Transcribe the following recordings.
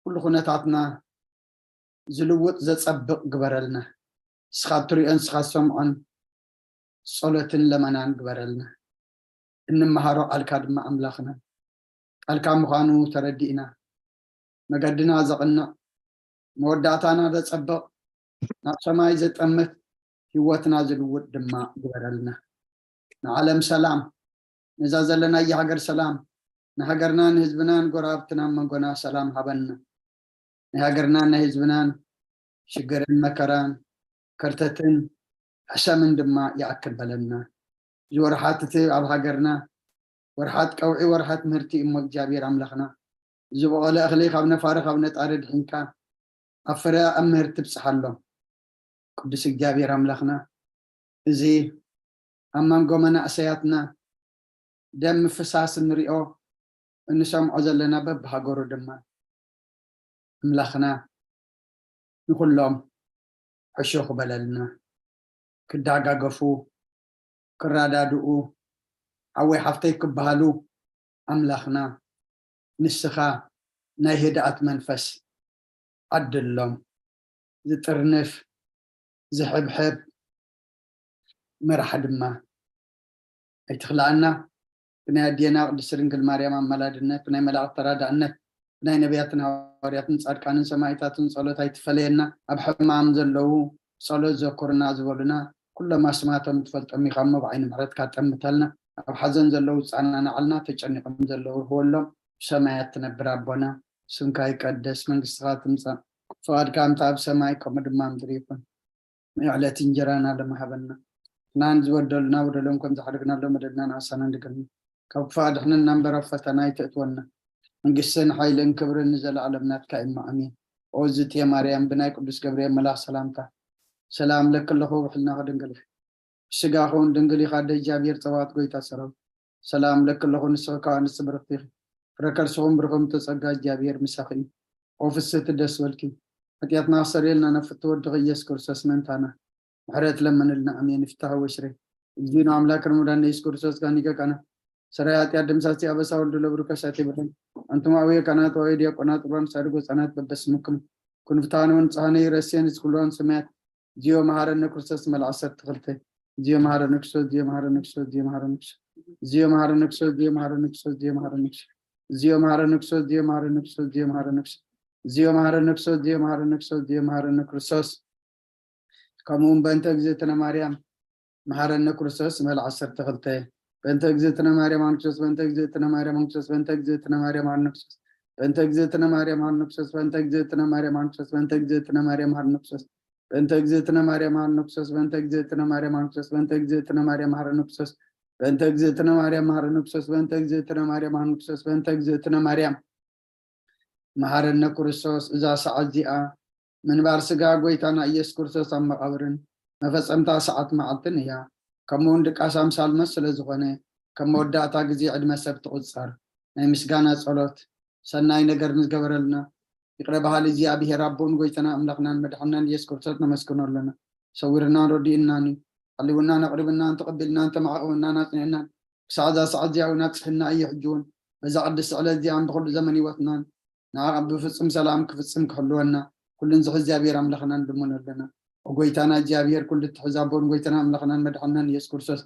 ኩሉ ኩነታትና ዝልውጥ ዘጸብቕ ግበረልና። ንስኻ እትሪኦን ንስኻ ዝሰምዖን ጸሎትን ለመናን ግበረልና። እንመሃሮ ቃልካ ድማ ኣምላኽና ቃልካ ምዃኑ ተረዲእና መገድና ዘቕንዕ መወዳእታና ዘጸብቕ ናብ ሰማይ ዘጠምት ህይወትና ዝልውጥ ድማ ግበረልና። ንዓለም ሰላም፣ ነዛ ዘለናያ ሃገር ሰላም፣ ንሃገርናን ህዝብናን ጎረባብትናን መንጎና ሰላም ሃበና። ናይ ሃገርናን ናይ ህዝብናን ሽግርን መከራን ከርተትን ሕሰምን ድማ ይኣክል በለና። እዚ ወርሓት እቲ ኣብ ሃገርና ወርሓት ቀውዒ ወርሓት ምህርቲ እሞ እግዚኣብሔር ኣምላኽና ዝበቐለ እኽሊ ካብ ነፋሪ ካብ ነጣሪ ድሒንካ ኣብ ፍረ ኣብ ምህርቲ ትብፅሓሎም። ቅዱስ እግዚኣብሔር ኣምላኽና እዚ ኣብ መንጎ መናእሰያትና ደም ምፍሳስ እንሪኦ እንሰምዖ ዘለና በብሃገሩ ድማ ኣምላኽና ንኹሎም ሕሹኽ በለልና። ክዳጋገፉ ክረዳድኡ ሓወይ ሓፍተይ ክበሃሉ ኣምላኽና ንስኻ ናይ ህድኣት መንፈስ ዓድሎም። ዝጥርንፍ ዝሕብሕብ መራሕ ድማ ኣይትኽልኣና። ብናይ ኣዴና ቅድስቲ ድንግል ማርያም ኣማላድነት፣ ብናይ መላእኽቲ ተራዳእነት፣ ብናይ ነቢያትን ሃዋርያትን ጻድቃንን ሰማዕታትን ጸሎት ኣይትፈለየና። ኣብ ሕማም ዘለዉ ጸሎት ዘኩርና ዝበሉና ኩሎም ኣስማቶም ትፈልጦም ኢኻ እሞ ብዓይኒ ምሕረትካ ጠምተልና። ኣብ ሓዘን ዘለዉ ጻናናዓልና፣ ተጨኒቖም ዘለዉ ርህወሎም። ብሰማያት ትነብር ኣቦና፣ ስምካ ይቀደስ፣ መንግስትኻ ትምጻእ፣ ፍቓድካ ከምቲ ኣብ ሰማይ ከምኡ ድማ ኣብ ምድሪ ይኹን። ናይ ዕለት እንጀራና ሎሚ ሃበና። ንሕና ንዝበደሉና በደሎም ከም ዝሓደግናሎም በደልና ንኣሳና ንገርና። ካብ ክፉእ ኣድሕነና እምበር ኣብ ፈተና ኣይተእትወና። መንግስትን ሓይልን ክብርን ንዘለኣለም ናትካ እዩ እሞ ኣሜን። ኦ ዝትየ ማርያም ብናይ ቅዱስ ገብርኤል መልኣኽ ሰላምታ ሰላም እለኪ ኣለኹ ብሕልናኺ ድንግል ኢኺ። ብስጋኺ እውን ድንግል ኢኻ ኣደ እግዚኣብሔር ጸባኦት ጎይታ ሰራዊት። ሰላም እለኪ ኣለኹ ንስኺ ካብ ኣንስቲ ብርኽቲ ኢኺ። ፍረ ከርስኹም ብሩኽ እምተ ጸጋ እግዚኣብሔር ምሳኺ እዩ። ኦ ፍስህቲ ደስ በልኪ። ሓጢኣትና ክሰርየልና ናብ ፍትው ወድኺ ኢየሱስ ክርስቶስ ምእንታና ምሕረት ለምንልና ኣሜን። ይፍታህ ወሽሬ እግዚእነ ኣምላክ ረመዳን ኢየሱስ ክርስቶስ ጋኒገ ካና ሰራይ ኃጢአት ደምሳሲ አበሳ ወልድ ለብሩ ከሳቴ ብርሃን። አንቱም አብየ ካህናት ወአብየ ዲያቆናት ቁርባን ሳድግ ወፃናት በበስምክም ኩንፍታነ ወንፃነ ይረሴን ዝኩሎን ሰማያት። ዚዮ መሐረነ ክርስቶስ መልዓ ዓሰርተ ክልተ። ዚዮ መሐረነ ክርስቶስ ዚዮ መሐረነ ክርስቶስ ዚዮ መሐረነ ክርስቶስ ዚዮ መሐረነ ክርስቶስ ዚዮ መሐረነ ክርስቶስ ዚዮ መሐረነ ክርስቶስ ዚዮ መሐረነ ክርስቶስ ዚዮ መሐረነ ክርስቶስ ዚዮ መሐረነ ክርስቶስ ዚዮ መሐረነ ክርስቶስ ዚዮ መሐረነ ክርስቶስ ዚዮ መሐረነ ክርስቶስ። ከምኡ እውን በእንተ እግዝእትነ ማርያም መሐረነ ክርስቶስ መልዓ ዓሰርተ ክልተ። በእንተ እግዝእትነ ማርያም ኣንክሶስ በእንተ እግዝእትነ ማርያም ኣንክሶስ በእንተ እግዝእትነ ማርያም ኣንክሶስ በእንተ እግዝእትነ ማርያም ኣንክሶስ በእንተ እግዝእትነ ማርያም ኣንክሶስ በእንተ እግዝእትነ ማርያም ኣንክሶስ በእንተ እግዝእትነ ማርያም ኣንክሶስ በእንተ እግዝእትነ ማርያም ኣንክሶስ በእንተ እግዝእትነ ማርያም ኣንክሶስ በእንተ እግዝእትነ ማርያም ኣንክሶስ በእንተ እግዝእትነ ማርያም ኣንክሶስ በእንተ እግዝእትነ ማርያም መሐረነ ክርስቶስ። እዛ ሰዓት እዚኣ ምንባር ስጋ ጎይታና ኢየሱስ ክርስቶስ ኣብ መቓብርን መፈጸምታ ሰዓት መዓልትን እያ። ከምኡ እውን ድቃስ ኣምሳል መስ ስለ ዝኾነ ከም መወዳእታ ግዜ ዕድመ ሰብ ትቑጸር። ናይ ምስጋና ጸሎት ሰናይ ነገር ንዝገበረልና ይቕረ በሃሊ እግዚኣብሔር ኣቦን ጎይታና ኣምላኽናን መድሓናን ኢየሱስ ክርስቶስ ነመስግኖ ኣለና። ሰዊርናን ረዲእናን እዩ። ሓሊውናን ኣቕሪብናን ተቐቢልናን ተመዓቕብናን ኣጽኒዕናን ክሳዕ እዛ ሰዓት እዚኣ እውን ኣብጽሕና እዩ። ሕጂ እውን በዛ ቅድስቲ ዕለት እዚኣን ብኹሉ ዘመን ህይወትናን ንዓ ብፍጹም ሰላም ክፍጽም ክሕልወና ኩሉን ዝሕ እግዚኣብሔር ኣምላኽና ንልምኖ ኣለና። ኦ ጎይታና እግዚኣብሔር ኩሉ እትሕዝ ኣቦን ጎይታና ኣምላኽናን መድሓናን ኢየሱስ ክርስቶስ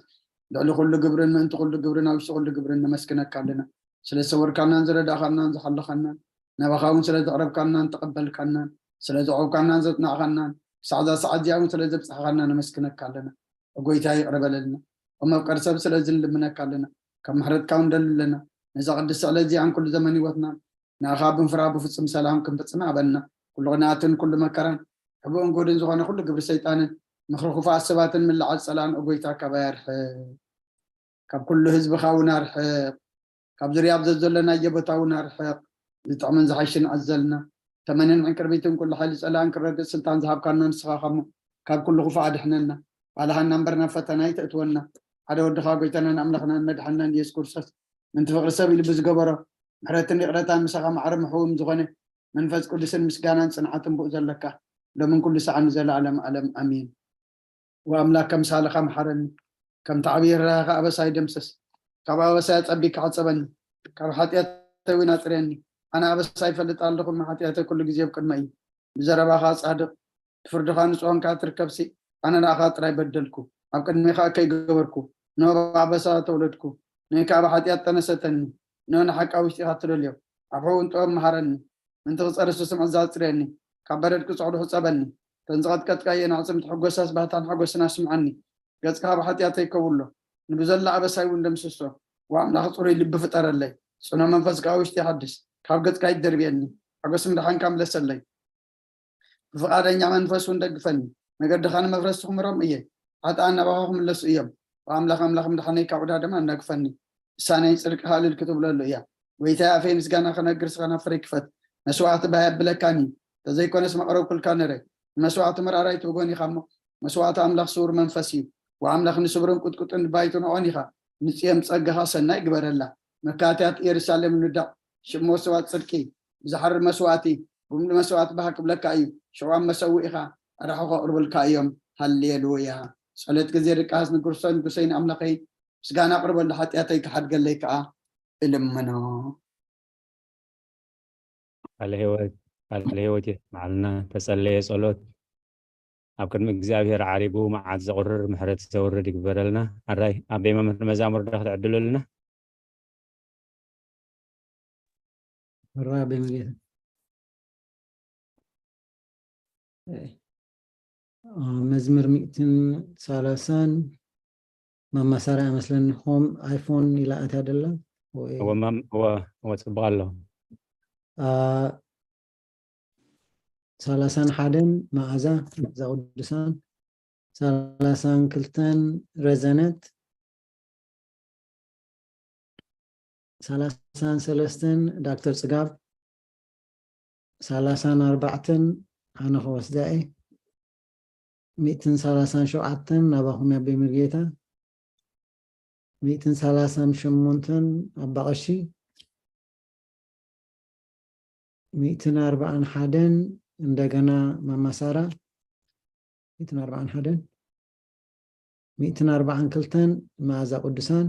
ልዕሊ ኩሉ ግብርን ምእንቲ ኩሉ ግብርን ኣብ ውሽጢ ኩሉ ግብርን ነመስግነካ ኣለና። ስለ ዝሰወርካናን ዝረዳእካናን ዝሓለኻናን ናባኻ እውን ስለ ዘቕረብካናን ተቐበልካናን ስለ ዘዕቆብካናን ዘጽናዕካናን ክሳዕ እዛ ሰዓት እዚኣ እውን ስለ ዘብጻሕካና ነመስግነካ ኣለና። ኦ ጎይታ ይቕረ በለልና። ኦ መፍቀር ሰብ ስለዚ ንልምነካ ኣለና። ካብ ምሕረትካ እውን ንደሊ ኣለና። ነዛ ቅድስቲ ዕለት እዚኣን ኩሉ ዘመን ህይወትናን ንኣኻ ብምፍራህ ብፍጹም ሰላም ክንፍጽም ኣበልና። ኩሉ ቅንኣትን ኩሉ መከራን ሕቡእን ጉህድን ዝኾነ ኩሉ ግብሪ ሰይጣንን ምኽሪ ክፉኣት ሰባትን ምልዓል ጸላእን ኦ ጎይታ ካባይ ኣርሕቕ። ካብ ኩሉ ህዝብኻ እውን ኣርሕቕ። ካብ ዙርያ ኣብ ዘዘለናዮ ቦታ እውን ኣርሕቕ። ዝጥዕምን ዝሓይሽን ኣዘልና። ተመንን ዕንቅርቢትን ኩሉ ሓይሊ ጸላእን ክረግጽ ስልጣን ዝሃብካና ንስኻ ኻሞ ካብ ኩሉ ክፉእ ኣድሕነና። ባልሃና እምበር ናብ ፈተና ኣይተእትወና። ሓደ ወድኻ ጎይታናን ኣምላኽናን መድሓንናን ኢየሱስ ክርስቶስ ምንቲ ፍቕሪ ሰብ ኢሉ ብዝገበሮ ምሕረትን ይቕረታን ምሳኻ ማዕረ ምሕውም ዝኾነ መንፈስ ቅዱስን ምስጋናን ጽንዓትን ብኡ ዘለካ ሎምን ኩሉ ሰዓት ንዘለኣለም ኣለም ኣሜን። ወኣምላክ ከምሳልኻ መሓረኒ፣ ከምቲ ዓብዪ ርህራሄኻ ኣበሳይ ደምስስ። ካብ ኣበሳይ ኣጸቢካ ሓጸበኒ፣ ካብ ሓጢኣተይ እውን ኣጽርየኒ። ኣነ ኣበሳ ይፈልጥ ኣለኹ፣ እሞ ሓጢኣተይ ኩሉ ግዜ ኣብ ቅድመይ እዩ። ብዘረባኻ ጻድቕ፣ ብፍርድኻ ንጹህ ኾንካ ትርከብሲ፣ ኣነ ንኣኻ ጥራይ በደልኩ፣ ኣብ ቅድሜኻ እከይ ገበርኩ፣ እነሆ ብኣበሳ ተወለድኩ፣ ንእካ ኣብ ሓጢኣት ጠነሰተኒ፣ እነሆ ንሓቂ ኣብ ውሽጢኻ ትደልዮ፣ ኣብ ሕውን ጥበብ መሃረኒ፣ ምእንቲ ክጸሪ ስስም ዕዛ ኣጽርየኒ፣ ካብ በረድ ክጸዕዱ ሕጸበኒ፣ እተን ዝቐጥቀጥካዮ ናዕጽምቲ ሕጎሳስ ባህታን ሓጎስን ኣስምዓኒ፣ ገጽካ ኣብ ሓጢኣተይ ከውሎ፣ ንብዘላ ኣበሳይ እውን ደምስሶ፣ ወኣምላኽ ጽሩይ ልቢ ፍጠረለይ፣ ጽኑዕ መንፈስ ከኣ ውሽጢ ይሓድስ፣ ካብ ገጽካ ይደርብየኒ፣ ሓጎስ ምድሓንካ ምለሰለይ። ብፍቓደኛ መንፈስ እውን ደግፈኒ፣ መገድኻ ንመፍረስቲ ክምሮም እየ፣ ሓጥኣን ናባኻ ክምለሱ እዮም። ብኣምላኽ ኣምላኽ ምድሓነይ ካብ ዕዳ ደማ ኣናግፈኒ። ልሳነይ ጽድቅኻ እልል ክትብለሉ እያ። ጎይታይ ኣፈይ ምስጋና ክነግር ስኻ ናብ ፍረይ ክፈት። መስዋዕቲ ባህ የብለካን እዩ፣ ተዘይኮነስ መቕረብኩልካ ነረ። ንመስዋዕቲ መርኣራይ ትብጎን ኢኻ እሞ፣ መስዋዕቲ ኣምላኽ ስውር መንፈስ እዩ። ወኣምላኽ ንስብርን ቁጥቁጥን ባይትንዖን ኢኻ። ንጽየም ጸጋኻ ሰናይ ግበረላ። መካትያት ኢየሩሳሌም ንዳዕ። ሽም መስዋዕት ጽድቂ ብዝሓርር መስዋዕቲ፣ ጉምዲ መስዋዕቲ ባህ ክብለካ እዩ። ሽዋም መሰውኢኻ ኣራሑ ከቕርብልካ እዮም። ሃሌሉያ። ጸሎት ግዜ ድቃስ ንጉርሶ ንጉሰይ ንኣምላኸይ ምስጋና ኣቕርበሉ፣ ሓጢኣተይ ክሓድገለይ ከኣ እልምኖ። ቃለ ህይወት ቃለ ህይወት የስምዓልና። ተጸለየ ጸሎት ኣብ ቅድሚ እግዚኣብሔር ዓሪጉ መዓት ዘቑርር ምሕረት ዘውርድ ይግበረልና። ኣራይ ኣበይ መምህር መዛሙር ዶ ክትዕድሉልና? ሕራ ኣበይ መጌታ መዝምር ሚእትን ሰላሳን መማሳርያ መስለኒ ሆም ኣይፎን ኢላ ኣትያ ደላ ወይ እወ ማም- እወ እወ ጽቡቅ ኣሎ። አ፣ ሰላሳን ሓደን መኣዛ እዛ ቅዱሳን ሰላሳን ክልተን ረዘነት ሰላሳን ሰለስተን ዳክተር ጽጋብ ሰላሳን ኣርባዕተን ኣነ ክወስዳ እየ። ሚእትን ሰላሳን ሸውዓተን ናባኹም ያቤ ምርጌታ። ሚእትን ሰላሳን ሸሞንተን ኣባቐሺ። ሚእትን ኣርባዓን ሓደን እንደገና ማማሳራ። ሚእትን ኣርባዓን ሓደን ሚእትን ኣርባዓን ክልተን መኣዛ ቅዱሳን።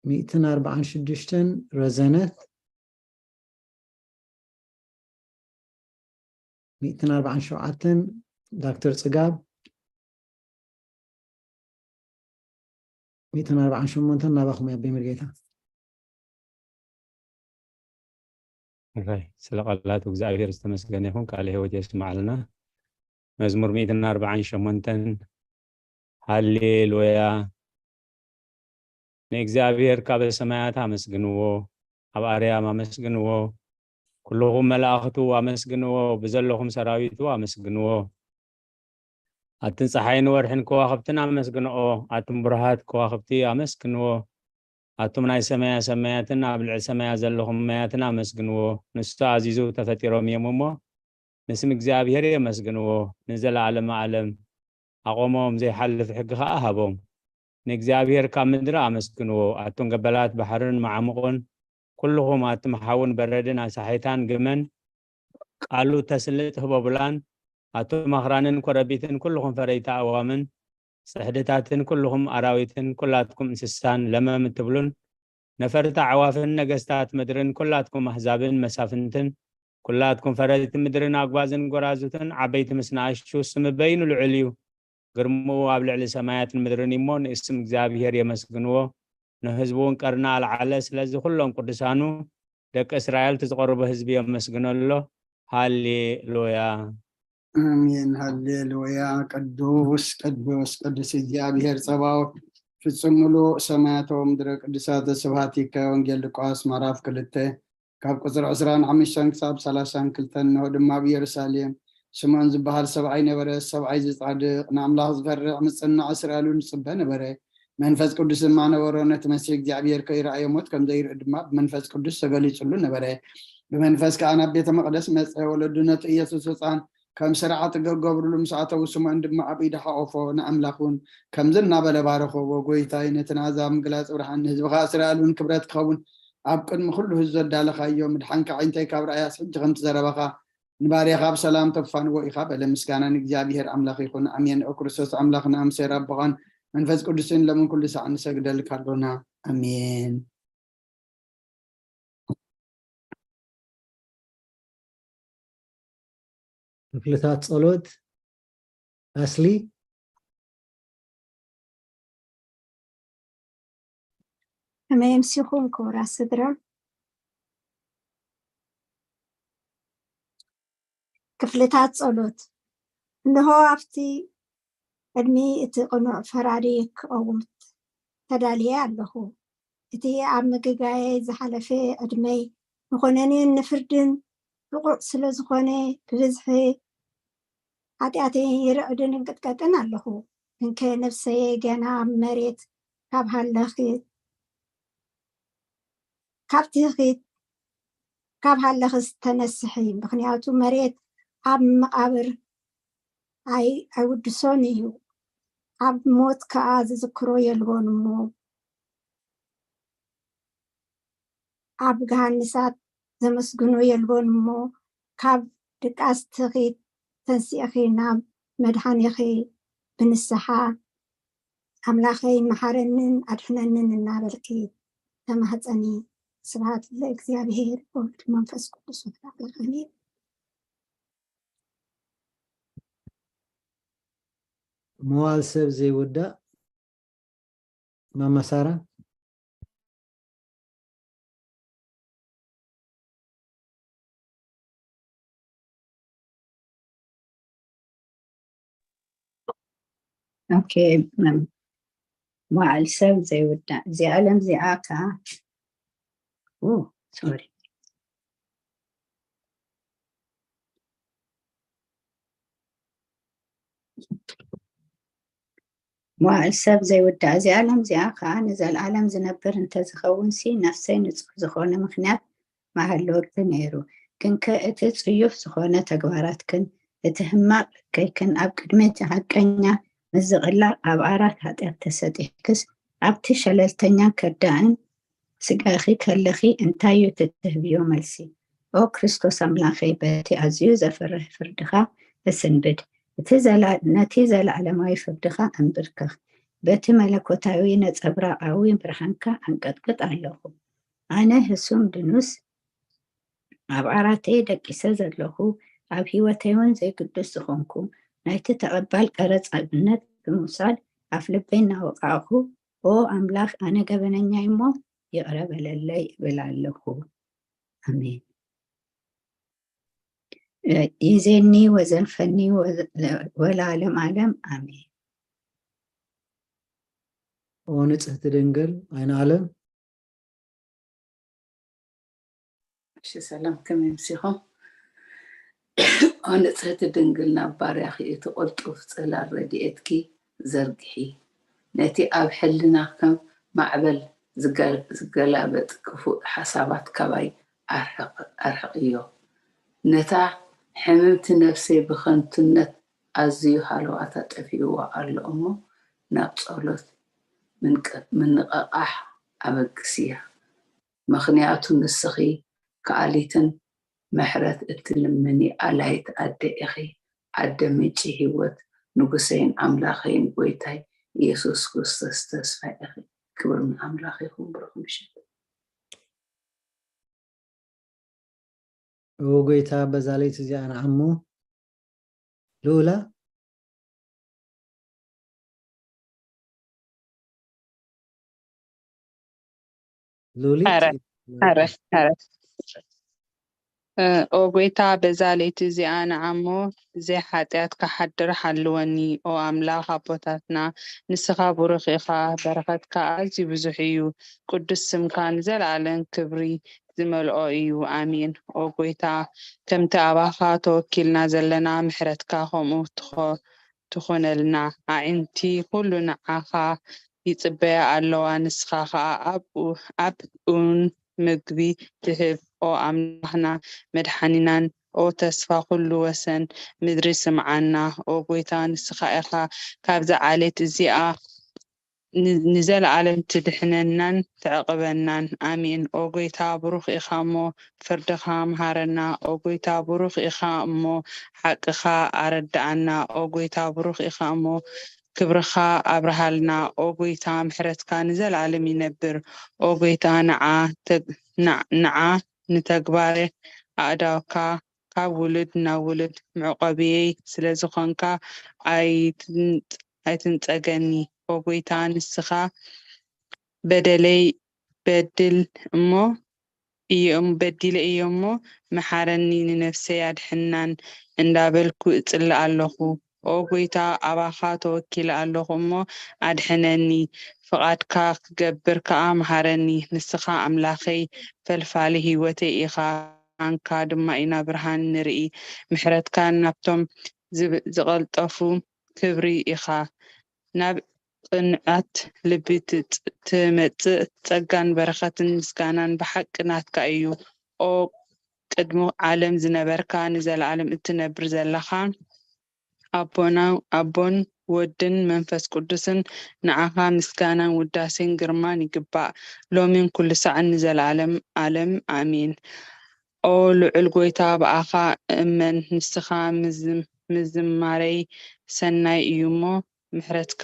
ሚእትን ኣርባዓን ሽዱሽተን ረዘነት። ሚእትን ኣርባዓን ሸውዓተን ዳክተር ጽጋብ። ሚእትን ኣርባዓን ሸሞንተን ናባኹም ያቤ ምርጌታ። እራይ ስለ ቃላቱ እግዚኣብሔር ዝተመስገነ ይኹን። ቃለ ህይወት የስማዓልና። መዝሙር ሚእትን ኣርባዓን ሸሞንተን። ሃሌሉያ። ንእግዚኣብሔር ካብ ሰማያት ኣመስግንዎ፣ ኣብ ኣርያም ኣመስግንዎ። ኩልኹም መላእኽቱ ኣመስግንዎ፣ ብዘለኹም ሰራዊቱ ኣመስግንዎ። ኣትን ፀሓይን ወርሕን ከዋኽብትን ኣመስግንኦ፣ ኣቱም ብሩሃት ከዋኽብቲ ኣመስግንዎ። ኣቱም ናይ ሰማያ ሰማያትን ኣብ ልዕሊ ሰማያ ዘለኹም ማያትን ኣመስግንዎ። ንሱ ኣዚዙ ተፈጢሮም እዮም እሞ ንስም እግዚኣብሔር የመስግንዎ። ንዘለዓለመ ዓለም ኣቖሞም፣ ዘይሓልፍ ሕጊ ኸዓ ሃቦም። ንእግዚኣብሔር ካብ ምድሪ ኣመስግንዎ። ኣቱም ገበላት ባሕርን መዓሙቕን ኩልኹም ኣቱም ሓውን በረድን ኣሳሒታን ግመን ቃሉ ተስልጥ ህቦብላን ኣቱም ኣኽራንን ኮረቢትን ኩልኹም ፈረይቲ ኣእዋምን ጽሕድታትን ኩልኹም ኣራዊትን ኩላትኩም እንስሳን ለመም እትብሉን ነፈርቲ ኣዕዋፍን ነገስታት ምድርን ኩላትኩም ኣህዛብን መሳፍንትን ኩላትኩም ፈረይቲ ምድርን ኣጓዝን ጎራዙትን ዓበይቲ ምስ ንኣሽቱ ስም በይኑ ልዑል እዩ። ግርምኡ ኣብ ልዕሊ ሰማያትን ምድርን እሞ ንስም እግዚኣብሔር የመስግንዎ። ንህዝቡ እውን ቀርኒ ኣልዓለ። ስለዚ ኩሎም ቅዱሳኑ ደቂ እስራኤል እቲ ዝቐርቡ ህዝቢ የመስግኖ ኣሎ። ሃሌሉያ። ኣሜን ሃሌሉያ። ቅዱስ ቅዱስ ቅዱስ እግዚኣብሔር ጸባኦት ፍጹም ምሉእ ሰማያት ወምድረ ቅዱሳት። ስብሐት ይከ። ወንጌል ሉቃስ ምዕራፍ ክልተ ካብ ቁፅሪ ዕስራን ሓሙሽተን ክሳብ ሰላሳን ክልተን። እንሆ ድማ ኣብ ኢየሩሳሌም ስምዖን ዝበሃል ሰብኣይ ነበረ። ሰብኣይ ዝጻድቕ ንኣምላኽ ዝፈርሕ ምጽናዕ እስራኤል እውን ዝጽበ ነበረ። መንፈስ ቅዱስ ድማ ነበሮ። ነቲ መሲሕ እግዚኣብሔር ከይረኣዮ ሞት ከም ዘይርኢ ድማ ብመንፈስ ቅዱስ ተገሊጹሉ ነበረ። ብመንፈስ ከኣ ናብ ቤተ መቕደስ መጸ። ወለዱ ነቲ ኢየሱስ ህፃን ከም ስርዓት ክገብርሉ ምስ ኣተዉ ስምዖን ድማ ኣብ ኢዱ ሓቆፎ። ንኣምላኽ እውን ከምዚ እናበለ ባረኾ። ጎይታይ ነቲ ናዛ ምግላጽ ብርሃን ንህዝብኻ እስራኤል እውን ክብረት ክኸውን ኣብ ቅድሚ ኩሉ ህዝቢ ዘዳለኻዮ ምድሓንካ ኣዒንተይ ካብ ረኣያስ ሕጂ ከምቲ ዘረባኻ ንባርያኻ ብሰላም ተፋንዎ ኢኻ በለ። ምስጋና ንእግዚኣብሔር ኣምላኽ ይኹን ኣሜን። ኦ ክርስቶስ ኣምላኽና ኣምሴር ኣቦኻን መንፈስ ቅዱስን ለምን ኩሉ ሳዕ ንሰግደልካ ኣሎና ኣሜን። ክፍልታት ጸሎት ኣስሊ። ከመይ ኣምሲኹም ክቡራት ስድራ? ክፍልታት ጸሎት። እንሆ ኣብቲ ቅድሚ እቲ ቅኑዕ ፈራዲ ክቐውም ተዳልየ ኣለኹ። እቲ ኣብ ምግጋየይ ዝሓለፈ ዕድመይ ንኾነኔን ንፍርድን ብቑዕ ስለ ዝኾነ፣ ብብዝሒ ሓጢኣተይ ይርዕድን እንቅጥቀጥን ኣለኹ። እንከ ነፍሰየ ገና ኣብ መሬት ካብ ሃለኺ ካብ ትኺት ካብ ሃለኽስ ተነስሒ፣ ምኽንያቱ መሬት ኣብ መቓብር ኣይ ኣይውድሶን እዩ፣ ኣብ ሞት ከኣ ዝዝክሮ የልቦን እሞ፣ ኣብ ገሃንሳት ዘመስግኖ የልቦን እሞ፣ ካብ ድቃስ ትኺት ተንሲእኺ ናብ መድሓኒኺ ብንስሓ ኣምላኸይ መሓረንን ኣድሕነንን እናበልኪ ተማህፀኒ። ስብሐት ለእግዚኣብሔር ወወልድ መንፈስ ቅዱስ ወሕድ ኣምላክ ኣሜን። መዋል ሰብ ዘይውዳእ ማማ ሳራ። ኦኬ፣ መም- መዋዕል ሰብ ዘይውዳእ እዚኣ ዓለም እዚኣ ከ ሶሪ መዋዕል ሰብ ዘይውዳእ እዚ ዓለም እዚኣ ከኣ ንዘለኣለም ዝነብር እንተዝኸውን ሲ ነፍሰይ ንጹህ ዝኾነ ምኽንያት ምሃለወኪ ነይሩ። ግንከ እቲ ጽዩፍ ዝኾነ ተግባራትክን እቲ ህማቕ እከይክን ኣብ ቅድሚ እቲ ሓቀኛ ምስ ዝቕላዕ ኣብ ዓራት ሓጢኣት ተሰጢሕክስ ኣብቲ ሸለልተኛን ከዳእን ስጋኺ ከለኺ እንታይ እዩ እቲ ትህብዮ መልሲ? ኦ ክርስቶስ ኣምላኸይ በቲ ኣዝዩ ዘፍርህ ፍርድኻ እስንብድ፣ እቲ ዘላ ነቲ ዘለኣለማዊ ፍርድኻ ኣንብርከኽ፣ በቲ መለኮታዊ ነጸብራቓዊ ብርሃንካ ኣንቀጥቅጥ ኣለኹ። ኣነ ህሱም ድኑስ ኣብ ዓራተይ ደቂሰ ዘለኹ፣ ኣብ ህይወተይ እውን ዘይግዱስ ዝኾንኩ፣ ናይቲ ተቐባል ቀረጽ ኣብነት ብምውሳድ ኣፍ ልበይ እናወቓዕኹ፣ ኦ ኣምላኽ ኣነ ገበነኛይ እሞ ይቕረ በለለይ እብል ኣለኹ። ኣሜን። ይዜኒ ወዘልፈኒ ወለዓለም ዓለም ኣሜን። ኦ ንጽህቲ ድንግል ኣይነ ዓለም። እሺ ሰላም ከመይ ምሲኹም? ኦ ንጽህቲ ድንግል ናብ ባርያኺ እቲ ቅልጡፍ ጽላል ረድኤትኪ ዘርግሒ። ነቲ ኣብ ሕልና ከም ማዕበል ዝገላበጥ ክፉእ ሓሳባት ካባይ ኣርሕቕዮ። ነታ ሕምምቲ ነፍሰይ ብኸንቱነት ኣዝዩ ሃለዋታ ጠፊእዋ ኣሎ እሞ ናብ ጸሎት ምንቕቓሕ ኣበግስያ። ምኽንያቱ ንስኺ ከኣሊትን ምሕረት እትልምኒ ኣላይት ኣደ ኢኺ፣ ኣደ ምንጪ ህይወት፣ ንጉሰይን ኣምላኸይን ጎይታይ ኢየሱስ ክርስቶስ ተስፋ ኢኺ። ክብሪ ንኣምላኽ ይኹን። ብሩኽ ምሽት። እወ ጎይታ በዛ ለይቲ እዚኣ ንዓሞ ልኡላ ሉሊት ሐረ ሐረ ኦ ጎይታ በዛ ለይቲ እዚኣ ንዓሞ ብዘይ ሓጢኣት ክሓድር ሓልወኒ። ኦ ኣምላኽ ኣቦታትና ንስኻ ቡሩኽ ኢኻ፣ በረኸትካ ኣዝዩ ብዙሕ እዩ። ቅዱስ ስምካ ንዘለኣለም ክብሪ ዝመልኦ እዩ። ኣሜን። ኦ ጎይታ ከምቲ ኣባኻ ተወኪልና ዘለና ምሕረትካ ከምኡ ትኾ ትኹነልና። ኣዒንቲ ኩሉ ንዓኻ ይጽበያ ኣለዋ፣ ንስኻ ኸኣ ኣብ ኣብ እውን ምግቢ ትህብ። ኦ ኣምላኽና መድሓኒናን ኦ ተስፋ ኩሉ ወሰን ምድሪ ስምዓና። ኦ ጎይታ ንስኻ ኢኻ ካብዛ ዓሌት እዚኣ ንዘለኣለም ትድሕነናን ተዕቕበናን። ኣሜን። ኦ ጎይታ ብሩኽ ኢኻ እሞ ፍርድኻ ምሃረና። ኦ ጎይታ ብሩኽ ኢኻ እሞ ሓቅኻ ኣረድኣና። ኦ ጎይታ ብሩኽ ኢኻ እሞ ክብርኻ ኣብርሃልና። ኦ ጎይታ ምሕረትካ ንዘለኣለም ይነብር። ኦ ጎይታ ንዓ ንዓ ንተግባረ ኣእዳውካ ካብ ውሉድ ናብ ውሉድ መዕቆብየይ ስለ ዝኾንካ ኣይትንጸገኒ። ኦ ጐይታ፣ ንስኻ በደለይ በድል እሞ እየ እም- በዲለ እየ እሞ መሓረኒ፣ ንነፍሰይ ኣድሕናን እንዳበልኩ እጽሊ ኣለኹ። ኦ ጐይታ፣ ኣባኻ ተወኪለ ኣለኹ እሞ ኣድሕነኒ፣ ፍቓድካ ክገብር ከኣ መሃረኒ። ንስኻ ኣምላኸይ ፈልፋሊ ህይወተይ ኢኻ፣ ብርሃንካ ድማ ኢና ብርሃን ንርኢ። ምሕረትካ ናብቶም ዝብ- ዝቐልጠፉ ክብሪ ኢኻ። ናብ ቅንዓት ልቢ ትጽ- ትመጽእ ጸጋን በረኸትን ምስጋናን ብሓቂ ናትካ እዩ። ኦ ቅድሚ ዓለም ዝነበርካ ንዘለኣለም እትነብር ዘለኻ ኣቦና ኣቦን ወድን መንፈስ ቅዱስን ንዓኻ ምስጋናን ውዳሴን ግርማን ይግባእ ሎሚን ኩሉ ሳዕን ንዘለኣለም ኣለም ኣሜን። ኦ ልዑል ጎይታ ብኣኻ እእመን ንስኻ ምዝም- ምዝማረይ ሰናይ እዩ እሞ ምሕረትካ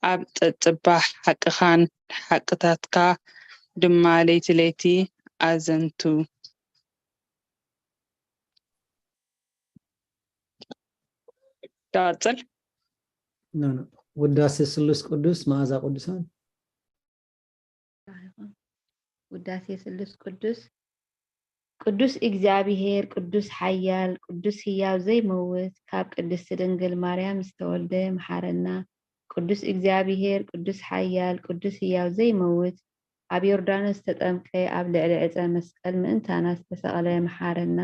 ኣብ ጸጽባሕ ሓቅኻን ሓቅታትካ ድማ ለይቲ ለይቲ ኣዘንቱ። ዳጽል ውዳሴ ስሉስ ቅዱስ መዓዛ ቅዱሳን ውዳሴ ስሉስ ቅዱስ ቅዱስ እግዚኣብሔር ቅዱስ ሓያል ቅዱስ ህያው ዘይመውት ካብ ቅድስቲ ድንግል ማርያም ዝተወልደ መሓረና። ቅዱስ እግዚኣብሔር ቅዱስ ሓያል ቅዱስ ህያው ዘይመውት ኣብ ዮርዳኖስ ዝተጠምቀ ኣብ ልዕሊ ዕፀ መስቀል ምእንታና ዝተሰቕለ መሓረና።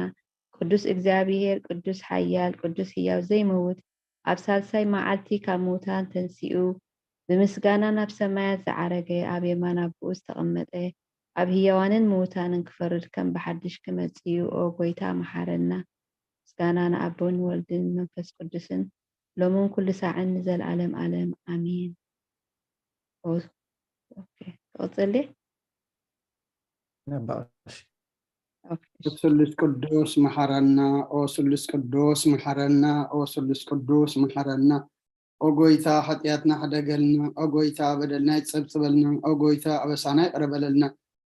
ቅዱስ እግዚኣብሔር ቅዱስ ሓያል ቅዱስ ህያው ዘይመውት ኣብ ሳልሳይ መዓልቲ ካብ ምውታን ተንሲኡ፣ ብምስጋና ናብ ሰማያት ዝዓረገ፣ ኣብ የማን ኣቦኡ ዝተቐመጠ፣ ኣብ ህያዋንን ምውታንን ክፈርድ ከም ብሓድሽ ክመጽእ እዩ። ኦ ጐይታ፣ መሓረና። ምስጋና ንኣቦን ንወልድን ንመንፈስ ቅዱስን፣ ሎምን ኩሉ ሳዕን ንዘለኣለም ኣለም። ኣሜን። ኦ፣ ኦኬ፣ ክቕጽል ድየ? ነባቕሽ ኦኬ። ስሉስ ቅዱስ መሓረና፣ ኦ ስሉስ ቅዱስ መሓረና፣ ኦ ስሉስ ቅዱስ መሓረና። ኦ ጎይታ ሓጢኣትና ሕደገልና፣ ኦ ጎይታ በደልና ይጸብጽበልና፣ ኦ ጎይታ ኣበሳና ይቕረ በለልና።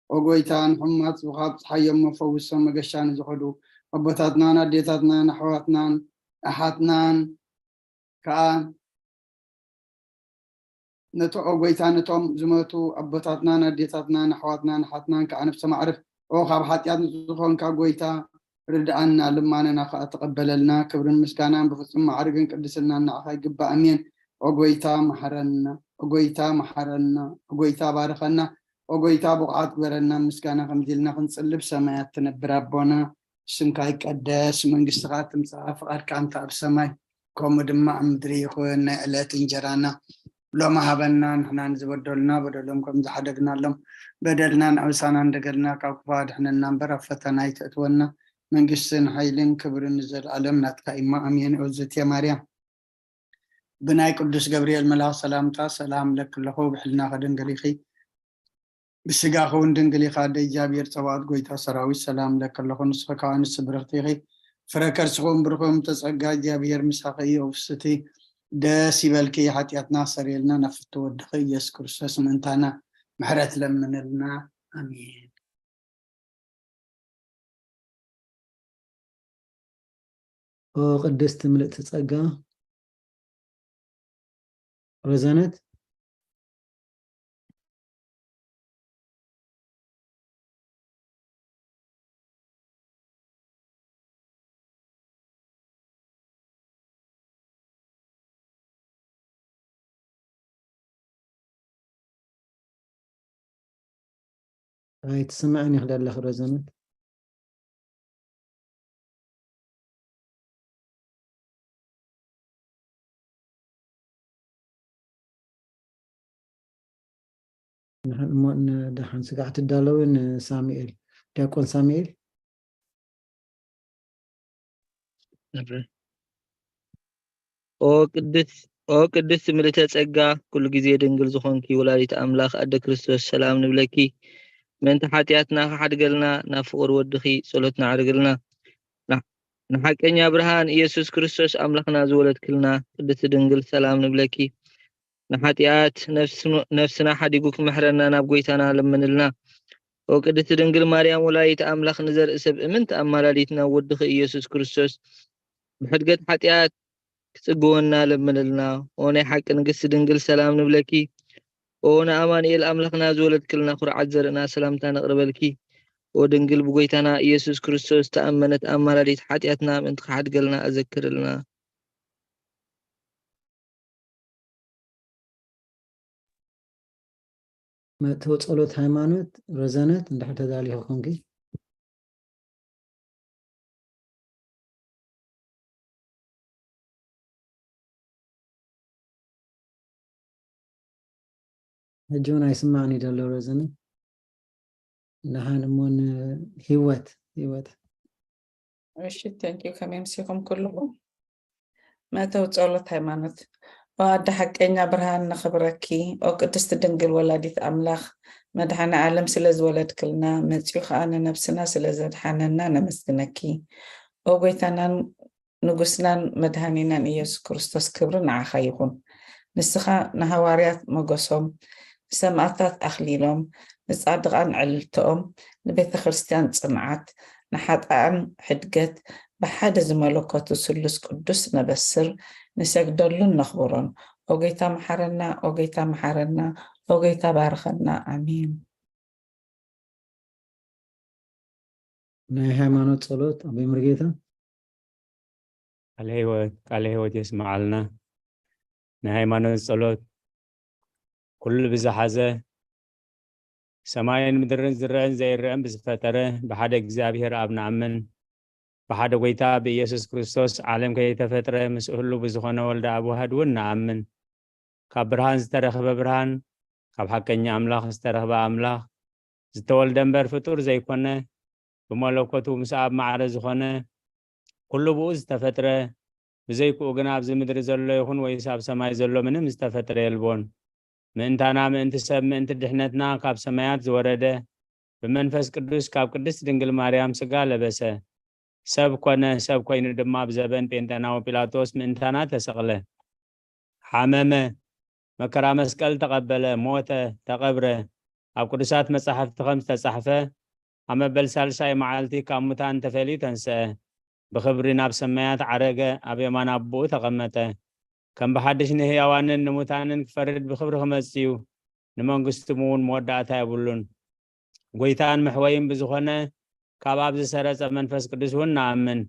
ኦ ጎይታ ንሕሙማት ዝኻ ኣብጽሓዮም እሞ ፈውሶም፣ መገሻ ንዝኸዱ ኣቦታትናን ኣዴታትናን ኣሕዋትናን ኣሓትናን ከኣ ነቲ ኦ ጎይታ ነቶም ዝመቱ ኣቦታትናን ኣዴታትናን ኣሕዋትናን ኣሓትናን ከኣ ነፍሰ ማዕርፍ ኦ ካብ ሓጢኣት ንጹህ ዝኾንካ ጎይታ ርድኣና፣ ልማነና ከኣ ተቐበለልና። ክብርን ምስጋናን ብፍጹም ማዕርግን ቅድስናን ንዓኻ ይግባእ። ኣሜን። ኦ ጎይታ መሓረና፣ ኦ ጎይታ መሓረና፣ ኦ ጎይታ ባርኸና፣ ኦ ጎይታ ብቑዓት ግበረና። ምስጋና ከምዚ ኢልና ክንጽልብ ሰማያት ትነብር ኣቦና ስምካ ይቀደስ፣ መንግስትኻ ትምጻእ፣ ፍቓድካ እንተ ኣብ ሰማይ ከምኡ ድማ ኣብ ምድሪ ይኹን። ናይ ዕለት እንጀራና ሎሚ ሃበና፣ ንሕና ንዝበደሉና በደሎም ከም ዝሓደግናሎም በደልና ንኣበሳና እንደገልና ካብ ክፉእ ኣድሕነና እምበር ኣብ ፈተና ኣይተእትወና። መንግስትን ሓይልን ክብርን ንዘለኣለም ናትካ እማ ኣሜን። እግዝእትየ ማርያም ብናይ ቅዱስ ገብርኤል መልኣኽ ሰላምታ ሰላም እብለኪ ኣለኹ፣ ብሕልናኺ ድንግል ኢኺ፣ ብስጋኺ እውን ድንግል ኢኻ፣ ኣደ እግዚኣብሔር ጸባኦት ጎይታ ሰራዊት ሰላም እብለኪ ኣለኹ። ንስኺ ከኣ ኣንስቲ ብርኽቲ ኢኺ፣ ፍረ ከርስኺ እውን ብሩኽ እዩ፣ እምተ ጸጋ እግዚኣብሔር ምሳኺ እዩ። ኦ ፍስቲ ደስ ይበልኪ፣ ሓጢኣትና ሰረየልና፣ ናብ ፍትው ወድኺ ኢየሱስ ክርስቶስ ምእንታና ምሕረት ለምንልና። ኣሜን። ኦ ቅድስቲ ምልእቲ ጸጋ ረዘነት ኣይትስምዕን ኢኺ ዘለኺ ረዘነት። ንሕን እሞ ንደሓን ስጋዕ ትዳለዊ ንሳሙኤል ዲያቆን ሳሙኤል ኦ ቅድስት ኦ ቅድስት ምልእተ ጸጋ ኩሉ ግዜ ድንግል ዝኾንኪ ወላዲት ኣምላኽ ኣደ ክርስቶስ ሰላም ንብለኪ። ምእንቲ ሓጢኣትና ክሓድገልና ናብ ፍቑር ወድኺ ጸሎትና ኣዕርግልና። ንሓቀኛ ብርሃን ኢየሱስ ክርስቶስ ኣምላኽና ዝወለድክልና ቅድስቲ ድንግል ሰላም ንብለኪ። ንሓጢኣት ነፍስና ሓዲጉ ክምሕረና ናብ ጎይታና ለምንልና። ኦ ቅድስቲ ድንግል ማርያም ወላዲት ኣምላኽ ንዘርኢ ሰብ እምንቲ ኣማላዲት ናብ ወድኺ ኢየሱስ ክርስቶስ ብሕድገት ሓጢኣት ክጽግወና ለምንልና። ኦ ናይ ሓቂ ንግስቲ ድንግል ሰላም ንብለኪ። ኦ ንኣማኑኤል ኣምላኽና ዝወለድክልና ኩርዓት ዘርእና ሰላምታ ነቕርበልኪ። ኦ ድንግል ብጎይታና ኢየሱስ ክርስቶስ ተኣመነት ኣማላዲት ሓጢኣትና ምእንቲ ክሓድገልና ኣዘክርልና። መእተዊ ጸሎት ሃይማኖት ረዘነት እንድሕር ተዳሊኹ ኮንኪ። ሕጂ እውን ኣይስማዕን እዩ ዘሎ ረዘነት። ንሃን እሞ ንህይወት ህይወት እሺ thank you ከመይ ኣምሲኹም ኩልኹም። መእተዊ ጸሎት ሃይማኖት። ኦ ኣደ ሓቀኛ ብርሃን ነኽብረኪ። ኦ ቅድስቲ ድንግል ወላዲት ኣምላኽ መድኃኔ ዓለም ስለ ዝወለድክልና መጺኡ ኸኣ ንነብስና ስለ ዘድሓነና ነመስግነኪ። ኦ ጎይታናን ንጉስናን መድኃኒናን ኢየሱስ ክርስቶስ ክብሪ ንዓኻ ይኹን። ንስኻ ንሃዋርያት መጎሶም፣ ንሰማእታት ኣኽሊሎም፣ ንጻድቓን ዕልልተኦም፣ ንቤተ ክርስቲያን ጽንዓት፣ ንሓጥኣን ሕድገት፣ ብሓደ ዝመለኮቱ ስሉስ ቅዱስ ነበስር፣ ንሰግደሉን ነኽብሮን። ኦ ጌታ መሓረና፣ ኦ ጌታ መሓረና፣ ኦ ጌታ ባርኸና። ኣሜን። ናይ ሃይማኖት ጸሎት ኣቦይ ሙሉጌታ። ቃለ ህይወት ቃለ ህይወት የስምዓልና። ናይ ሃይማኖት ጸሎት ኩሉ ብዝሓዘ ሰማይን ምድርን ዝረአን ዘይረአን ብዝፈጠረ ብሓደ እግዚኣብሔር ኣብ ንኣምን። ብሓደ ጎይታ ብኢየሱስ ክርስቶስ ዓለም ከይተፈጥረ ምስኡ ህሉ ብዝኾነ ወልደ ኣብ ዋህድ እውን ንኣምን። ካብ ብርሃን ዝተረኽበ ብርሃን፣ ካብ ሓቀኛ ኣምላኽ ዝተረኽበ ኣምላኽ፣ ዝተወልደ እምበር ፍጡር ዘይኮነ፣ ብመለኮቱ ምስ ኣብ ማዕረ ዝኾነ፣ ኩሉ ብኡ ዝተፈጥረ፣ ብዘይክኡ ግና ኣብዚ ምድሪ ዘሎ ይኹን ወይስ ኣብ ሰማይ ዘሎ ምንም ዝተፈጥረ የልቦን። ምእንታና ምእንቲ ሰብ ምእንቲ ድሕነትና ካብ ሰማያት ዝወረደ፣ ብመንፈስ ቅዱስ ካብ ቅድስት ድንግል ማርያም ስጋ ለበሰ። ሰብ ኮነ፣ ሰብ ኮይኑ ድማ ኣብ ዘበን ጴንጠናዊ ጲላጦስ ምእንታና ተሰቕለ። ሓመመ፣ መከራ መስቀል ተቐበለ፣ ሞተ፣ ተቐብረ። ኣብ ቅዱሳት መጻሕፍቲ ከም ዝተጻሕፈ፣ ኣብ መበል ሳልሳይ መዓልቲ ካብ ሙታን ተፈልዩ ተንስአ። ብኽብሪ ናብ ሰማያት ዓረገ፣ ኣብ የማን ኣቦኡ ተቐመጠ። ከም ብሓድሽ ንህያዋንን ንሙታንን ክፈርድ ብኽብሪ ክመጽእ እዩ። ንመንግስቱም እውን መወዳእታ የብሉን። ጎይታን መሕወይን ብዝኾነ ካብ ኣብ ዝሰረጸ መንፈስ ቅዱስ እውን ንኣምን።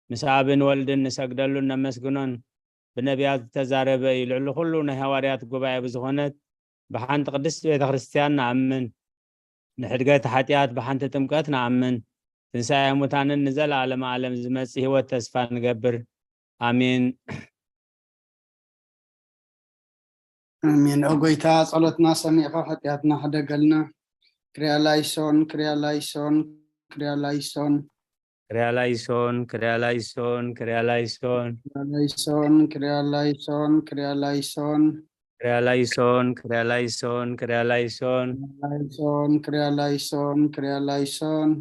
ምስ ኣብን ወልድን ንሰግደሉን ነመስግኖን። ብነቢያት ዝተዛረበ እዩ። ልዕሊ ኩሉ ናይ ሃዋርያት ጉባኤ ብዝኾነት ብሓንቲ ቅድስት ቤተ ክርስቲያን ንኣምን። ንሕድገት ሓጢኣት ብሓንቲ ጥምቀት ንኣምን። ትንሳኤ ሙታንን ንዘለዓለመ ዓለም ዝመጽእ ህይወት ተስፋ ንገብር። ኣሜን። ኣሜን። ኦ ጎይታ ጸሎትና ሰሚዕካ ሓጢኣትና ሕደገልና። ክሪያ ላይሶን ክሪያ ላይሶን ክሪያ ላይሶን ክሪያ ላይሶን ክሪያ ላይሶን ክሪያ ላይሶን ክሪያ ላይሶን ክሪያ ላይሶን ክሪያ ላይሶን ክሪያ ላይሶን ክሪያ ላይሶን ክሪያ ላይሶን ላይሶን ክሪያ ላይሶን ክሪያ ላይሶን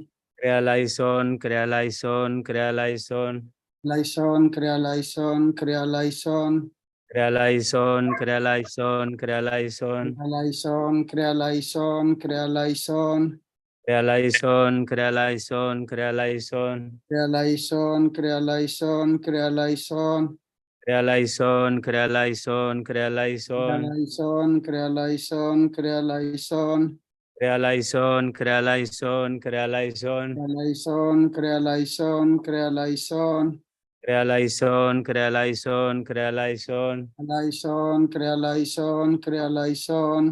ክሪያ ላይሶን ክሪያ ላይሶን ክሪያ ላይሶን ላይሶን ክሪያ ላይሶን ክሪያ ላይሶን ክሪያ ላይሶን ክሪያ ላይሶን ክሪያ ላይሶን ላይሶን ክሪያ ላይሶን ክሪያ ላይሶን ክሪያ ላይሶን ክሪያ ላይሶን ክሪያ ላይሶን ክሪያ ላይሶን ክሪያ ላይሶን ክሪያ ላይሶን ክሪያ ላይሶን ክሪያ ላይሶን ክሪያ ላይሶን ላይሶን ክሪያ ላይሶን ክሪያ ላይሶን ክሪያ ላይሶን ክሪያ ላይሶን ክሪያ ላይሶን ላይሶን ክሪያ ላይሶን ክሪያ ላይሶን ክሪያ ላይሶን ክሪያ ላይሶን ክሪያ ላይሶን ላይሶን ክሪያ ላይሶን ክሪያ ላይሶን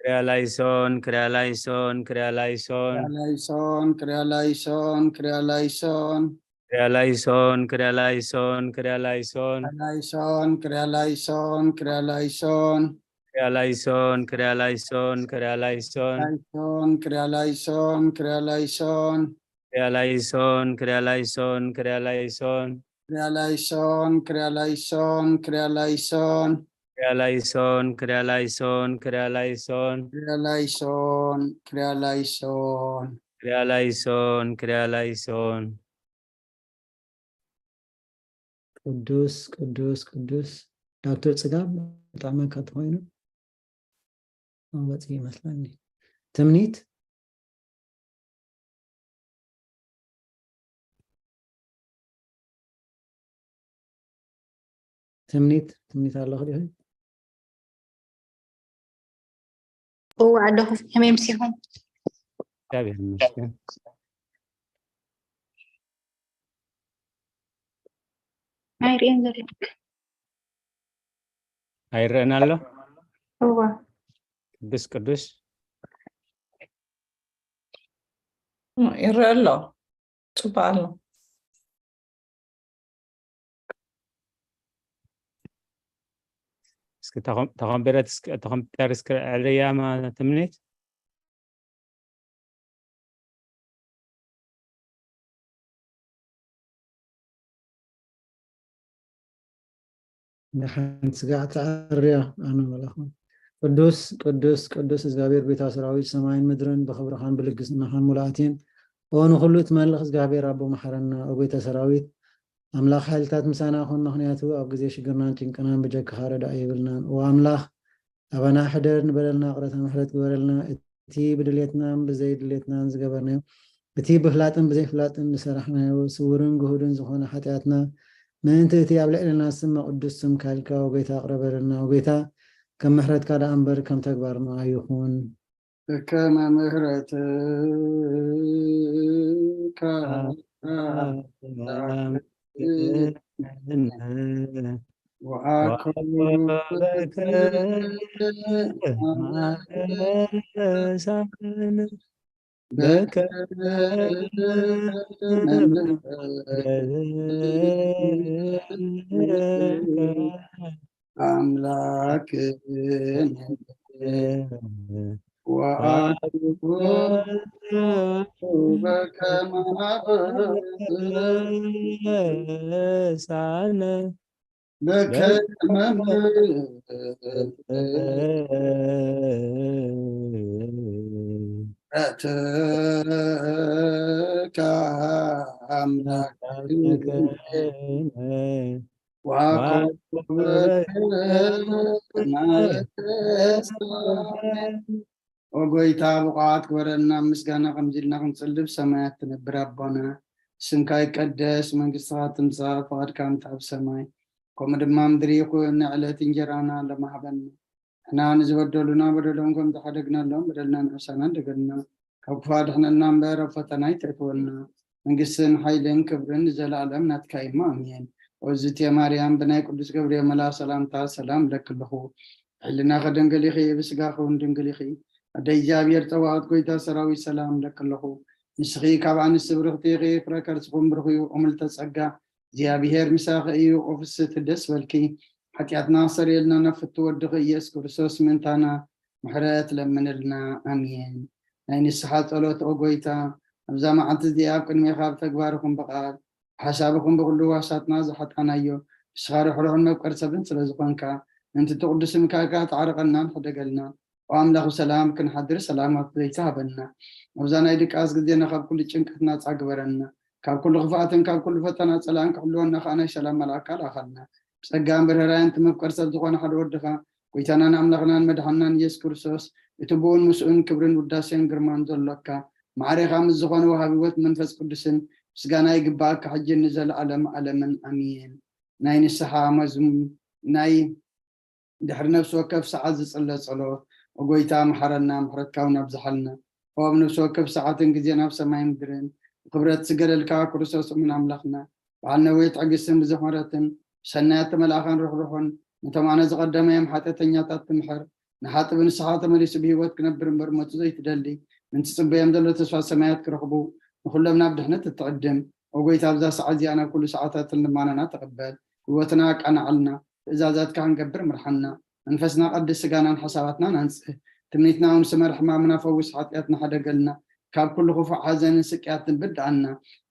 ክሪያ ላይሶን ክሪያ ላይሶን ክሪያ ላይሶን ላይሶን ክሪያ ላይሶን ክሪያ ላይሶን ክሪያ ላይሶን ክሪያ ላይሶን ክሪያ ላይሶን ላይሶን ክሪያ ላይሶን ክሪያ ላይሶን ክሪያ ላይሶን ክሪያ ላይሶን ክሪያ ላይሶን ላይሶን ክሪያ ላይሶን ክሪያ ላይሶን ክሪያ ላይሶን ክሪያ ላይሶን ክሪያ ላይሶን ክሪያ ላይሶን ክሪያ ላይሶን ክሪያ ላይሶን ክሪያ ላይሶን ክሪያ ላይሶን ክሪያ ላይሶን ክሪያ ላይሶን ክሪያ ላይሶን ክሪያ ላይሶን ክሪያ ላይሶን ቅዱስ ቅዱስ ቅዱስ። ዶክተር ጽጋብ፣ ብጣዕሚ እንካ ተኾይኑ መወፂ ይመስለኒ። ትምኒት ትምኒት፣ ትምኒት ኣለኹ ዲኺ? እወ ኣለኹ። ከመይ ምሲኹም? እግዚኣብሔር ይመስገን። ኣይርእን ዘሎ። ኣይረአን ኣሎ። እወ። ቅዱስ ቅዱስ። ይረአ ኣሎ። ጽቡቅ ኣሎ። እስኪ ተኾም-፣ ተኾምቢረት እስኪ፣ ተኾምቢተር እስኪ ዕልያ ማ-፣ ትምኒት። ንሓንቲ ስጋዕ ተኣርያ ኣነ መለኹ። ቅዱስ ቅዱስ ቅዱስ እግዚኣብሔር ቤታ ሰራዊት ሰማይን ምድርን ብኽብርኻን ብልግስናኻን ሙሉኣት እየን። ኦ ንኹሉ እትመልኽ እግዚኣብሔር ኣቦ መሓረና። ኦ ጎይታ ሰራዊት ኣምላኽ ሓይልታት ምሳና ኹን። ምኽንያቱ ኣብ ግዜ ሽግርናን ጭንቅናን ብጀክኻ ረዳኢ የብልናን። ኦ ኣምላኽ ኣባና ሕደር፣ ንበደልና ቅረታ ምሕረት ግበረልና። እቲ ብድሌትናን ብዘይድሌትናን ዝገበርናዮ፣ እቲ ብፍላጥን ብዘይፍላጥን ዝሰራሕናዮ ስውርን ግሁድን ዝኾነ ሓጢኣትና ምእንቲ እቲ ኣብ ልዕልና ዝስመ ቅዱስ ስምካ ኢልካ፣ ኦ ጎይታ፣ ቅረበልና። ኦ ጎይታ፣ ከም ምሕረትካ ደኣ እምበር ከም ተግባርና ኣይኹን። ከመ ምሕረትካ ወአኮ አምላክ ወአኮ በከመ ሳነ በከመ ምሕረትከ አምላክነ ወአኮ በከመ ሳነ። ኦ ጎይታ፣ ብቑዓት ግበረና፣ ምስጋና ከምዚ ኢልና ክንጽሊ። ብሰማያት ትነብር ኣቦና፣ ስምካ ይቀደስ፣ መንግስትኻ ትምጻእ፣ ፍቓድካ ምጻእ ኣብ ሰማይ፣ ከምኡ ድማ ምድሪ ይኹን። ንዕለት እንጀራና ሎሚ ሃበና፣ ንሕና ንዝበደሉና በደሎም ከም ዝሓደግናሎም በደልና ንሕሳና እንደገልና፣ ካብ ክፉእ ኣድሕነና እምበር፣ ኣብ ፈተና ኣይተእትወና፣ መንግስትን ሓይልን ክብርን ንዘለኣለም ናትካ እዩ፣ ኣሜን። ኦ ዝትየ ማርያም፣ ብናይ ቅዱስ ገብርኤል መልኣኽ ሰላምታ ሰላም እለኪ ኣለኹ። ሕልናኺ ድንግል ኢኺ፣ ብስጋኺ እውን ድንግል ኢኺ። ኣደ እግዚኣብሔር ጸባኦት፣ ጎይታ ሰራዊት፣ ሰላም እለኪ ኣለኹ። ንስኺ ካብ ኣንስቲ ብርኽቲ ኢኺ፣ ፍረ ከርስኹም ብሩኽ እዩ። እምልተ ጸጋ፣ እግዚኣብሔር ምሳኺ እዩ። ኦ ፍስሕቲ፣ ደስ በልኪ፣ ሓጢኣትና ክሰርየልና ናብ ፍቱ ወድኺ ኢየሱስ ክርስቶስ ምእንታና ምሕረት ለምንልና። ኣሜን። ናይ ንስሓ ጸሎት። ኦ ጎይታ፣ ኣብዛ መዓልቲ እዚኣ ኣብ ቅድሜኻ ብተግባርኹም ብቓል ሓሳብኹም ብኹሉ ዋሳትና ዝሓጣናዮ፣ ንስኻ ርሕሩሕን መፍቀር ሰብን ስለ ዝኾንካ፣ ምእንቲ እቲ ቅዱስ ስምካ ኢልካ ተዓርቐናን ሕደገልና። ኦ ኣምላኽ ብሰላም ክንሓድር ሰላማት ዘይተሃበና። ኣብዛ ናይ ድቃስ ግዜና ካብ ኩሉ ጭንቀት ናጻ ግበረና። ካብ ኩሉ ክፍኣትን ካብ ኩሉ ፈተና ጸላእን ክሕልወና ከኣ ናይ ሰላም መልኣካ ላእኻልና። ብጸጋን ብርህራየን እቲ መፍቀር ሰብ ዝኾነ ሓደ ወድኻ፣ ጎይታናን ኣምላኽናን መድሓንናን ኢየሱስ ክርስቶስ፣ እቲ ብኡን ምስኡን ክብርን ውዳሴን ግርማን ዘሎካ፣ ማዕሬኻ ምስ ዝኾነ ወሃቢ ህይወት መንፈስ ቅዱስን ምስጋና ይግባኣካ፣ ሕጂ ንዘለኣለም ኣለምን ኣሜን። ናይ ንስሓ መዝሙ-፣ ናይ ድሕሪ ነፍሲ ወከፍ ሰዓት ዝጽለ ጸሎት። ኦ ጎይታ፣ መሓረና፣ ምሕረትካ እውን ኣብዝሓልና። ኦ ኣብ ነፍሲ ወከፍ ሰዓትን ግዜን ኣብ ሰማይ ምድርን ብክብረት ዝገለልካ ክርስቶስ እሙን ኣምላኽና፣ በዓል ነዊሕ ትዕግስትን ብዙሕ ምሕረትን፣ ሰናያት መልኣኻን ርሕሩሕን፣ ነቶም ኣነ ዝቐደመዮም ሓጢኣተኛታት ትምሕር፣ ንሓጥብ ንስኻ ተመሊሱ ብህይወት ክነብር እምበር ሞቱ ዘይትደሊ፣ ምእንቲ ጽበዮም ዘሎ ተስፋ ሰማያት ክረኽቡ፣ ንኹሎም ናብ ድሕነት እትዕድም። ኦ ጎይታ፣ ኣብዛ ሰዓት እዚኣ ናብ ኩሉ ሰዓታትን ልማናና ተቐበል። ህይወትና ኣቃንዓልና፣ ትእዛዛትካ ክንገብር ምርሓና። መንፈስና ቀድስ፣ ስጋናን ሓሳባትናን ኣንጽህ። ትምኒትና እውን ስመር፣ ሕማምና ፈውስ፣ ሓጢኣትና ሓደገልና። ካብ ኩሉ ክፉእ ሓዘንን ስቅያትን ብድኣና።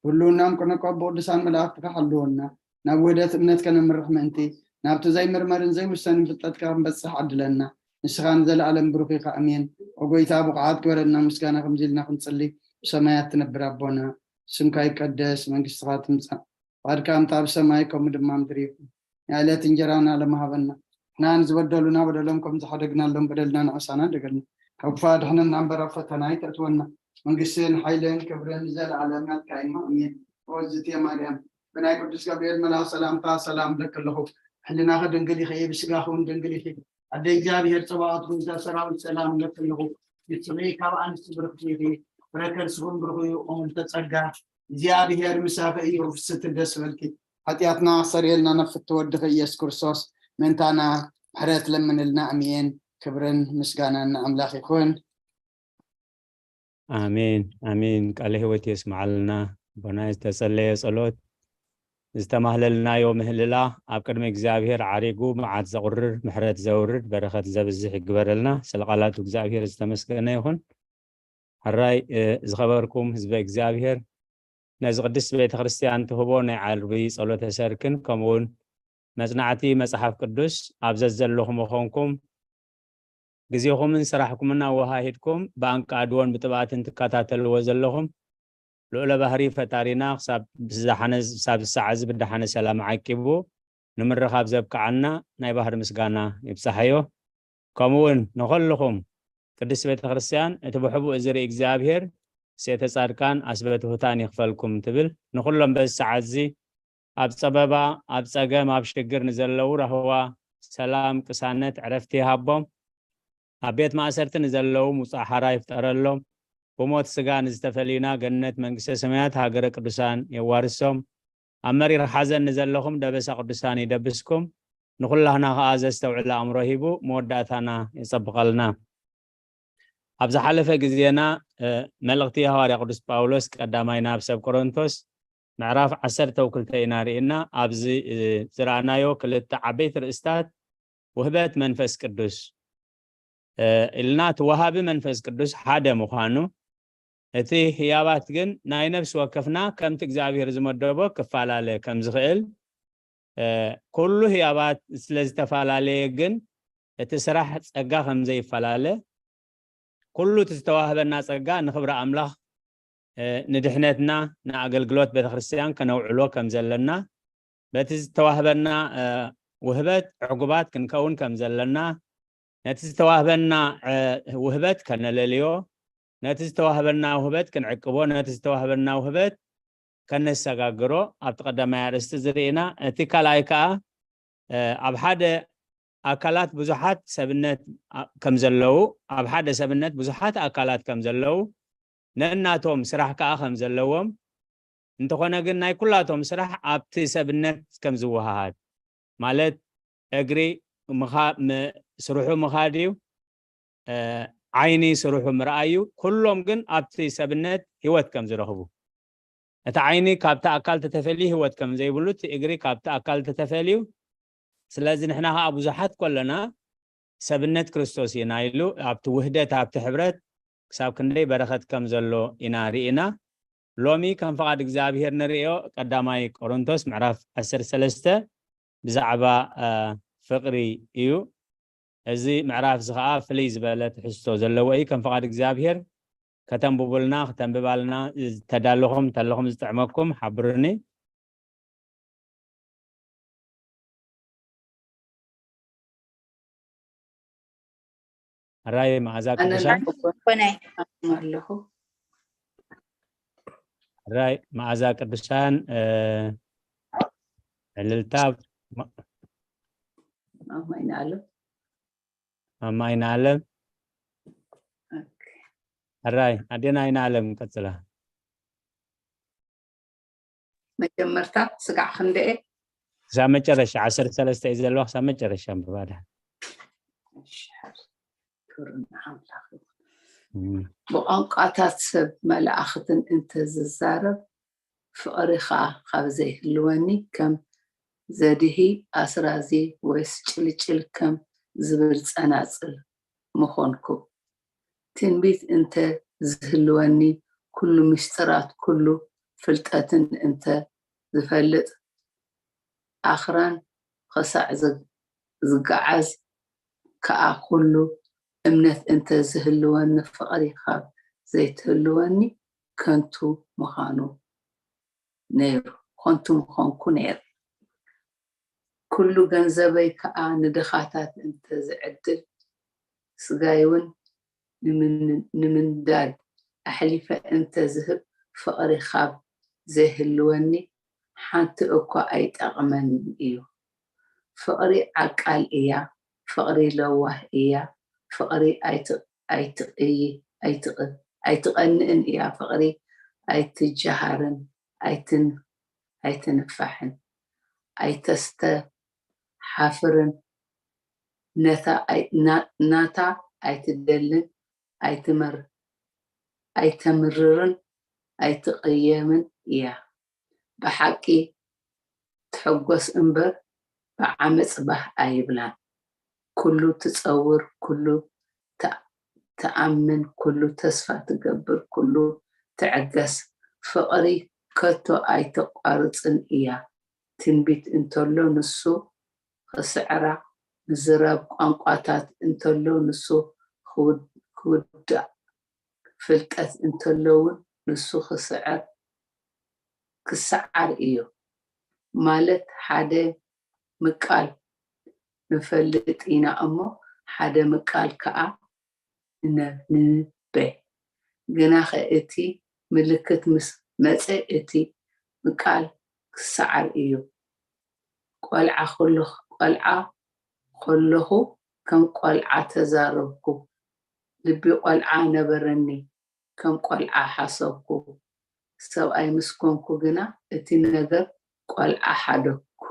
ብህልውናም ቅንቆ ብቅዱሳን መላእኽትካ ሓልወና። ናብ ውህደት እምነት ከነምርሕ ምእንቲ፣ ናብቲ ዘይምርመርን ዘይውሰንን ፍልጠትካ ክንበጽሕ ዓድለና። ንስኻ ንዘለኣለም ብሩኽ ኢኻ። ኣሜን። ኦ ጎይታ፣ ብቑዓት ግበረና፣ ምስጋና ከምዚ ኢልና ክንጽሊ። ብሰማያት ትነብር ኣቦና፣ ስምካ ይቀደስ፣ መንግስትኻ ትምጻእ፣ ፍቓድካ እንተ ኣብ ሰማይ ከምኡ ድማ ምድሪ ይኹን። ናይ ዕለት እንጀራና ሎሚ ሃበና። ንሕና ንዝበደሉና በደሎም ከም ዝሓደግናሎም በደልና ንዕሳና ደገልና። ካብ ክፉእ ኣድሕነና እምበር ኣብ ፈተና ኣይተእትወና። መንግስትን ሓይልን ክብርን ንዘለኣለም ናትካ እዩ። ኣሜን። ኦ ዝትየ ማርያም፣ ብናይ ቅዱስ ገብርኤል መልኣኽ ሰላምታ ሰላም እብለኪ ኣለኹ። ሕልናኺ ድንግል ይኺ፣ ብስጋኺ እውን ድንግል ይኺ። ኣደ እግዚኣብሔር ጸባኦት፣ ጎይታ ሰራዊት ሰላም እብለኪ ኣለኹ። ንስኺ ካብ ኣንስቲ ብርኽቲ ኢኺ፣ ፍረ ከርስኺ እውን ብሩኽ እዩ። ኦም ተጸጋ እግዚኣብሔር ምሳኺ እዩ። ፍስቲ ደስ በልኪ። ሓጢኣትና ክሰርየልና ነፍቲ ወድኺ ኢየሱስ ክርስቶስ ምእንታና ምሕረት ለምንልና። ኣሜን። ክብርን ምስጋናን ንኣምላኽ ይኹን። ኣሜን ኣሜን። ቃለ ህይወት የስምዓልና። ኣቦና ዝተጸለየ ጸሎት፣ ዝተማህለልናዮ ምህልላ ኣብ ቅድሚ እግዚኣብሔር ዓሪጉ መዓት ዘቑርር፣ ምሕረት ዘውርድ፣ በረኸት ዘብዝሕ ይግበረልና። ስለ ቃላቱ እግዚኣብሔር ዝተመስገነ ይኹን። ሕራይ ዝኸበርኩም ህዝበ እግዚኣብሔር፣ ነዚ ቅድስት ቤተ ክርስቲያን ትህቦ ናይ ዓርቢ ጸሎተ ሰርክን ከምኡውን መጽናዕቲ መጽሓፍ ቅዱስ ኣብ ዘዘለኹም ምኾንኩም ግዜኹምን ስራሕኩምን ኣወሃሂድኩም ብኣንቃድዎን ብጥብኣትን ትከታተልዎ ዘለኹም ልዑለ ባህሪ ፈጣሪና ክሳብ ዝሰዓዚ ብደሓነ ሰላም ዓቂቡ ንምርኻብ ዘብቅዓና ናይ ባህሪ ምስጋና ይብጻሓዮ። ከምኡ እውን ንኸልኹም ቅድስት ቤተ ክርስቲያን እቲ ብሕቡእ ዝርኢ እግዚኣብሔር ሴተ ጻድቃን ኣስበ ትሑታን ይኽፈልኩም ትብል። ንኹሎም በዚ ሰዓት እዚ ኣብ ጸበባ፣ ኣብ ጸገም፣ ኣብ ሽግር ንዘለዉ ራህዋ፣ ሰላም፣ ቅሳነት፣ ዕረፍቲ ይሃቦም። ኣብ ቤት ማእሰርቲ ንዘለዉ ሙጻእ ሓራ ይፍጠረሎም። ብሞት ስጋ ንዝተፈልዩና ገነት መንግስተ ሰማያት ሃገረ ቅዱሳን የዋርሶም። ኣብ መሪር ሓዘን ንዘለኹም ደበሳ ቅዱሳን ይደብስኩም። ንኹላህና ከኣ ዘስተውዕል ኣእምሮ ሂቡ መወዳእታና የጸብቐልና። ኣብ ዝሓለፈ ግዜና መልእኽቲ ሃዋርያ ቅዱስ ጳውሎስ ቀዳማይ ናብ ሰብ ቆሮንቶስ ምዕራፍ ዓሰርተ ክልተ ኢና ርኢና። ኣብዚ ዝረኣናዮ ክልተ ዓበይቲ ርእስታት ውህበት መንፈስ ቅዱስ ኢልና፣ እቲ ወሃቢ መንፈስ ቅዱስ ሓደ ምዃኑ፣ እቲ ህያባት ግን ናይ ነፍሲ ወከፍና ከምቲ እግዚኣብሔር ዝመደቦ ክፈላለ ከም ዝኽእል፣ ኩሉ ህያባት ስለ ዝተፈላለየ ግን እቲ ስራሕ ጸጋ ከም ዘይፈላለ፣ ኩሉ እቲ ዝተዋህበና ጸጋ ንኽብሪ ኣምላኽ፣ ንድሕነትና፣ ንኣገልግሎት ቤተክርስትያን ከነውዕሎ ከም ዘለና፣ በቲ ዝተዋህበና ውህበት ዕጉባት ክንከውን ከም ዘለና፣ ነቲ ዝተዋህበና ውህበት ከነለልዮ፣ ነቲ ዝተዋህበና ውህበት ክንዕቅቦ፣ ነቲ ዝተዋህበና ውህበት ከነሰጋግሮ ኣብቲ ቀዳማይ ኣርእስቲ ዝርኢና። እቲ ካልኣይ ከዓ ኣብ ሓደ ኣካላት ብዙሓት ሰብነት ከም ዘለዉ፣ ኣብ ሓደ ሰብነት ብዙሓት ኣካላት ከም ዘለዉ፣ ነናቶም ስራሕ ከዓ ከም ዘለዎም፣ እንተኾነ ግን ናይ ኩላቶም ስራሕ ኣብቲ ሰብነት ከም ዝወሃሃድ፣ ማለት እግሪ ስርሑ ምኻድ እዩ፣ ዓይኒ ስርሑ ምርኣይ እዩ። ኩሎም ግን ኣብቲ ሰብነት ህይወት ከም ዝረኽቡ፣ እቲ ዓይኒ ካብቲ ኣካል ተተፈልዩ ህይወት ከም ዘይብሉ፣ እቲ እግሪ ካብቲ ኣካል ተተፈልዩ። ስለዚ ንሕና ከዓ ብዙሓት ኮለና ሰብነት ክርስቶስ ኢና ኢሉ ኣብቲ ውህደት፣ ኣብቲ ሕብረት ክሳብ ክንደይ በረኸት ከም ዘሎ ኢና ርኢና። ሎሚ ከም ፍቓድ እግዚኣብሔር ንርእዮ ቀዳማይ ቆሮንቶስ ምዕራፍ ዓሰርተ ሰለስተ ብዛዕባ ፍቕሪ እዩ። እዚ ምዕራፍ እዚ ከዓ ፍልይ ዝበለ ትሕዝቶ ዘለዎ እዩ። ከም ፍቓድ እግዚኣብሔር ከተንብቡልና፣ ክተንብባልና ዝተዳለኹም እንተለኹም ዝጥዕመኩም ሓብሩኒ። ሕራይ መዓዛ ቅዱሳን። ኮነ ኣለኹ። ሕራይ መዓዛ ቅዱሳን። ዕልልታ። ማማ ይንኣለም። ማማ ይንኣለም። ሕራይ ኣዴና ይንኣለም ቀጽላ። መጀመርታ ስጋዕ ክንደኤ ክሳብ መጨረሻ ዓሰርተ ሰለስተ እዩ ዘለዋ። ክሳብ መጨረሻ ኣንብባ ድሓን። ብቋንቋታት ሰብ መላእኽትን እንተዝዛረብ ፍቕሪ ኸኣ ካብ ዘይህልወኒ ከም ዘድሂ ኣስራዚ ወይስ ጭልጭል ከም ዝብል ጸናጽል ምኾንኩ። ትንቢት እንተ ዝህልወኒ ኩሉ ምስጢራት ኩሉ ፍልጠትን እንተ ዝፈልጥ ኣኽራን ኸሳዕ ዝገዓዝ ከኣ ኩሉ እምነት እንተ ዝህልወኒ ፍቕሪ ካብ ዘይትህልወኒ ከንቱ ምዃኑ ነይሩ፣ ከንቱ ምኾንኩ ነይረ። ኩሉ ገንዘበይ ከኣ ንድኻታት እንተ ዝዕድል ስጋይ እውን ንምንዳድ ኣሕሊፈ እንተ ዝህብ ፍቕሪ ካብ ዘይህልወኒ ሓንቲ እኳ ኣይጠቕመንን እዩ። ፍቕሪ ዓቃል እያ፣ ፍቕሪ ለዋህ እያ፣ ፍቕሪ ኣይትቕይ ኣይትቐንእን እያ፣ ፍቕሪ ኣይትጀሃርን ኣይትንፋሕን ኣይተስተሓፍርን፣ ናታ ኣይትደልን ኣይተምርርን ኣይትቕየምን እያ። ብሓቂ ትሕጎስ እምበር ብዓመጽ ባህ ኣይብላን። ኩሉ ትጸውር፣ ኩሉ ትኣምን፣ ኩሉ ተስፋ ትገብር፣ ኩሉ ትዕገስ። ፍቕሪ ከቶ ኣይተቋርጽን እያ። ትንቢት እንተሎ ንሱ ኽስዕራ፣ ምዝራብ ቋንቋታት እንተሎ ንሱ ክውዳእ፣ ፍልጠት እንተሎ እውን ንሱ ክስዕር ክሰዓር እዩ። ማለት ሓደ ምቃል ንፈልጥ ኢና እሞ ሓደ ምቃል ከኣ ንነብንበ። ግናኸ እቲ ምልክት ምስ መጸ እቲ ምቃል ክሰዓር እዩ። ቆልዓ ከለኹ ከም ቆልዓ ተዛረብኩ፣ ልቢ ቆልዓ ነበረኒ፣ ከም ቆልዓ ሓሰብኩ። ሰብኣይ ምስ ኮንኩ ግና እቲ ነገር ቆልዓ ሓደግኩ።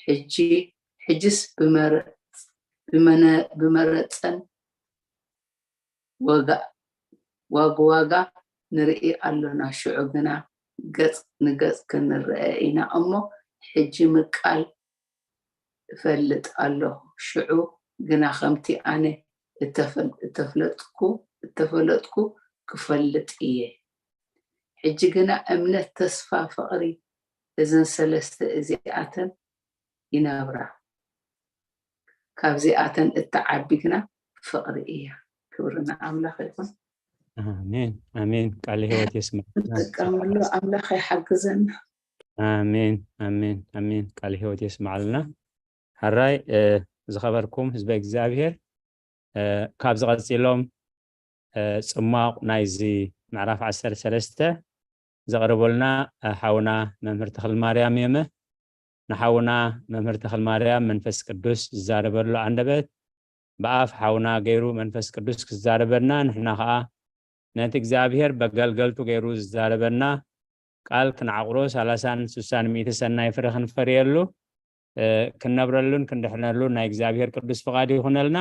ሕጂ ሕጅስ ብመረጸን ዋግዋጋ ንርኢ ኣሎና። ሽዑ ግና ገጽ ንገጽ ክንረኣ ኢና እሞ፣ ሕጂ ምቃል እፈልጥ ኣለኹ፣ ሽዑ ግና ከምቲ ኣነ እተፈለጥኩ ክፈልጥ እየ። ሕጂ ግና እምነት፣ ተስፋ፣ ፍቕሪ፣ እዘን ሰለስተ እዚኣተን ይነብራ። ካብዚኣተን እትዓቢ ግና ፍቕሪ እያ። ክብሪ ንኣምላኽ ይኹን። ኣሜን፣ ኣሜን። ቃለ ህይወት የስምዕ። ንጥቀመሉ ኣምላኽ ይሓግዘና። ኣሜን፣ ኣሜን፣ ኣሜን። ቃለ ህይወት የስምዓልና። ሕራይ ዝኸበርኩም ህዝበ እግዚኣብሔር፣ ካብዚ ቀጺሎም ጽማቕ ናይዚ ምዕራፍ ዓሰርተ ሰለስተ ዘቕርበልና ሓውና መምህር ተኽልማርያም የመ። ንሓውና መምህር ተኽልማርያም መንፈስ ቅዱስ ዝዛረበሉ ኣንደበት ብኣፍ ሓውና ገይሩ መንፈስ ቅዱስ ክዛረበና፣ ንሕና ኸኣ ነቲ እግዚኣብሔር በገልገልቱ ገይሩ ዝዛረበና ቃል ክንዓቑሮ፣ ሰላሳን ስሳን ሚእቲ ሰናይ ፍረ ክንፈርየሉ፣ ክንነብረሉን ክንድሕነሉን ናይ እግዚኣብሔር ቅዱስ ፍቓድ ይኹነልና።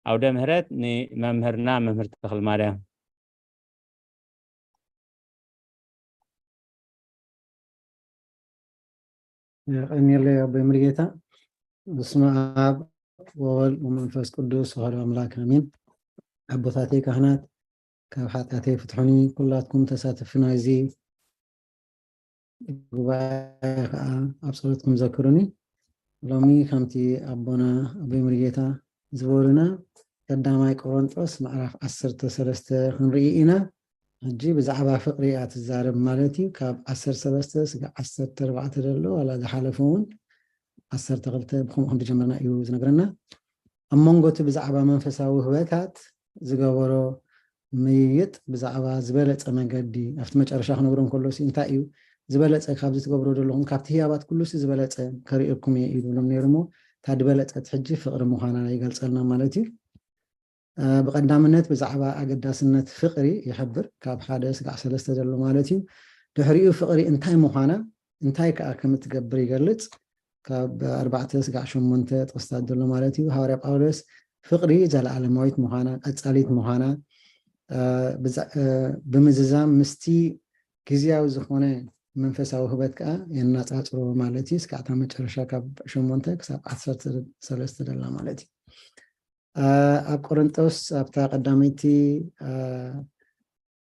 ኣውደ ምህረት ንመምህርና መምህር ተኽልማርያም። የቐንየለይ ኣቦይ ሙሉጌታ። በስመ ኣብ ወወልድ ወመንፈስ ቅዱስ ወሃዱ ኣምላክ ኣሜን። ኣቦታተይ ካህናት ካብ ሓጢኣተይ ፍትሑኒ፣ ኩላትኩም ተሳተፍቲ ናይዚ ጉባኤ ከዓ ኣብ ጸሎትኩም ዘክሩኒ። ሎሚ ከምቲ ኣቦና ኣቦይ ሙሉጌታ ዝበሉና ቀዳማይ ቆሮንጦስ ምዕራፍ ዓሰርተ ሰለስተ ክንርኢ ኢና። ሕጂ ብዛዕባ ፍቕሪ እያ ትዛረብ ማለት እዩ። ካብ ዓሰርተ ሰለስተ ስጋዕ ዓሰርተ ኣርባዕተ ዘሎ ዋላ ዝሓለፈ እውን ዓሰርተ ክልተ ብከምኡ ከም ዝጀመርና እዩ ዝነግረና። ኣብ መንጎ እቲ ብዛዕባ መንፈሳዊ ውህበታት ዝገበሮ ምይይጥ ብዛዕባ ዝበለጸ መንገዲ ኣብቲ መጨረሻ ክነግሮ እንከሎ እንታይ እዩ ዝበለጸ ካብዚ ትገብሮ ዘለኹም ካብቲ ህያባት ኩሉሲ ዝበለጸ ከርእየኩም እየ እዩ ዝብሎም ነይሩ እሞ እታ ዝበለጸት ሕጂ ፍቕሪ ምዃና ይገልጸልና ማለት እዩ። ብቐዳምነት ብዛዕባ ኣገዳስነት ፍቕሪ ይሕብር ካብ ሓደ ስጋዕ ሰለስተ ዘሎ ማለት እዩ። ድሕሪኡ ፍቕሪ እንታይ ምዃና እንታይ ከዓ ከም እትገብር ይገልጽ። ካብ ኣርባዕተ ስጋዕ ሸሞንተ ጥቕስታት ዘሎ ማለት እዩ። ሃዋርያ ጳውሎስ ፍቕሪ ዘለኣለማዊት ምዃና ቀጻሊት ምዃና ብምዝዛም ምስቲ ግዝያዊ ዝኾነ መንፈሳዊ ህበት ከዓ የናፃፅሮ ማለት እዩ። ስጋዕታ መጨረሻ ካብ ሸሞንተ ክሳብ ዓሰርተ ሰለስተ ደላ ማለት እዩ። ኣብ ቆሮንጦስ ኣብታ ቀዳመይቲ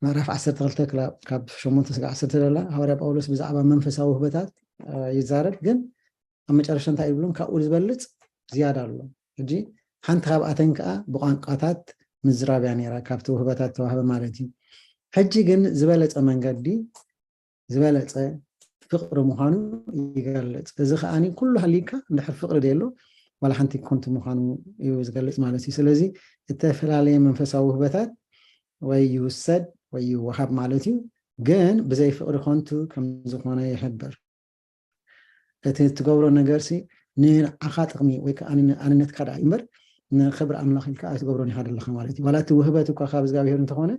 ምዕራፍ ዓሰርተ ክልተ ካብ ሸሞንተ ስጋዕ ዓሰርተ ደላ ሃዋርያ ጳውሎስ ብዛዕባ መንፈሳዊ ህበታት ይዛረብ። ግን ኣብ መጨረሻ እንታይ ይብሎም? ካብኡ ዝበልፅ ዝያዳ ኣሎ። ሕጂ ሓንቲ ካብኣተን ከዓ ብቋንቋታት ምዝራብ እያ ነይራ፣ ካብቲ ውህበታት ተዋህበ ማለት እዩ። ሕጂ ግን ዝበለፀ መንገዲ ዝበለፀ ፍቕሪ ምዃኑ ይገልፅ። እዚ ከዓኒ ኩሉ ሃሊካ እንድሕር ፍቕሪ ደሎ ዋላ ሓንቲ ኮንቱ ምዃኑ እዩ ዝገልፅ ማለት እዩ። ስለዚ እተፈላለየ መንፈሳዊ ውህበታት ወይ ይውሰድ ወይ ይወሃብ ማለት እዩ፣ ግን ብዘይ ፍቕሪ ኮንቱ ከም ዝኾነ ይሕብር። እቲ እትገብሮ ነገርሲ ንዓኻ ጥቕሚ ወይ ከዓ ኣንነትካ ደኣ እምበር ንክብሪ ኣምላኽ ኢልካ ኣይትገብሮን ኢኻ ዘለኻ ማለት እዩ። ዋላ እቲ ውህበት እኳ ካብ እግዚኣብሔር እንተኾነ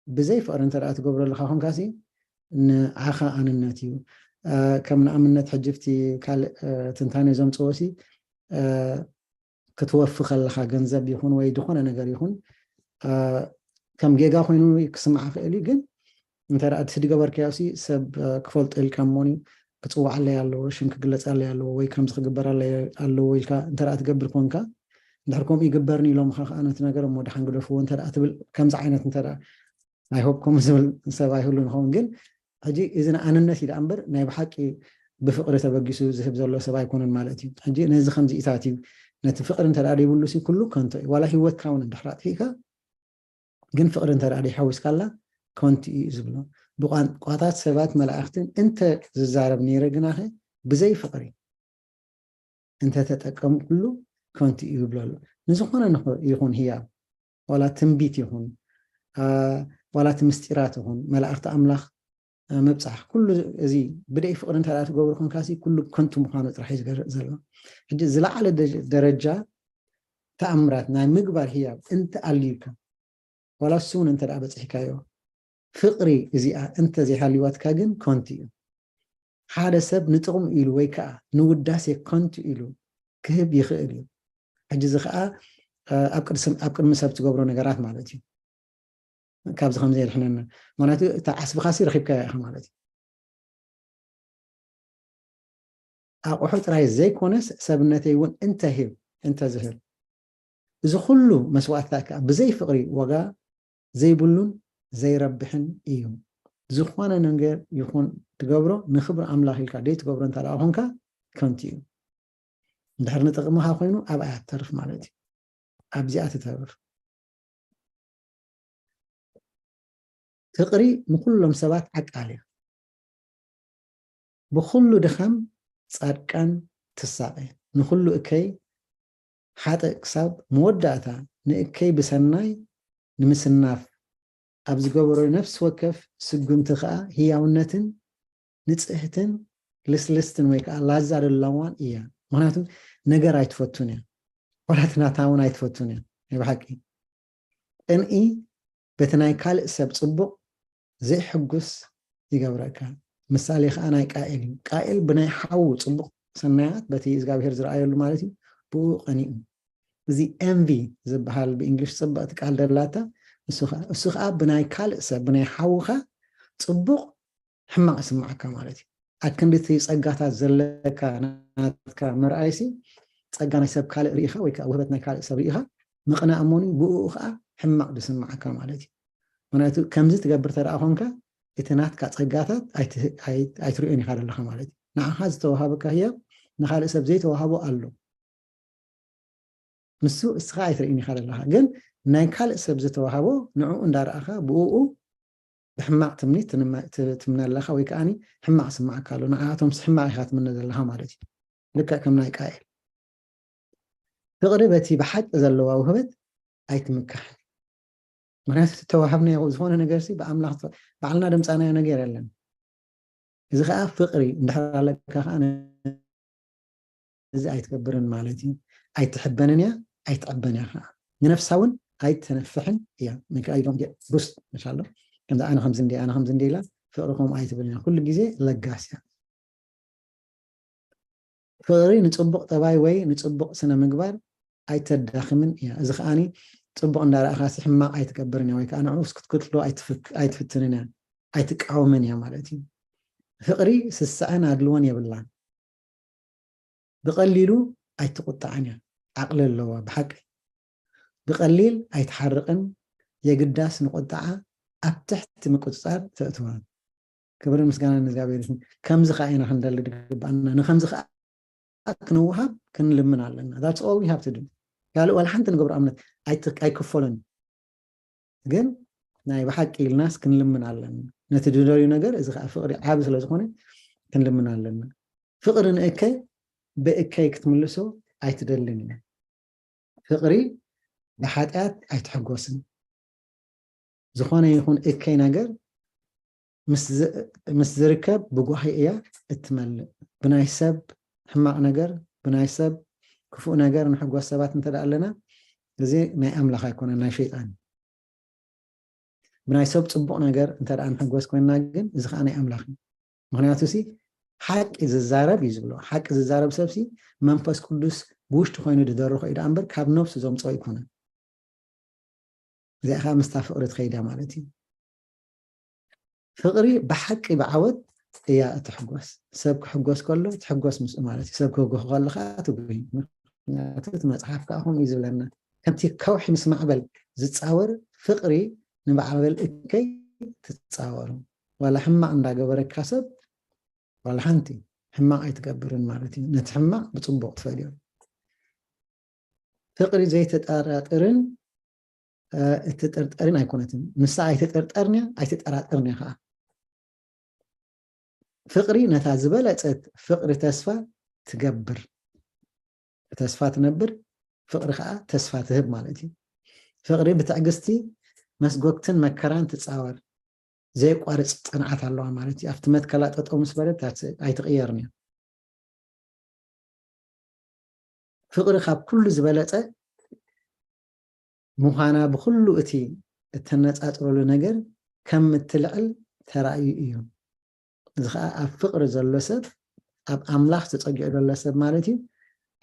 ብዘይ ፍቕሪ እንተ ደኣ ትገብሮ ኣለኻ ኮንካሲ ንዓኻ ኣንነት እዩ። ከም ንኣብነት ሕጂ ብቲ ካልእ ትንታነ ዘምፅዎ ሲ ክትወፊ ከለኻ ገንዘብ ይኹን ወይ ዝኾነ ነገር ይኹን ከም ጌጋ ኮይኑ ክስምዓ ክእል እዩ። ግን እንተ እቲ ዝገበርካዮ ሲ ሰብ ክፈልጦ ኢልካ እሞኒ ክፅዋዓለይ ኣለዎ፣ ሽም ክግለፃለይ ኣለዎ ወይ ከምዚ ክግበራለይ ኣለዎ ኢልካ እንተ ትገብር ኮንካ፣ እንድሕር ከምኡ ይግበርኒ ኢሎምኻ ከዓ ነቲ ነገር እሞ ደሓን ግደፍዎ እንተ ትብል ከምዚ ዓይነት እንተ I hope ከምኡ ዝብል ሰብ ኣይህሉ ንኸውን። ግን ሕጂ እዚ ንኣንነት እዩ ደኣ እምበር ናይ ብሓቂ ብፍቕሪ ተበጊሱ ዝህብ ዘሎ ሰብ ኣይኮነን ማለት እዩ። ሕጂ ነዚ ከምዚኢታት እዩ። ነቲ ፍቕሪ እንተ ደኣ ዘይብሉ ሲ ኩሉ ከንቶ እዩ። ዋላ ህይወትካ እውን እንድሕር ኣጥፊእካ ግን ፍቕሪ እንተ ደኣ ዘይሓዊስካላ ከንቱ እዩ ዝብሎ። ብቋንቋታት ሰባት መላእኽትን እንተ ዝዛረብ ነይረ ግናኸ ብዘይ ፍቕሪ እንተ ተጠቀምኩሉ ከንቱ እዩ ይብሎ ኣሎ። ንዝኾነ ንኽ- ይኹን ህያብ ዋላ ትንቢት ይኹን ዋላ እቲ ምስጢራት ይኹን መላእኽቲ ኣምላኽ ምብፃሕ ኩሉ እዚ ብደይ ፍቕሪ እንተ ትገብሩ ኮንካሲ ኩሉ ከንቱ ምዃኑ ጥራሕ እዩ ዝገርእ ዘሎ። ሕጂ ዝለዓለ ደረጃ ተኣምራት ናይ ምግባር ህያብ እንተ ኣልዩካ ዋላ እሱ እውን እንተ በፂሕካዮ ፍቕሪ እዚኣ እንተ ዘይሃልዋትካ ግን ከንቱ እዩ። ሓደ ሰብ ንጥቕሙ ኢሉ ወይ ከዓ ንውዳሴ ከንቱ ኢሉ ክህብ ይኽእል እዩ። ሕጂ እዚ ከዓ ኣብ ቅድሚ ሰብ ትገብሮ ነገራት ማለት እዩ። ካብዚ ከምዚ የድሕነና። ምክንያቱ እታ ዓስብኻሲ ረኺብካያ ኢኻ ማለት እዩ። ኣቑሑ ጥራይ ዘይኮነስ ሰብነተይ እውን እንተህብ እንተዝህብ እዚ ኩሉ መስዋእትታት ከዓ ብዘይ ፍቕሪ ዋጋ ዘይብሉን ዘይረብሕን እዩ። ዝኾነ ነገር ይኹን ትገብሮ ንክብሪ ኣምላኽ ኢልካ ደይ ትገብሮ እንተ ደኣ ኮንካ ከንቱ እዩ። እንድሕር ንጥቕምኻ ኮይኑ ኣብኣ ትተርፍ ማለት እዩ። ኣብዚኣ ትተርፍ። ፍቕሪ ንኩሎም ሰባት ዓቃል እያ። ብኩሉ ድኻም ጻድቃን ትሳቐ፣ ንኩሉ እከይ ሓጥእ ክሳብ መወዳእታ ንእከይ ብሰናይ ንምስናፍ ኣብ ዝገበሮ ነፍሲ ወከፍ ስጉምቲ ከኣ ህያውነትን ንጽህትን ልስልስትን ወይ ከኣ ላዛ ዘለዋን እያ። ምክንያቱ ነገር ኣይትፈቱን እያ፣ ዋላ እቲ ናታ እውን ኣይትፈቱን እያ። ናይ ብሓቂ ቅንኢ በቲ ናይ ካልእ ሰብ ጽቡቕ ዘይሕጉስ ይገብረካ። ምሳሌ ከኣ ናይ ቃኤል እዩ። ቃኤል ብናይ ሓዉ ጽቡቕ ሰናያት በቲ እግዚኣብሔር ዝረኣየሉ ማለት እዩ ብኡ ቀኒኡ። እዚ ኤንቪ ዝበሃል ብእንግሊሽ ጽብቕቲ ቃል ደላታ እሱ ከኣ ብናይ ካልእ ሰብ ብናይ ሓውኻ ጽቡቕ ሕማቕ ይስምዓካ ማለት እዩ። ኣክንዲ እቲ ጸጋታት ዘለካ ናትካ ምርኣይሲ ጸጋ ናይ ሰብ ካልእ ርኢኻ ወይ ከዓ ውህበት ናይ ካልእ ሰብ ርኢኻ ምቕናእ እሞኒ ብኡ ከዓ ሕማቕ ዝስምዓካ ማለት እዩ። ምክንያቱ ከምዚ ትገብር ተደኣ ኮንካ እቲ ናትካ ጸጋታት ኣይትርእዮን ኢኻ ዘለኻ ማለት እዩ። ንዓኻ ዝተዋሃበካ ህያብ ንኻልእ ሰብ ዘይተዋሃቦ ኣሎ። ንሱ እስኻ ኣይትርእን ኢኻ ዘለኻ፣ ግን ናይ ካልእ ሰብ ዝተዋሃቦ ንዕኡ እንዳረኣኻ ብኡ ብሕማቕ ትምኒት ትምነ ኣለኻ ወይ ከዓኒ ሕማቕ ስምዓካ ኣሎ። ንዓኣቶም ሕማቕ ኢኻ ትምነ ዘለኻ ማለት እዩ። ልክዕ ከም ናይ ቃኤል። ፍቕሪ በቲ ብሓቂ ዘለዋ ውህበት ኣይትምካሕን። ምክንያቱ ተዋሃብናዮ ዝኾነ ነገር ሲ ብኣምላኽ ባዕልና ደምፃናዮ ነገር የለን። እዚ ከዓ ፍቕሪ እንድሕር ኣለካ ከዓ እዚ ኣይትገብርን ማለት እዩ። ኣይትሕበንን እያ፣ ኣይትዕበን እያ ከዓ። ንነፍሳ እውን ኣይትነፍሕን እያ። ምክንያቱ ቡስት መሻሎ ከምዚ ኣነ ከምዚ እንዲ ኣነ ከምዚ እንዲ ኢላ ፍቕሪ ከምኡ ኣይትብልን እያ። ኩሉ ግዜ ለጋስ እያ። ፍቕሪ ንፅቡቕ ጠባይ ወይ ንፅቡቕ ስነ ምግባር ኣይተዳኽምን እያ። እዚ ከዓኒ ፅቡቕ እንዳረኣኻሲ ሕማቕ ኣይትገብርን እያ ወይ ከዓ ንዕኡ ክትክትሎ ኣይትፍትንን እያ፣ ኣይትቃወምን እያ ማለት እዩ። ፍቕሪ ስስዐን ኣድልዎን የብላን። ብቐሊሉ ኣይትቁጣዕን እያ፣ ዓቕሊ ኣለዋ ብሓቂ። ብቐሊል ኣይትሓርቕን፣ የግዳስ ንቁጣዓ ኣብ ትሕቲ ምቁፅፃር ተእትዋ። ክብርን ምስጋናን ንእግዚኣብሔር ይኹን። ከምዚ ከዓ ኢና ክንደሊ ዝግባኣና። ንከምዚ ከዓ ክንወሃብ ክንልምን ኣለና። That's all we have to do። ካልእ ዋላ ሓንቲ ንገብሮ እምነት ኣይክፈሎን። ግን ናይ ብሓቂ ኢልናስ ክንልምን ኣለና። ነቲ ዝደልዩ ነገር እዚ ከዓ ፍቕሪ ዓቢ ስለ ዝኾነ ክንልምን ኣለና። ፍቕሪ ንእከይ ብእከይ ክትምልሶ ኣይትደልን እያ። ፍቕሪ ብሓጢኣት ኣይትሕጎስን። ዝኾነ ይኹን እከይ ነገር ምስ ዝርከብ ብጓሂ እያ እትመልእ። ብናይ ሰብ ሕማቕ ነገር ብናይ ሰብ ክፉእ ነገር ንሕጎስ ሰባት እንተ ደኣ ኣለና፣ እዚ ናይ ኣምላኽ ኣይኮነን፣ ናይ ሸይጣን እዩ። ብናይ ሰብ ጽቡቕ ነገር እንተ ደኣ ንሕጎስ ኮይንና ግን፣ እዚ ኸኣ ናይ ኣምላኽ እዩ። ምኽንያቱ ሲ ሓቂ ዝዛረብ እዩ ዝብሎ። ሓቂ ዝዛረብ ሰብ ሲ መንፈስ ቅዱስ ብውሽጢ ኮይኑ ዝደርኾ እዩ ደኣ እምበር ካብ ነብሱ ዘምጽኦ ኣይኮነን። እዚኣ ኸኣ ምስታ ፍቕሪ ትኸይዳ ማለት እዩ። ፍቕሪ ብሓቂ ብዓወት እያ እትሕጎስ። ሰብ ክሕጎስ ከሎ ትሕጎስ ምስኡ ማለት እዩ። ሰብ ክህጎ ከሎ ኸኣ ትጉሂ። ምኽንያቱ እቲ መጽሓፍ ከኣ ከምኡ እዩ ዝብለና። ከምቲ ከውሒ ምስ ማዕበል ዝጻወር ፍቕሪ ንማዕበል እከይ ትጻወሩ። ዋላ ሕማቕ እንዳገበረካ ሰብ ዋላ ሓንቲ ሕማቕ ኣይትገብርን ማለት እዩ። ነቲ ሕማቕ ብጽቡቕ ትፈልዮ። ፍቕሪ ዘይትጠራጥርን እ፣ እትጥርጠርን ኣይኮነትን። ንሳ ኣይትጥርጠርን እያ፣ ኣይትጠራጠርን እያ ኸዓ። ፍቕሪ ነታ ዝበለጸት ፍቕሪ ተስፋ ትገብር። ተስፋ ትነብር፣ ፍቕሪ ኸዓ ተስፋ ትህብ ማለት እዩ። ፍቕሪ ብትዕግስቲ መስጎግትን መከራን ትጻወር። ዘየቋርጽ ጽንዓት ኣለዋ ማለት እዩ። ኣብቲ መትከላ ጠጠው ምስ በለት ኣይትቕየርን እያ። ፍቕሪ ካብ ኩሉ ዝበለጸ ምዃና ብኹሉ እቲ እተነጻጽረሉ ነገር ከም እትልዕል ተራእዩ እዩ። እዚ ኸዓ ኣብ ፍቕሪ ዘሎ ሰብ፣ ኣብ ኣምላኽ ተጸጊዑ ዘሎ ሰብ ማለት እዩ፣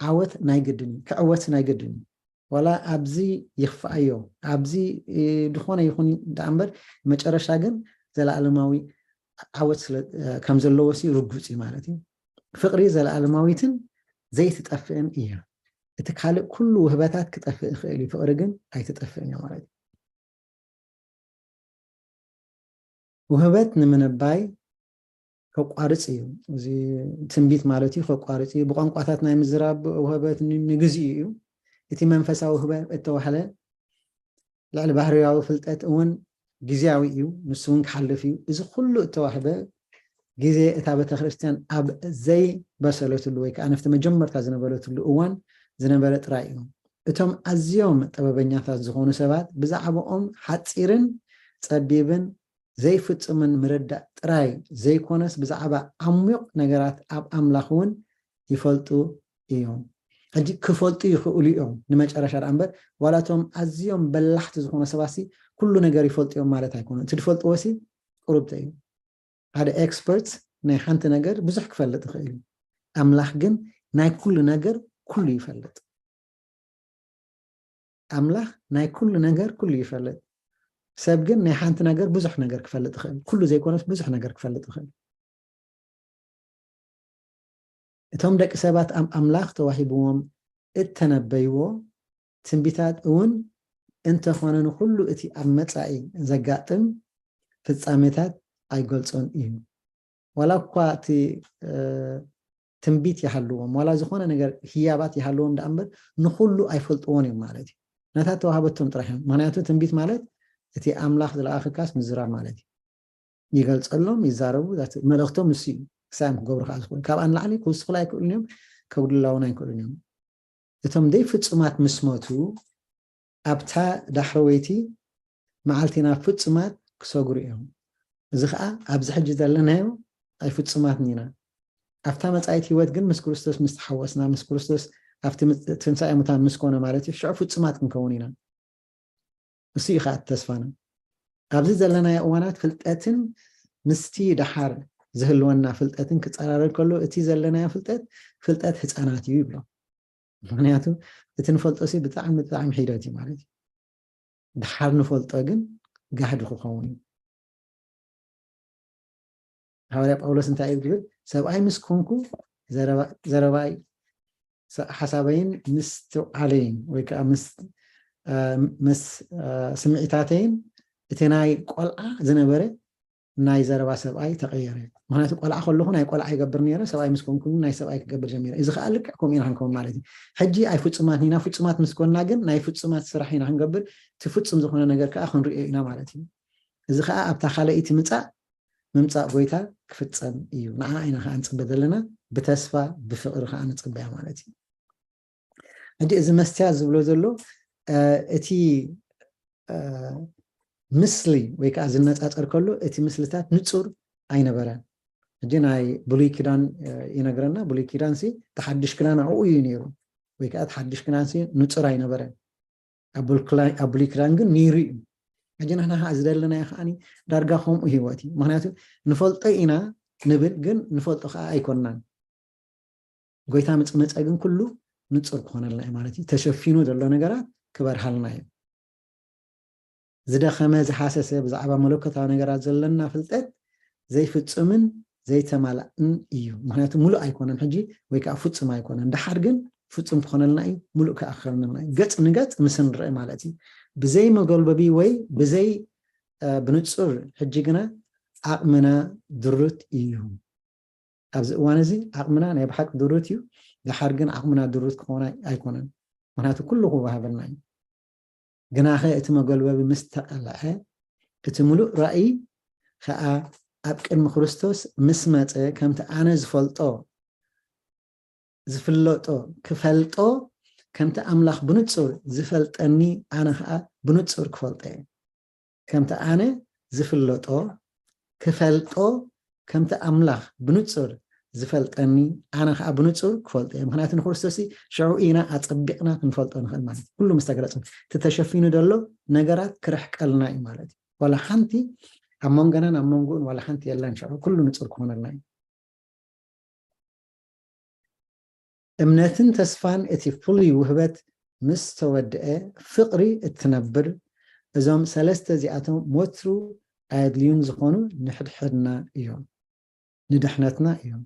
ዓወት ናይ ግድን እዩ። ክዕወት ናይ ግድን እዩ። ዋላ ኣብዚ ይኽፍኣዮ፣ ኣብዚ፣ እ፣ ዝኾነ ይኹን ደኣ እምበር፣ መጨረሻ ግን ዘለኣለማዊ ዓወት ስለ፣ እ፣ ከም ዘለዎ ሲ ርጉጽ እዩ ማለት እዩ። ፍቕሪ ዘለኣለማዊትን ዘይትጠፍእን እያ። እቲ ካልእ ኩሉ ውህበታት ክጠፍእ ይኽእል እዩ፣ ፍቕሪ ግን ኣይትጠፍእን እያ ማለት እዩ። ውህበት ንምንባይ ከቋርጽ እዩ። እዚ ትንቢት ማለት እዩ፣ ከቋርጽ እዩ። ብቋንቋታት ናይ ምዝራብ ውህበት ን-፣ ንግዚኡ እዩ። እቲ መንፈሳዊ ውህበት እተዋህለ ልዕሊ ባህርያዊ ፍልጠት እውን ግዜያዊ እዩ፣ ንሱ እውን ክሓልፍ እዩ። እዚ ኩሉ እተዋህበ ግዜ እታ ቤተ ክርስቲያን ኣብ ዘይበሰለትሉ ወይ ከዓ ነፍቲ መጀመርታ ዝነበረትሉ እዋን ዝነበረ ጥራይ እዩ። እቶም ኣዝዮም ጥበበኛታት ዝኾኑ ሰባት ብዛዕባኦም ሓጺርን ጸቢብን ዘይፍጹምን ምርዳእ ጥራይ ዘይኮነስ ብዛዕባ ዓሚቕ ነገራት ኣብ ኣምላኽ እውን ይፈልጡ እዮም። ሕጂ ክፈልጡ ይኽእሉ እዮም ንመጨረሻ ደኣ እምበር፣ ዋላ እቶም ኣዝዮም በላሕቲ ዝኾኑ ሰባትሲ ኩሉ ነገር ይፈልጡ እዮም ማለት ኣይኮኑን። እቲ ዝፈልጥዎ ሲ ቁሩብተ እዩ። ሓደ ኤክስፐርት ናይ ሓንቲ ነገር ብዙሕ ክፈልጥ ይኽእል እዩ። ኣምላኽ ግን ናይ ኩሉ ነገር ኩሉ ይፈልጥ። ኣምላኽ ናይ ኩሉ ነገር ኩሉ ይፈልጥ። ሰብ ግን ናይ ሓንቲ ነገር ብዙሕ ነገር ክፈልጥ ይኽእል። ኩሉ ዘይኮነስ ብዙሕ ነገር ክፈልጥ ይኽእል። እቶም ደቂ ሰባት ኣብ ኣምላኽ ተዋሂብዎም እተነበይዎ ትንቢታት እውን እንተኾነ ንኹሉ እቲ ኣብ መጻኢ ዘጋጥም ፍጻሜታት ኣይገልጾን እዩ። ዋላ እኳ እቲ፣ እ፣ ትንቢት ይሃልዎም፣ ዋላ ዝኾነ ነገር ህያባት ይሃልዎም ደኣ እምበር ንኹሉ ኣይፈልጥዎን እዮም ማለት እዩ። ነታ ተዋህበቶም ጥራሕ እዮም። ምኽንያቱ ትንቢት ማለት እቲ ኣምላኽ ዝለኣኸካስ ምዝራብ ማለት እዩ። ይገልጸሎም፣ ይዛረቡ፣ ዛት-፣ መልእኽቶም ንሱ እዩ። ክሳብ ክገብሩ ከዓ ዝኽእሉ። ካብኣ ንላዕሊ ክውስኹላ ኣይክእሉን እዮም፣ ከጉድላውና ኣይክእሉን እዮም። እቶም ደይ ፍጹማት ምስ ሞቱ፣ ኣብታ ዳሕረወይቲ መዓልቲ ናብ ፍጹማት ክሰግሩ እዮም። እዚ ኸዓ ኣብዚ ሕጂ ዘለናዮ ኣይፍጹማትን ኢና። ኣብታ መጻኢት ህይወት ግን ምስ ክርስቶስ ምስ ተሓወስና፣ ምስ ክርስቶስ ኣብቲ ምጽ-፣ ትንሳኤ ሙታን ምስ ኮነ ማለት እዩ፣ ሽዑ ፍጹማት ክንከውን ኢና። እሱ እዩ ኸዓ ተስፋና። ኣብዚ ዘለናዮ እዋናት ፍልጠትን ምስቲ ደሓር ዝህልወና ፍልጠትን ክጸራረግ ከሎ፣ እቲ ዘለናዮ ፍልጠት፣ ፍልጠት ህፃናት እዩ ይብሎ። ምኽንያቱ እቲ ንፈልጦ ሲ ብጣዕሚ፣ ብጣዕሚ ሒደት እዩ ማለት እዩ። ደሓር ንፈልጦ ግን ጋህዲ ክኸውን እዩ። ሃዋርያ ጳውሎስ እንታይ እዩ ዝብል? ሰብኣይ ምስ ኮንኩ ዘረባ-፣ ዘረባይ፣ ሰ-፣ ሓሳበይን ምስትውዓለይን ወይ ከዓ ምስ፣ አ፣ ምስ፣ አ፣ ስምዒታተይን እቲ ናይ ቆልዓ ዝነበረ ናይ ዘረባ ሰብኣይ ተቐየረ። ምኽንያቱ ቆልዓ ከለኹ ናይ ቆልዓ ይገብር ነይረ፣ ሰብኣይ ምስ ኮንኩ ናይ ሰብኣይ ክገብር ጀሚረ። እዚ ከዓ ልክዕ ከምኡ ኢና ክንከውን ማለት እዩ። ሕጂ ኣይፍጹማት ኢና፣ ፍጹማት ምስ ኮንና ግን ናይ ፍጹማት ስራሕ ኢና ክንገብር፣ እቲ ፍጹም ዝኾነ ነገር ከዓ ክንሪኦ ኢና ማለት እዩ። እዚ ከዓ ኣብታ ካልኣይቲ ምጻእ ምምጻእ ጎይታ ክፍጸም እዩ። ንዓ ኢና ከዓ ንጽበ ዘለና፣ ብተስፋ ብፍቕሪ ከዓ ንጽበያ ማለት እዩ። ሕጂ እዚ መስትያት ዝብሎ ዘሎ፣ እ፣ እቲ፣ እ፣ ምስሊ ወይ ከዓ ዝነጻጸር ከሎ እቲ ምስልታት ንጹር ኣይነበረን። ሕጂ ናይ ብሉይ ኪዳን ይነግረና። ብሉይ ኪዳን ሲ ተሓድሽ ክዳን ኣብኡ እዩ ነይሩ፣ ወይ ከዓ ተሓድሽ ክዳን ሲ ንፁር ኣይነበረን። ኣብ ብሉይ ክዳን ግን ነይሩ እዩ። ሕጂ ንሕና ከዓ ዝደለናዮ ከዓ ዳርጋ ከምኡ ህይወት እዩ። ምክንያቱ ንፈልጦ ኢና ንብል፣ ግን ንፈልጦ ከዓ ኣይኮንናን። ጎይታ ምፅመፀ ግን ኩሉ ንፁር ክኾነልና እዩ ማለት እዩ። ተሸፊኑ ዘሎ ነገራት ክበርሃልና እዩ። ዝደኸመ ዝሃሰሰ ብዛዕባ መለኮታዊ ነገራት ዘለና ፍልጠት ዘይፍፁምን ዘይተማላእን እዩ። ምክንያቱ ሙሉእ ኣይኮነን ሕጂ፣ ወይ ከዓ ፍፁም ኣይኮነን። ደሓር ግን ፍፁም ክኾነልና እዩ፣ ሙሉእ ክኣኸልንልና እዩ። ገፅ ንገፅ ምስ ንርአ ማለት እዩ። ብዘይ መጎልበቢ ወይ ብዘይ ብንፁር፣ ሕጂ ግና ዓቕምና ድሩት እዩ። ኣብዚ እዋን እዚ ዓቕምና ናይ ብሓቂ ድሩት እዩ። ደሓር ግን ዓቕምና ድሩት ክኾን ኣይኮነን፣ ምክንያቱ ኩሉ ክወሃበልና እዩ። ግናኸ እቲ መጎልበቢ ምስ ተቐልዐ፣ እቲ ሙሉእ ራእይ ከዓ ኣብ ቅድሚ ክርስቶስ ምስ መፀ፣ ከምቲ ኣነ ዝፈልጦ ዝፍለጦ ክፈልጦ፣ ከምቲ ኣምላኽ ብንፁር ዝፈልጠኒ ኣነ ከዓ ብንፁር ክፈልጦ እየ። ከምቲ ኣነ ዝፍለጦ ክፈልጦ፣ ከምቲ ኣምላኽ ብንፁር ዝፈልጠኒ ኣነ ከዓ ብንፁር ክፈልጦ እየ። ምክንያቱ ንክርስቶስ ሽዑ ኢና ኣፀቢቕና ክንፈልጦ ንኽእል ማለት እዩ። ኩሉ ምስ ተገለፀ፣ እቲ ተሸፊኑ ዘሎ ነገራት ክርሕቀልና እዩ ማለት እዩ። ዋላ ሓንቲ ኣብ መንጎናን ኣብ መንጎኡን ዋላ ሓንቲ የለን። ሽዑ ኩሉ ንፁር ክኾነልና እዩ። እምነትን ተስፋን እቲ ፍሉይ ውህበት ምስ ተወድአ፣ ፍቕሪ እትነብር፣ እዞም ሰለስተ እዚኣቶም ወትሩ ኣየድልዩን ዝኾኑ ንሕድሕድና እዮም፣ ንድሕነትና እዮም።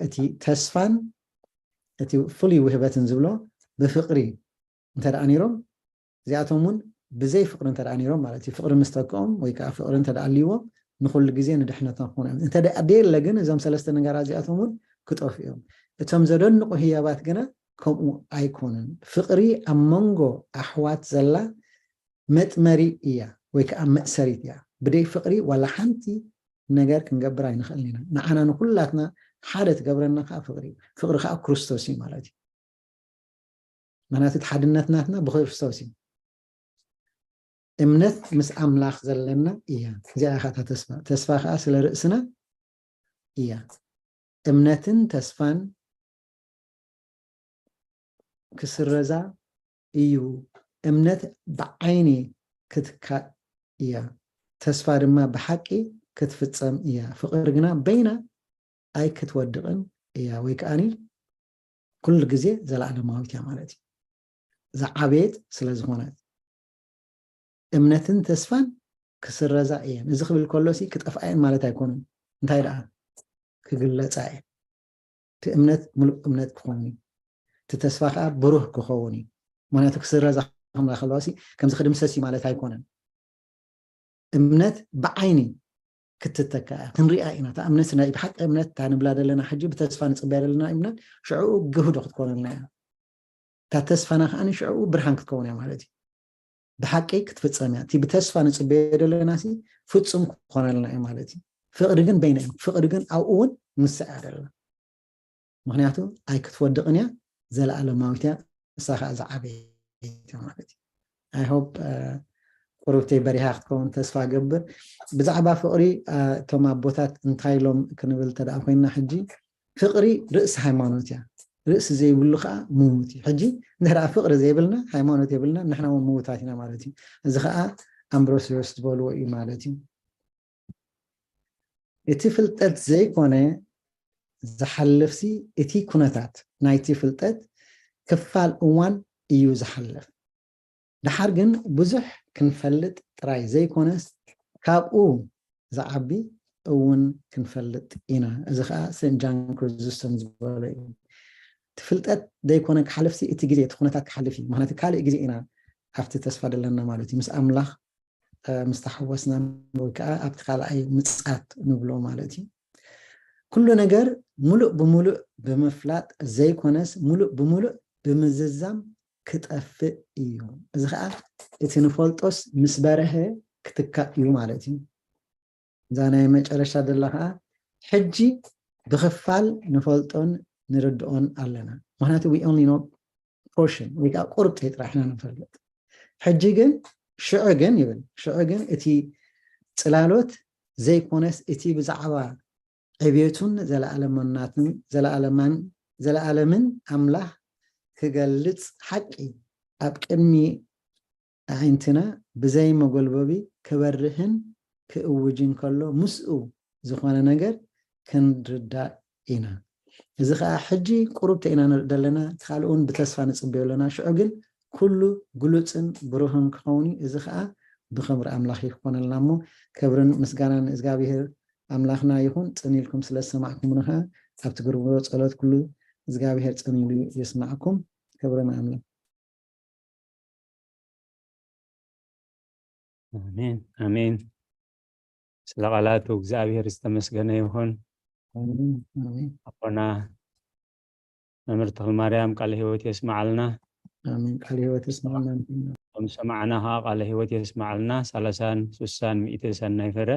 እቲ ተስፋን እቲ ፍሉይ ውህበትን ዝብሎ ብፍቕሪ እንተ ደኣ ነይሮም፣ እዚኣቶም እውን ብዘይ ፍቕሪ እንተ ደኣ ነይሮም ማለት እዩ። ፍቕሪ ምስ ተክኦም ወይ ከዓ ፍቕሪ እንተ ደኣ ኣልይዎም፣ ንኹሉ ግዜ ንድሕነትና ክኾኑ እዮም። እንተ ደኣ ደየለ ግን እዞም ሰለስተ ነገራት እዚኣቶም እውን ክጠፉ እዮም። እቶም ዘደንቑ ህያባት ግና ከምኡ ኣይኮኑን። ፍቕሪ ኣብ መንጎ ኣሕዋት ዘላ መጥመሪ እያ ወይ ከዓ መእሰሪት እያ። ብደይ ፍቕሪ ዋላ ሓንቲ ነገር ክንገብር ኣይንኽእልን ኢና። ንዓና ንኹላትና ሓደ ትገብረና ከዓ ፍቕሪ እዩ። ፍቕሪ ከዓ ክርስቶስ እዩ ማለት እዩ። ምክንያቱ እቲ ሓድነት ናትና ብክርስቶስ እዩ። እምነት ምስ ኣምላኽ ዘለና እያ። እዚኣ ከዓ ተስፋ፣ ተስፋ ከዓ ስለ ርእስና እያ። እምነትን ተስፋን ክስረዛ እዩ። እምነት ብዓይኒ ክትካእ እያ። ተስፋ ድማ ብሓቂ ክትፍጸም እያ። ፍቕሪ ግና በይና ኣይክትወድቕን እያ፣ ወይ ከዓኒ ኩሉ ግዜ ዘለኣለማዊት እያ ማለት እዩ። ዝዓበየት ስለ ዝኾነት እምነትን ተስፋን ክስረዛ እየን። እዚ ክብል ከሎ ሲ ክጠፍኣየን ማለት ኣይኮነን። እንታይ ደኣ ክግለጻ እየን። እቲ እምነት ምሉእ እምነት ክኸውን እዩ። እቲ ተስፋ ከዓ ብሩህ ክኸውን እዩ። ምክንያቱ ክስረዛ ከምላ ከለዋ ሲ ከምዚ ክድምሰስ እዩ ማለት ኣይኮነን። እምነት ብዓይኒ ክትተካ እያ፣ ክንሪኣ ኢና። እታ እምነት ናይ ብሓቂ እምነት እታ ንብላ ዘለና ሕጂ ብተስፋ ንፅበያ ዘለና እምነት ሽዕኡ ግህዶ ክትኮነልና እያ። እታ ተስፋና ከዓ ሽዕኡ ብርሃን ክትከውን እያ ማለት እዩ። ብሓቂ ክትፍፀም እያ። እቲ ብተስፋ ንፅበዮ ዘለና ሲ ፍፁም ክኾነልና እዩ ማለት እዩ። ፍቕሪ ግን በይና እዩ። ፍቕሪ ግን ኣብኡ እውን ንሳ እያ ደላ። ምክንያቱ ኣይክትወድቕን እያ፣ ዘለኣለማዊት እያ፣ ንሳ ከዓ ዝዓበየት እያ ማለት እዩ። I hope ቁሩብተይ በሪሃ ክትከውን ተስፋ ገብር። ብዛዕባ ፍቕሪ እቶም ኣቦታት እንታይ ኢሎም ክንብል ተደኣ ኮይንና ሕጂ፣ ፍቕሪ ርእሲ ሃይማኖት እያ፣ ርእሲ ዘይብሉ ከዓ ምዉት እዩ። ሕጂ እንድሕር ፍቕሪ ዘይብልና ሃይማኖት የብልና፣ ንሕና እውን ምዉታት ኢና ማለት እዩ። እዚ ከዓ ኣምብሮሲዎስ ዝበልዎ እዩ ማለት እዩ። እቲ ፍልጠት ዘይኮነ ዝሓልፍሲ፣ እቲ ኩነታት ናይቲ ፍልጠት ክፋል እዋን እዩ ዝሓልፍ። ደሓር ግን ብዙሕ ክንፈልጥ ጥራይ ዘይኮነስ፣ ካብኡ ዝዓቢ እውን ክንፈልጥ ኢና። እዚ ከዓ ሰንት ጃን ክሪዞስቶም ዝበሎ እዩ። እቲ ፍልጠት ዘይኮነ ክሓልፍሲ፣ እቲ ግዜ፣ እቲ ኩነታት ክሓልፍ እዩ። ምክንያቱ ካልእ ግዜ ኢና ኣብቲ ተስፋ ዘለና ማለት እዩ። ምስ ኣምላኽ ምስ ተሓወስና ወይ ከዓ ኣብቲ ካልኣይ ምፅኣት ንብሎ ማለት እዩ። ኩሉ ነገር ሙሉእ ብሙሉእ ብምፍላጥ ዘይኮነስ ሙሉእ ብሙሉእ ብምዝዛም ክጠፍእ እዩ። እዚ ከዓ እቲ ንፈልጦስ ምስ በረሀ ክትካእ እዩ ማለት እዩ። እዛ ናይ መጨረሻ ዘላ ከዓ ሕጂ ብክፋል ንፈልጦን ንርድኦን ኣለና። ምክንያቱ we only know portion ወይ ከዓ ቁርብተይ ጥራሕ ኢና ንፈልጥ። ሕጂ ግን ሽዑ ግን ይብል ሽዑ ግን እቲ ፅላሎት ዘይኮነስ እቲ ብዛዕባ ዕቤቱን ዘለኣለምነቱን ዘለኣለማን ዘለኣለምን ኣምላኽ ክገልጽ ሓቂ ኣብ ቅድሚ ኣዒንትና ብዘይ መጎልበቢ ክበርህን ክእውጅን ከሎ ምስኡ ዝኾነ ነገር ክንርዳእ ኢና። እዚ ኸኣ ሕጂ ቁሩብ ተኢና ንርኢ ዘለና፣ እቲ ካልእ እውን ብተስፋ ንጽበዮ ኣለና። ሽዑ ግን ኩሉ ግሉጽን ብሩህን ክኸውን እዩ። እዚ ኸኣ ብኽብሪ ኣምላኽ ይኾነልና እሞ፣ ክብርን ምስጋናን ንእግዚኣብሔር ኣምላኽና ይኹን። ጽን ኢልኩም ስለ ዝሰማዕኩምና ኸኣ ኣብቲ ግርብሮ ጸሎት ኩሉ እግዚኣብሔር ጽን ኢሉ ይስማዕኩም። ክብሪ ንኣምላኽ። ኣሜን ኣሜን። ስለ ቃላቱ እግዚኣብሔር ዝተመስገነ ይኹን። ኣሜን ኣሜን። ኣቦና መምህር ተኽለ ማርያም ቃለ ህይወት የስማዓልና። ኣሜን። ቃለ ህይወት የስማዓልና። ከም ሰማዕና ከዓ ቃለ ህይወት የስማዓልና። ሰላሳን ስሳን ሚእቲ ሰናይ ፍረ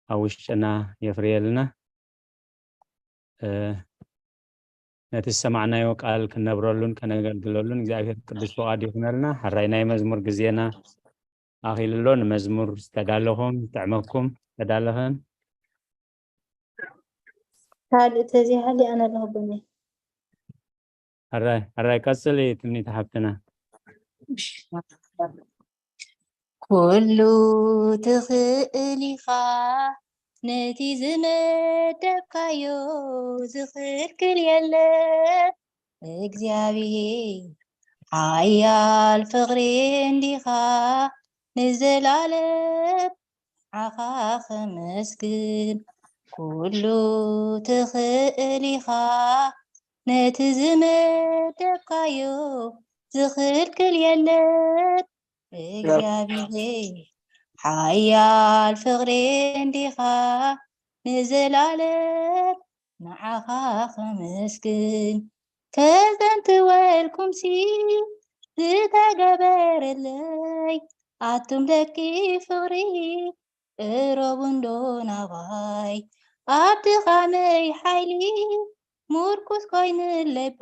ኣብ ውሽጥና የፍርየልና። እ፣ ነቲ ዝሰማዕናዮ ቃል ክነብረሉን ከነገልግለሉን እግዚኣብሔር ቅዱስ ፍቓድ ይኹነልና። ሕራይ ናይ መዝሙር ግዜና ኣኺሉ ኣሎ። ንመዝሙር ዝተዳለኹም፣ ዝጥዕመኩም፣ ዝተዳለኸን ካልእ ተዚሃሊ ኣነ ኣለኹ በኒ። ሕራይ፣ ሕራይ ቀጽሊ ትምኒት ሓፍትና። ኩሉ ትኽእል ኢኻ፣ ነቲ ዝመደብካዮ ዝኽልክል የለን። እግዚኣብሔር ሓያል ፍቕሪ እንዲኻ ንዘላለም ንዓኻ ኸመስግን። ኩሉ ትኽእል ኢኻ፣ ነቲ ዝመደብካዮ ዝኽልክል የለን። እግዚኣብሔር ሓያል ፍቕሪ እንዲኻ ንዘላለም ንዓኻ ኸመስግን። ከዘንትወልኩምሲ ዝተገበረለይ ኣቱም ደቂ ፍቕሪ ቅረቡ እንዶ ናባይ። ኣብ ድኻመይ ሓይሊ ምርኩስ ኮይንለይ እባ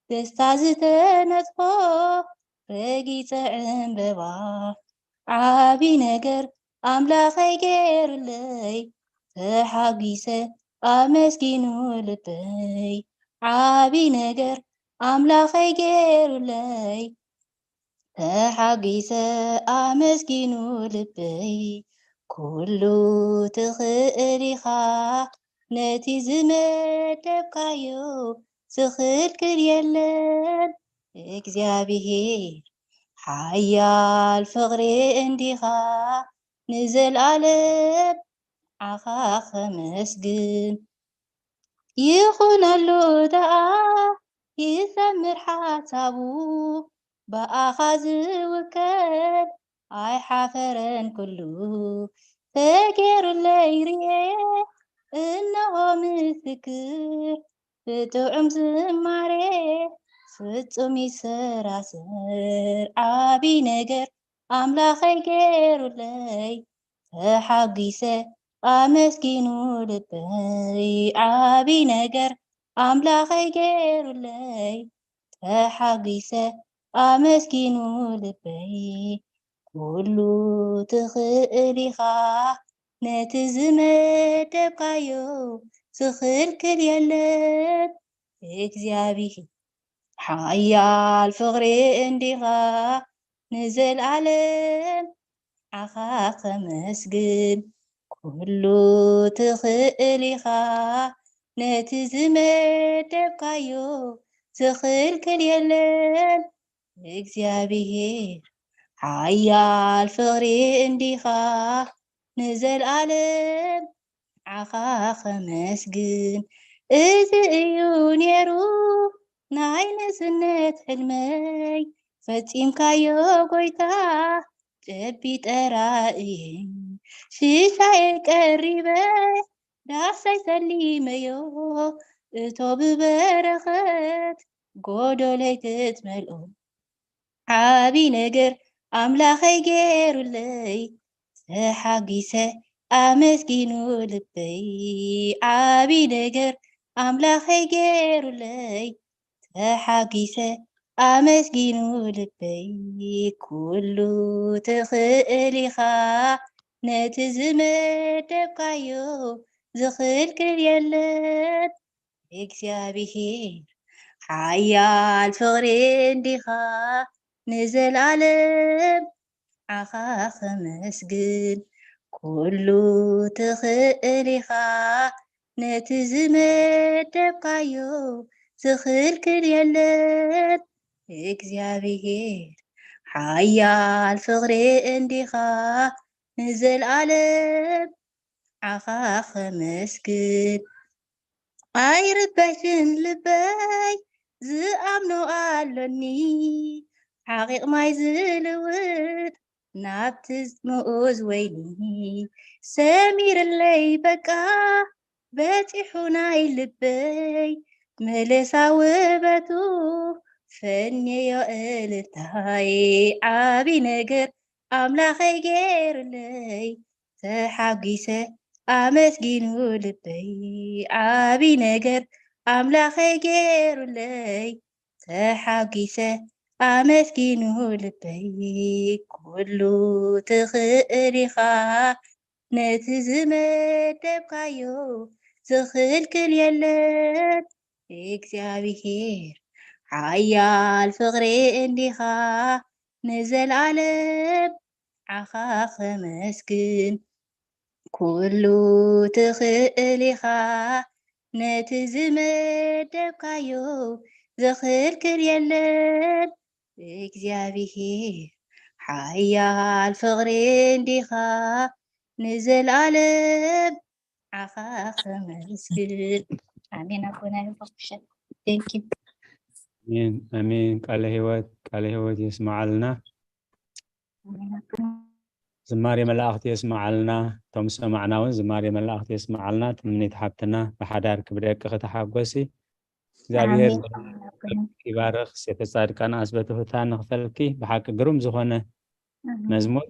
ደስታ ዝተነጽፎ ረጊጸ ዕምበባ። ዓቢ ነገር ኣምላኸይ ገይሩለይ ተሓጒሰ ኣመስጊኑ ልበይ። ዓቢ ነገር ኣምላኸይ ገይሩለይ ተሓጒሰ ኣመስጊኑ ልበይ። ኩሉ ትኽእል ኢኻ፣ ነቲ ዝመደብካዮ ዝኽልክል የለን። እግዚኣብሔር ሓያል ፍቕሪ እንዲኻ፣ ንዘልኣለም ንዓኻ ኸመስግን። ይኹነሉ ደኣ ይሰምር ሓሳቡ፣ ብኣኻ ዝውከል ኣይሓፈረን ኩሉ። ተጌሩለይ ርኤ እንሆ ምስክር፣ ብጥዑም ዝማሬ ፍጹም ይሰራሰር። ዓቢ ነገር ኣምላኸይ ገይሩለይ፣ ተሓጒሰ ኣመስጊኑ ልበይ። ዓቢ ነገር ኣምላኸይ ገይሩለይ፣ ተሓጒሰ ኣመስጊኑ ልበይ። ኩሉ ትኽእል ኢኻ፣ ነቲ ዝመደብካዮ ዝኽልክል የለን። እግዚኣብሔር ሓያል ፍቕሪ እንዲኻ፣ ንዘልኣለም ንዓኻ ኸመስግን። ኩሉ ትኽእል ኢኻ፣ ነቲ ዝመደብካዮ ዝኽልክል የለን። እግዚኣብሔር ሓያል ፍቕሪ እንዲኻ፣ ንዘልኣለም ንዓኻ ኸመስግን። እዚ እዩ ነይሩ ናይ ንእስነት ሕልመይ፣ ፈጺምካዮ ጎይታ ጨቢጠ ራእየይ። ሽሻየ ቀሪበ ዳሳይ ሰሊመዮ፣ እቶ ብበረኸት ጎዶለይ ትትመልኦ። ዓቢ ነገር ኣምላኸይ ገይሩለይ፣ ተሓጒሰ ኣመስጊኑ ልበይ። ዓቢ ነገር ኣምላኸይ ገይሩለይ፣ ተሓጒሰ ኣመስጊኑ ልበይ። ኩሉ ትኽእል ኢኻ፣ ነቲ ዝመደብካዮ ዝኽልክል የለን። እግዚኣብሔር ሓያል ፍቕሪ እንዲኻ ንዘለዓለም ዓኻ ኸመስግን። ኩሉ ትኽእል ኢኻ፣ ነቲ ዝመደብካዮ ዝኽልክል የለን። እግዚኣብሔር ሓያል ፍቕሪ እንዲኻ ንዘለዓለም ዓኻ ኸመስግን። ኣይርበሽን ልበይ ዝኣምኖ ኣሎኒ፣ ዓቒቕ ማይ ዝልውጥ ናብቲ ምኡዝ ወይኒ። ሰሚርለይ በቃ በጺሑ ናይ ልበይ፣ ምልሳ ውበቱ ፈንየዮ እልልታይ። ዓቢ ነገር ኣምላኸይ ገይሩለይ፣ ተሓጒሰ ኣመስጊኑ ልበይ። ዓቢ ነገር ኣምላኸይ ገይሩለይ፣ ተሓጒሰ ኣመስጊኑ ልበይ። ኩሉ ትኽእል ኢኻ፣ ነቲ ዝመደብካዮ ዝኽልክል የለን። እግዚኣብሔር ሓያል ፍቕሪ እንዲኻ ንዘለዓለም ዓኻ ኸመስግን። ኩሉ ትኽእል ኢኻ፣ ነቲ ዝመደብካዮ ዝኽልክል የለን። እግዚኣብሔር ሓያል ፍቕሪ እንዲኻ ንዘለዓለም ዓኻ ኸመስግን። ኣሜን። ኣቦና ይባርክሽ። Thank you። ኣሜን ኣሜን። ቃለ ህይወት ቃለ ህይወት የስመዓልና። ዝማሬ መላእኽቲ የስመዓልና። እቶም ዝሰማዕና እውን ዝማሬ መላእኽቲ የስመዓልና። ትምኒት ሓብትና ብሓዳር ክብደቂ ከተሓጎሲ እግዚኣብሔር ይባርኽ። ሴተ ጻድቃን ኣስበ ትሑታን ንኽፈልኪ ብሓቂ ግሩም ዝኾነ መዝሙር።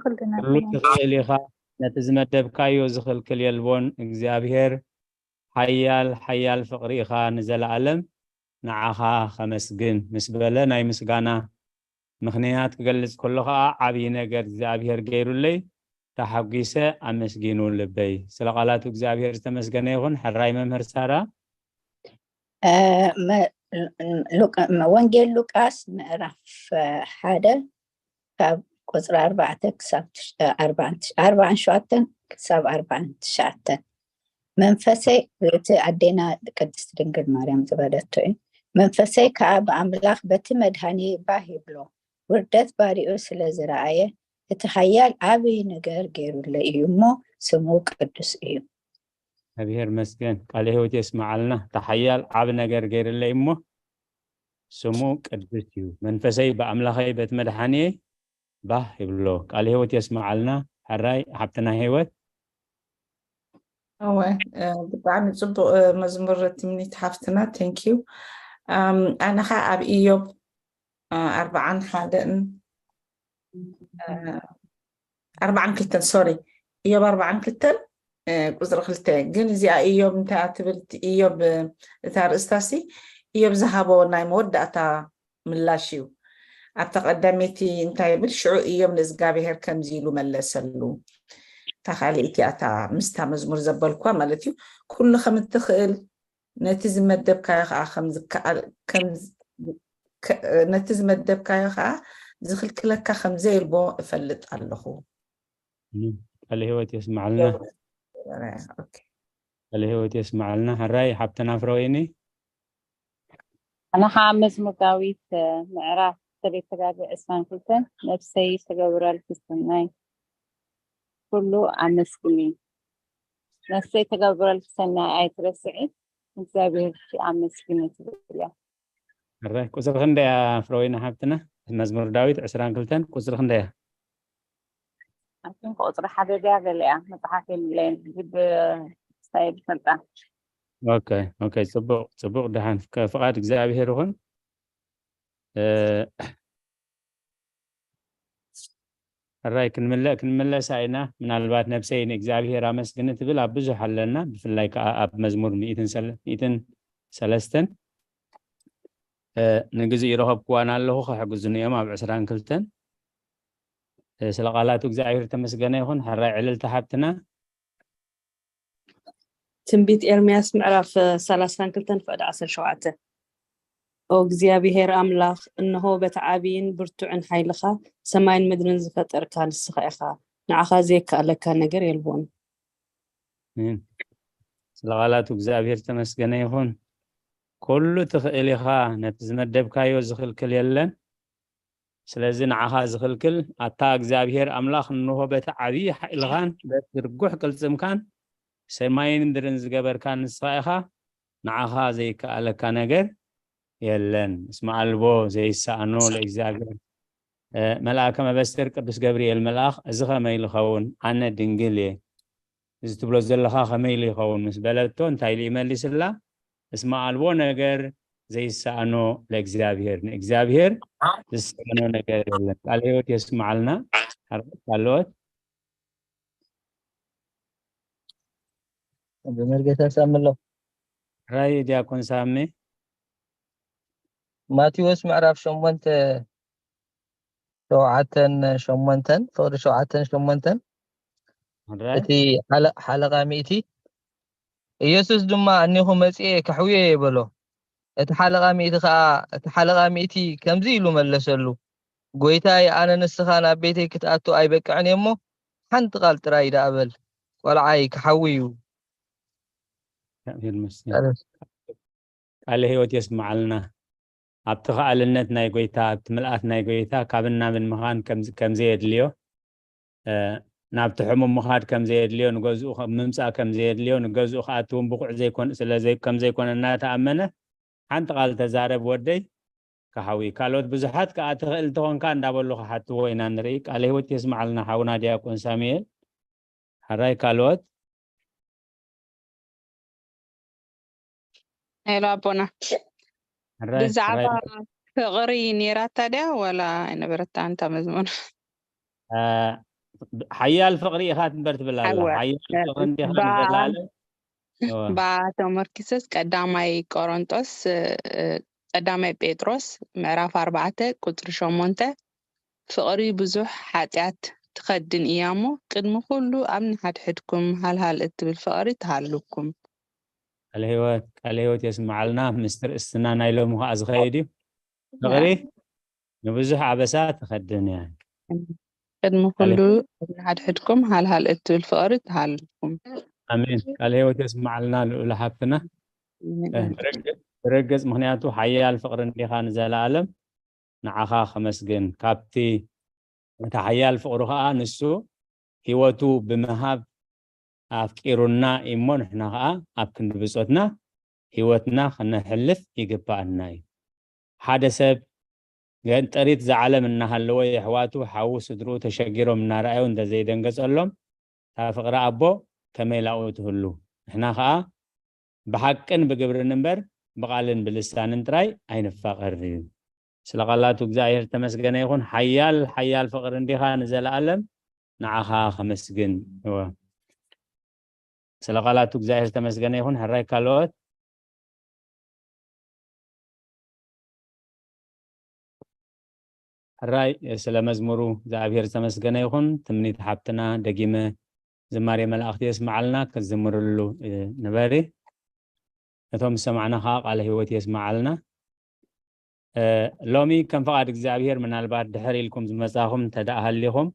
ኩሉ ትኽእል ኢኻ፣ ነቲ ዝመደብካዮ ዝኽልክል የልቦን። እግዚኣብሔር ሓያል ሓያል ፍቕሪ ኢኻ ንዘለኣለም፣ ንዓኻ ኸመስግን ምስ በለ ናይ ምስጋና ምኽንያት ክገልጽ ከሎ ኸኣ ዓብዪ ነገር እግዚኣብሔር ገይሩለይ ተሓጒሰ ኣመስጊኑ ልበይ። ስለ ቃላቱ እግዚኣብሔር ዝተመስገነ ይኹን። ሕራይ መምህር ሳራ። ወንጌል ሉቃስ ምዕራፍ ሓደ ካብ ቁፅሪ ኣርባዕተ ክሳብ ኣርባዕን ሸውዓተን ክሳብ ኣርባዕን ትሽዓተን። መንፈሰይ፣ እቲ ኣዴና ቅድስቲ ድንግል ማርያም ዝበለቶ እዩ። መንፈሰይ ከዓ ብኣምላኽ በቲ መድሃኒ ባህ ይብሎ፣ ውርደት ባሪኡ ስለ ዝረኣየ፣ እቲ ሓያል ዓብይ ነገር ገይሩለይ እዩ እሞ፣ ስሙ ቅዱስ እዩ። እግዚኣብሔር መስገን። ቃለ ህይወት የስመዓልና። እቲ ሓያል ዓብ ነገር ገይርለይ እሞ፣ ስሙ ቅዱስ እዩ። መንፈሰይ ብኣምላኸይ በቲ መድሓኒየይ ባህ ይብሎ። ቃለ ህይወት የስመዓልና። ሕራይ ሓብትና ህይወት። እወ፣ ብጣዕሚ ፅቡቕ መዝሙር ትምኒት ሓፍትና። Thank you። ኣነ ኸዓ ኣብ ኢዮብ ኣርባዓን ሓደን ኣርባዓን ክልተን፣ ሶሪ፣ ኢዮብ ኣርባዓን ክልተን ቁፅሪ ክልተ። ግን እዚኣ ኢዮብ እንታይ እያ ትብል? ኢዮብ፣ እታ ርእስታሲ ኢዮብ ዝሃቦ ናይ መወዳእታ ምላሽ እዩ። ኣብታ ቀዳመይቲ እንታይ ይብል? ሽዑ ኢዮብ ንእዝጋብሄር ከምዚ ኢሉ መለሰሉ። እታ ካልኣይቲ እያ፣ እታ ምስታ መዝሙር ዘበልኳ ማለት እዩ። ኩሉ ከም እትኽእል፣ ነቲ ዝመደብካዮ ኸዓ ከም ዝከኣል ከም ነቲ ዝመደብካዮ ኸዓ ዝኽልክለካ ከም ዘየልቦ እፈልጥ ኣለኹ። ቃለ ህይወት የስመዓልና። ቃለ ህይወት የስመዓልና። ሕራይ ሓብትና ፍረወይኒ። ኣነ ኸዓ መዝሙር ዳዊት ምዕራፍ ሰለስተ ጋብር ዕስራን ክልተን፣ ነፍሰይ ተገብረልኪ ሰናይ ኩሉ ኣመስግኒ። ነፍሰይ ተገብረልኪ ሰናይ ኣይትረስዒ፣ እግዚኣብሔር ኣመስግኒ ትብል እያ። ሕራይ ቁፅሪ ክንደይ እያ ፍረወይኒ ሓብትና? መዝሙር ዳዊት ዕስራን ክልተን ቁፅሪ ክንደይ እያ? ኣትን ቁፅሪ ሓደ ድያ ገሊኣ መፅሓፍ የብለይን፣ ልቢ ሳይ ዝፈልጣ። ኦኬ ኦኬ፣ ፅቡቕ ፅቡቕ። ደሓን ፍቃድ እግዚኣብሔር ይኹን። ሕራይ ክንምለእ ክንመለሳ ኢና። ምናልባት ነብሰይ ንእግዚኣብሔር ኣመስግኒ ትብል ኣብ ብዙሕ ኣለና፣ ብፍላይ ከዓ ኣብ መዝሙር ሚእትን ሰለ- ሚእትን ሰለስተን ንግዜኡ ረኸብክዋን ኣለኹ፣ ክሕግዙኒ እዮም ኣብ ዕስራን ክልተን። ስለ ቃላቱ እግዚኣብሔር ተመስገነ ይኹን። ሕራይ ዕልልቲ ሓብትና። ትንቢት ኤርምያስ ምዕራፍ ሰላሳን ክልተን ፍቕዲ ዓሰርተ ሸውዓተ። ኦ እግዚኣብሔር ኣምላኽ፣ እንሆ በቲ ዓብይን ብርቱዕን ሓይልኻ ሰማይን ምድርን ዝፈጠርካ ንስኻ ኢኻ። ንዓኻ ዘይከኣለካ ነገር የልቦን። ኣሜን። ስለ ቃላቱ እግዚኣብሔር ተመስገነ ይኹን። ኩሉ ትኽእል ኢኻ፣ ነቲ ዝመደብካዮ ዝኽልክል የለን። ስለዚ ንዓኻ ዝኽልክል ኣታ እግዚኣብሔር ኣምላኽ እንሆ በቲ ዓብዪ ሓይልኻን በቲ ርጉሕ ቅልጽምካን ሰማይን ምድርን ዝገበርካ ንስኻ ኢኻ። ንዓኻ ዘይከኣለካ ነገር የለን። እስመ ኣልቦ ዘይሰኣኖ ለእግዚኣብሔር። መልኣከ መበስር ቅዱስ ገብርኤል መልኣኽ እዚ ከመይ ኢሉ ይኸውን? ኣነ ድንግል እየ፣ እዚ ትብሎ ዘለኻ ከመይ ኢሉ ይኸውን? ምስ በለቶ እንታይ ኢሉ ይመሊስላ? እስመ ኣልቦ ነገር ዘይሰኣኖ ለእግዚኣብሔር፣ ንእግዚኣብሔር ዝሰኣኖ ነገር የለን። ቃል ህይወት የስምዓልና። ሓረጋት ካልኦት ብመርጌታ ሳምሎ ራይ ዲያቆን ሳሚ ማቴዎስ ምዕራፍ ሸሞንተ ሸውዓተን ሸሞንተን ፍቕዲ ሸውዓተን ሸሞንተን ራይ እቲ ሓለ- ሓለቓ ሚእቲ ኢየሱስ ድማ እኒኹ መጽኤ ከሕውዮ እየ በሎ። እቲ ሓለቓ ሚእቲ ኸዓ እቲ ሓለቓ ሚእቲ ከምዚ ኢሉ መለሰሉ፣ ጎይታይ ኣነ ንስኻ ናብ ቤተይ ክትኣቱ ኣይበቅዕን እየ እሞ ሓንቲ ቃል ጥራይ ደኣ በል፣ ቆልዓይ ክሓዊ እዩ። ቃለ ህይወት የስምዓልና። ኣብቲ ከኣልነት ናይ ጎይታ ኣብቲ ምልኣት ናይ ጎይታ ካብን ናብን ምኻን ከምዘየድልዮ ናብቲ ሕሙም ምኻድ ከምዘየድልዮ ንገዝኡ ምምፃእ ከምዘየድልዮ ንገዝኡ ክኣትውን ብቑዕ ዘይኮን ስለዘይ ከምዘይኮነ እናተኣመነ ሓንቲ ቃል ተዛረብ ወደይ ክሓዊ ካልኦት ብዙሓት ከዓ ትኽእል እንተኾንካ እንዳበሉ ክሓትዎ ኢና ንርኢ። ቃለ ህይወት የስምዓልና ሓውና ዲያቆን ሳሙኤል። ሕራይ ካልኦት ሄሎ ኣቦና፣ ብዛዕባ ፍቕሪ ነይራታ ድያ ዋላ ኣይነበረታን እታ መዝሙር? ሓያል ፍቕሪ ኢኻ ትንበር ትብል ኣላ። ሓያል ፍቕሪ እንዲኻ ንዘላለም ብኣ ተመርኪሰስ ቀዳማይ ቆሮንጦስ ቀዳማይ ጴጥሮስ ምዕራፍ ኣርባዕተ ቁፅሪ ሸሞንተ ፍቕሪ ብዙሕ ሓጢኣት ትኸድን እያ እሞ ቅድሚ ኩሉ ኣብ ንሓድሕድኩም ሃልሃል እትብል ፍቕሪ ትሃልውኩም። ቃለ ህይወት ቃለ ህይወት የስምዓልና። ምስጢር እስትና ናይ ሎሚ ከዓ ዝኸይድ እዩ። ፍቕሪ ንብዙሕ ኣበሳ ትኸድን እያ። ቅድሚ ኩሉ ኣብ ንሓድሕድኩም ሃልሃል እትብል ፍቕሪ ትሃልውኩም። ኣሜን። ቃለ ህይወት የስምዓልና ልኡለ ሓፍትና። ብርግፅ ምክንያቱ ሓያል ፍቕሪ እንዲኻ ንዘለኣለም ንዓኻ ከመስግን ካብቲ እቲ ሓያል ፍቕሩ ከዓ ንሱ ህይወቱ ብምሃብ ኣፍቂሩና እሞ ንሕና ከዓ ኣብ ክንዲ ብፆትና ህይወትና ክነሕልፍ ይግባኣና እዩ። ሓደ ሰብ ገንጠሪት ዝዓለም እናሃለወ የሕዋቱ ሓዉ ስድርኡ ተሸጊሮም እናረኣዩ እንተዘይደንገፀሎም እታ ፍቕሪ ኣቦ ከመይ ላኡ ትህሉ? ንሕና ከዓ ብሓቅን ብግብርን እምበር ብቓልን ብልሳንን ጥራይ ኣይንፋቐር እዩ። ስለ ቃላቱ እግዚኣብሔር ዝተመስገነ ይኹን። ሓያል ሓያል ፍቕሪ እንዲኻ ንዘለኣለም ንዓኻ ከመስግን እወ። ስለ ቃላቱ እግዚኣብሔር ዝተመስገነ ይኹን። ሕራይ ካልኦት ሕራይ ስለ መዝሙሩ እግዚኣብሔር ዝተመስገነ ይኹን። ትምኒት ሓብትና ደጊመ ዝማሬ መላእኽቲ የስምዓልና ክትዝምርሉ ንበሪ። ነቶም ዝሰማዕና ከዓ ቃለ ህይወት የስምዓልና። ሎሚ ከም ፍቓድ እግዚኣብሔር ምናልባት ድሕር ኢልኩም ዝመፃኹም እንተደኣ ሃሊኹም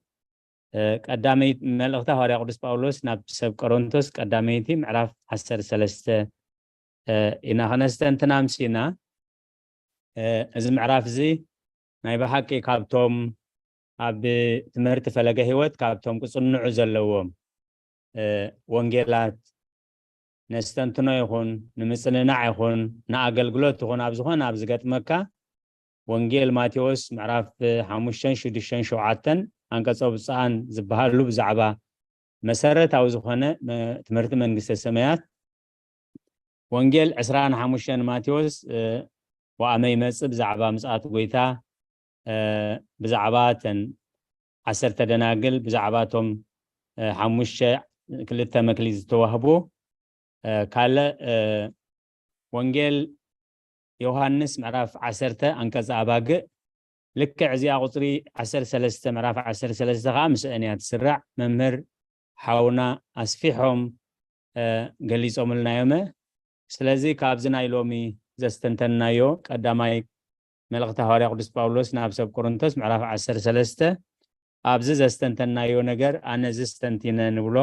ቀዳመይቲ መልእኽቲ ሃዋርያ ቅዱስ ጳውሎስ ናብ ሰብ ቆሮንቶስ ቀዳመይቲ ምዕራፍ ዓሰርተ ሰለስተ ኢና ከነስተንትና ኣምሲና። እዚ ምዕራፍ እዚ ናይ ብሓቂ ካብቶም ኣብ ትምህርቲ ፈለገ ህይወት ካብቶም ክፅንዑ ዘለዎም ወንጌላት ነስተንትኖ ይኹን ንምፅንናዕ ይኹን ንኣገልግሎት ይኹን ኣብ ዝኾነ ኣብ ዝገጥመካ ወንጌል ማቴዎስ ምዕራፍ ሓሙሽተን ሽዱሽተን ሸውዓተን ኣንቀጸ ብፅኣን ዝበሃሉ ብዛዕባ መሰረታዊ ዝኾነ ትምህርቲ መንግስተ ሰማያት ወንጌል ዕስራን ሓሙሽተን ማቴዎስ ወኣመ ይመጽእ ብዛዕባ ምጽኣት ጎይታ ብዛዕባ ተን ዓሰርተ ደናግል ብዛዕባ ቶም ሓሙሽተ ክልተ መክሊት ዝተዋህቡ ካልእ ወንጌል ዮሃንስ ምዕራፍ ዓሰርተ ኣንቀጸ ኣባግእ ልክዕ እዚኣ ቁፅሪ ዓሰርተ ሰለስተ ምዕራፍ ዓሰርተ ሰለስተ ከዓ ምስአን እያ ትስራዕ። መምህር ሓውና ኣስፊሖም ገሊጾምልና እዮመ። ስለዚ ካብዚ ናይ ሎሚ ዘስተንተንናዮ ቀዳማይ መልእኽቲ ሃዋርያ ቅዱስ ጳውሎስ ናብ ሰብ ቆሮንቶስ ምዕራፍ ዓሰርተ ሰለስተ፣ ኣብዚ ዘስተንተንናዮ ነገር ኣነ እዚ ስተንቲነ ንብሎ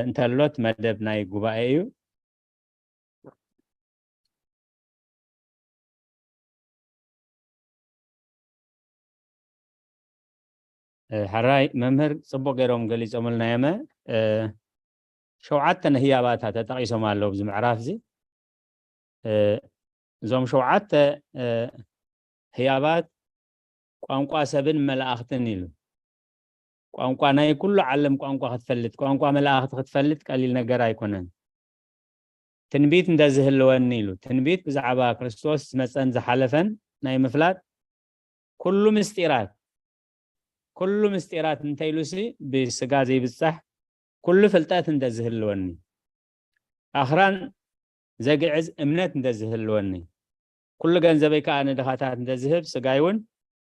እንተሎት መደብ ናይ ጉባኤ እዩ። ሕራይ መምህር ጽቡቕ ገይሮም ገሊጾምልና እዮመ። ሸውዓተ ህያባታ ተጠቒሶም ኣለዉ ኣብዚ ምዕራፍ እዚ። እዞም ሸውዓተ ህያባት ቋንቋ ሰብን መላእኽትን ኢሉ። ቋንቋ ናይ ኩሉ ዓለም ቋንቋ ክትፈልጥ፣ ቋንቋ መላእኽቲ ክትፈልጥ ቀሊል ነገር ኣይኮነን። ትንቢት እንተዝህልወኒ ኢሉ፣ ትንቢት ብዛዕባ ክርስቶስ ዝመጸን ዝሓለፈን ናይ ምፍላጥ ኩሉ ምስጢራት፣ ኩሉ ምስጢራት እንተኢሉሲ ብስጋ ዘይብጻሕ ኩሉ ፍልጠት እንተዝህልወኒ፣ ኣኽራን ዘግዕዝ እምነት እንተዝህልወኒ፣ ኩሉ ገንዘበይ ከኣ ንድኻታት እንተዝህብ፣ ስጋይ እውን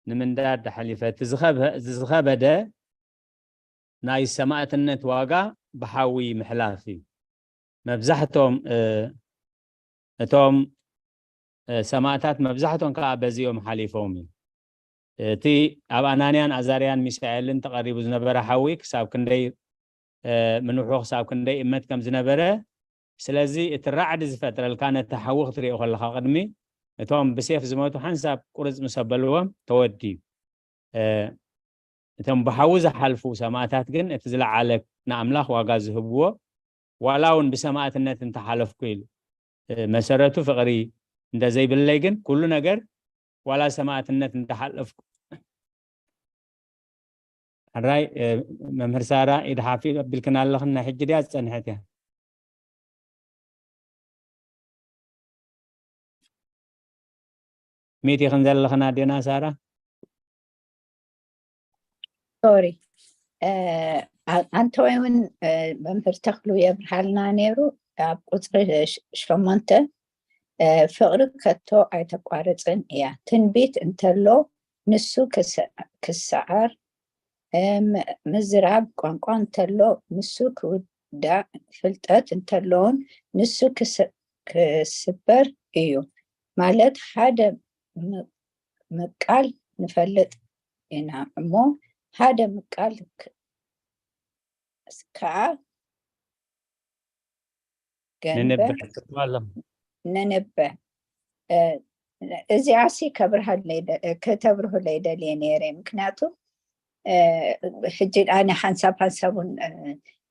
ንምንዳድ ሓሊፈ። እቲ ዝኸበ-፣ እቲ ዝኸበደ ናይ ሰማእትነት ዋጋ ብሓዊ ምሕላፍ እዩ። መብዛሕቶም፣ እ፣ እቶም፣ እ፣ ሰማእታት መብዛሕቶም ከኣ በዚኦም ሓሊፎም እዩ። እቲ ኣብ ኣናንያን ኣዛርያን ሚሳኤልን ተቐሪቡ ዝነበረ ሓዊ ክሳብ ክንደይ፣ እ፣ ምንውሑ፣ ክሳብ ክንደይ እመት ከም ዝነበረ፣ ስለዚ እቲ ራዕዲ ዝፈጥረልካ ነቲ ሓዊ ክትሪኦ ከለኻ ቅድሚ እቶም ብሴፍ ዝመቱ ሓንሳብ ቁርጽ ምስ ኣበልዎም ተወድዩ። እ፣ እቶም ብሓዊ ዝሓልፉ ሰማእታት ግን እቲ ዝለዓለ ንኣምላኽ ዋጋ ዝህብዎ፣ ዋላ እውን ብሰማእትነት እንተሓለፍኩ ኢሉ፣ እ፣ መሰረቱ ፍቕሪ እንተዘይብለይ ግን ኩሉ ነገር ዋላ ሰማእትነት እንተሓለፍኩ። ሕራይ፣ እ፣ መምህር ሳራ ኢድ ሓፍ ኣቢልክና ኣለኽን፣ ናይ ሕጂ ድያ ዝጸንሐት እያ? ሚት ኢኽን ዘለኽን ኣዴና ሳራ? ሶሪ። እ፣ ኣ-፣ ኣንተ ወይ እውን፣ እ፣ መምህር ተኽሉ የብርሃልና ነይሩ ኣብ ቁጽሪ ሸ-፣ ሸሞንተ፣ እ፣ ፍቕሪ ከቶ ኣይተቋርጽን እያ። ትንቢት እንተሎ ንሱ ክስ-፣ ክሰዓር፣ እ፣ ም-፣ ምዝራብ ቋንቋ እንተሎ ንሱ ክውዳእ፣ ፍልጠት እንተሎ እውን ንሱ ክስ-፣ ክስበር እዩ። ማለት ሓደ ም-፣ ምቃል ንፈልጥ ኢና እሞ ሓደ ምቃል ክ-፣ ከዓ ገንበ ንንበ ትብሎ ኣሎ። ንንበ። እ፣ እዚኣሲ ከብርሃለይ ደ-፣ ከተብርሁለይ ደልየ ነይረ። ምክንያቱ፣ እ፣ ሕጂ ኣነ ሓንሳብ ሓንሳብ እውን፣ እ፣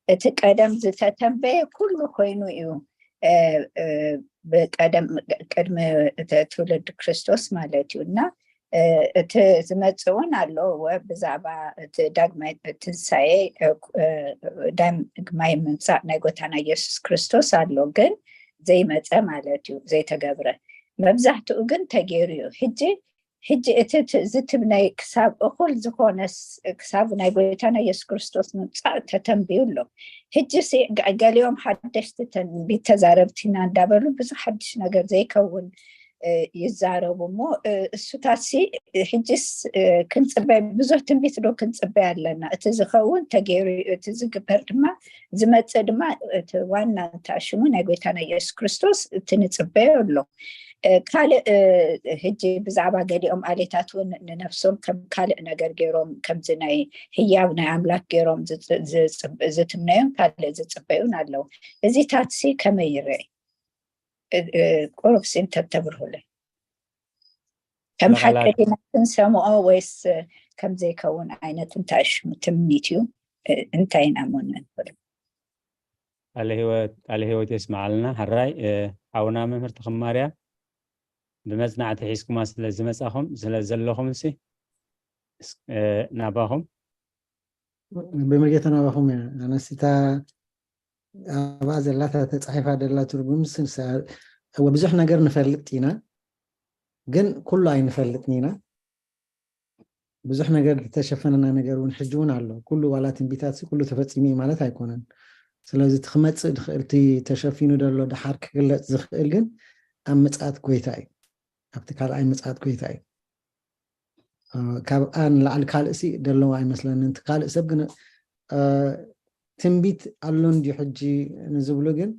እቲ ቀደም ዝተተንበየ ኩሉ ኮይኑ እዩ። እ፣ እ፣ ብቀደም፣ ቅድሚ እቲ ትውልድ ክርስቶስ ማለት እዩ። እና፣ እ፣ እቲ ዝመጽእ እውን ኣሎ። ወ-፣ ብዛዕባ እቲ ዳግማይ ትንሳኤ፣ እ፣ እ፣ ዳግማይ ምምጻእ ናይ ጎታና ኢየሱስ ክርስቶስ ኣሎ፣ ግን ዘይመጸ ማለት እዩ፣ ዘይተገብረ። መብዛሕትኡ ግን ተገይሩ እዩ። ሕጂ፣ ሕጂ እቲ ት-፣ ዝትብነይ ክሳብ እኹል ዝኾነስ፣ ክሳብ ናይ ጎይታና ኢየሱስ ክርስቶስ ምምጻእ ተተንብዩ ኣሎ። ሕጂ ሲ-፣ ገ-፣ ገሊኦም ሓደሽቲ ትንቢት ተዛረብቲና እንዳበሉ ብዙሕ ሓድሽ ነገር ዘይከውን፣ እ፣ ይዛረቡ እሞ፣ እ፣ እሱታሲ፣ እ፣ ሕጂስ፣ እ፣ ክንጽበ፣ ብዙሕ ትንቢት ዶ ክንጽበ ኣለና? እቲ ዝኸውን ተገይሩ እዩ፣ እቲ ዝግበር ድማ፣ ዝመጽእ ድማ፣ እቲ ዋና እንተኣሽሙ ናይ ጎይታና ኢየሱስ ክርስቶስ እቲ ንጽበዮ ኣሎ። እ፣ ካልእ፣ እ፣ ሕጂ ብዛዕባ ገሊኦም ኣሌታት እውን ንነፍሶም ከም ካልእ ነገር ገይሮም፣ ከምዚ ናይ ህያብ ናይ ኣምላክ ገይሮም ዝጽ-፣ ዝጽብ-፣ ዝትምነዩን ካልእ ዝጽበዩን ኣለዉ። እዚታትሲ ከመይ ይረኣይ? እ-፣ እ-፣ ቁሩብ ሲ እንተተብርሁለይ። ከም ሓቂ መቐላት። ዲና ክንሰምዖ ወይስ ከም ዘይከውን ዓይነት እንታይ ሽሙ ትምኒት እዩ? እ-፣ እንታይ ኢና እሞ ንብል? ቃለ ህይወት፣ ቃለ ህይወት የስምዓልና። ሕራይ፣ እ፣ ሓውና መምህር ተኽማርያ፣ ብመጽናዕቲ ሒዝኩማ ስለ ዝመጻኹም፣ ስለ ዘለኹም ሲ፣ እስ-፣ እ፣ ናባኹም። ብምርጌታ ናባኹም እያ። ኣነስ እታ ኣብኣ ዘላታ ተጻሒፋ ደላ ትርጉም ስ-፣ ስ-፣ እወ፣ ብዙሕ ነገር ንፈልጥ ኢና፣ ግን ኩሉ ኣይንፈልጥን ኢና። ብዙሕ ነገር ዝተሸፈነና ነገር እውን ሕጂ እውን ኣሎ። ኩሉ ዋላ ትንቢታት ሲ ኩሉ ተፈጺሙ እዩ ማለት ኣይኮነን። ስለዚ እቲ ክመጽእ ዝኽእል፣ እቲ ተሸፊኑ ዘሎ ደሓር ክግለጽ ዝኽእል ግን ኣብ ምጽኣት ጎይታ እዩ። ኣብቲ ካልኣይ ምጽኣት ጎይታ እዩ። እ፣ ካብኣ ንላዕሊ ካልእ ሲ ደለዎ ኣይመስለንን። እቲ ካልእ ሰብ ግን፣ እ፣ ትንቢት ኣሎ እንድዩ ሕጂ ንዝብሉ ግን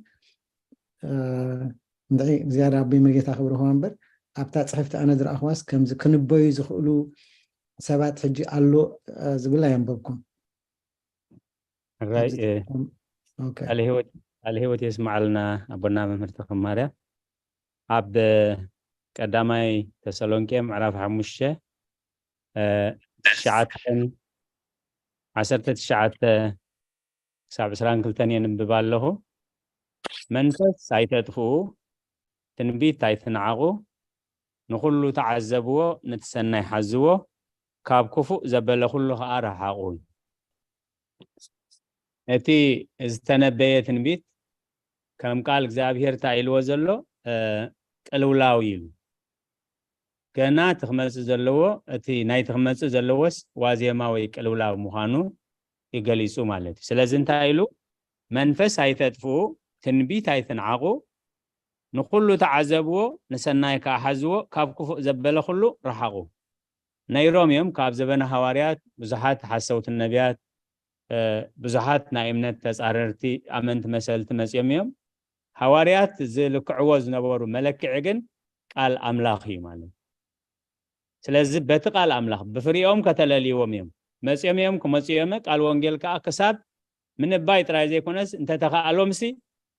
እንታይ እግዚኣብሔር ኣቦይ መርጌታ ክብርኽዋ እምበር ኣብታ ፅሕፍቲ ኣነ ዝረኣኽዋስ ከምዚ ክንበዩ ዝኽእሉ ሰባት ሕጂ ኣሎ ዝብል ኣየንበብኩም። ራይ ቃለ ህይወት የስማዓልና ኣቦና መምህር ተኸማርያ። ኣብ ቀዳማይ ተሰሎንቄ ምዕራፍ ሓሙሽተ ትሽዓተን ዓሰርተ ትሽዓተ ክሳብ ዕስራን ክልተን የንብብ ኣለኹ። መንፈስ ኣይተጥፍኡ፣ ትንቢት ኣይትንዓቑ፣ ንኹሉ ተዓዘብዎ፣ ነቲ ሰናይ ሓዝዎ፣ ካብ ክፉእ ዘበለ ኩሉ ኸዓ ረሓቑ። እቲ ዝተነበየ ትንቢት ከም ቃል እግዚኣብሔር እንታይ ኢልዎ ዘሎ ቅልውላው ኢሉ ገና እቲ ክመፅእ ዘለዎ እቲ ናይቲ ክመፅእ ዘለዎስ ዋዜማ ወይ ቅልውላው ምዃኑ ይገሊፁ ማለት እዩ። ስለዚ እንታይ ኢሉ መንፈስ ኣይተጥፍኡ፣ ትንቢት ኣይትንዓቑ፣ ንኹሉ ተዓዘብዎ፣ ንሰናይ ከዓ ሓዝዎ፣ ካብ ክፉእ ዘበለ ኩሉ ረሓቑ። ነይሮም እዮም ካብ ዘበነ ሃዋርያት ብዙሓት ሓሰውቲ ነቢያት ብዙሓት ናይ እምነት ተፃረርቲ ኣመንቲ መሰልቲ መፅዮም እዮም። ሃዋርያት ዝልክዕዎ ዝነበሩ መለክዒ ግን ቃል ኣምላኽ እዩ ማለት። ስለዚ በቲ ቃል ኣምላኽ ብፍሪኦም ከተለልይዎም እዮም መፅዮም እዮም ክመፁ እዮም። ቃል ወንጌል ከዓ ክሳብ ምንባይ ጥራይ ዘይኮነስ እንተተኻእሎምሲ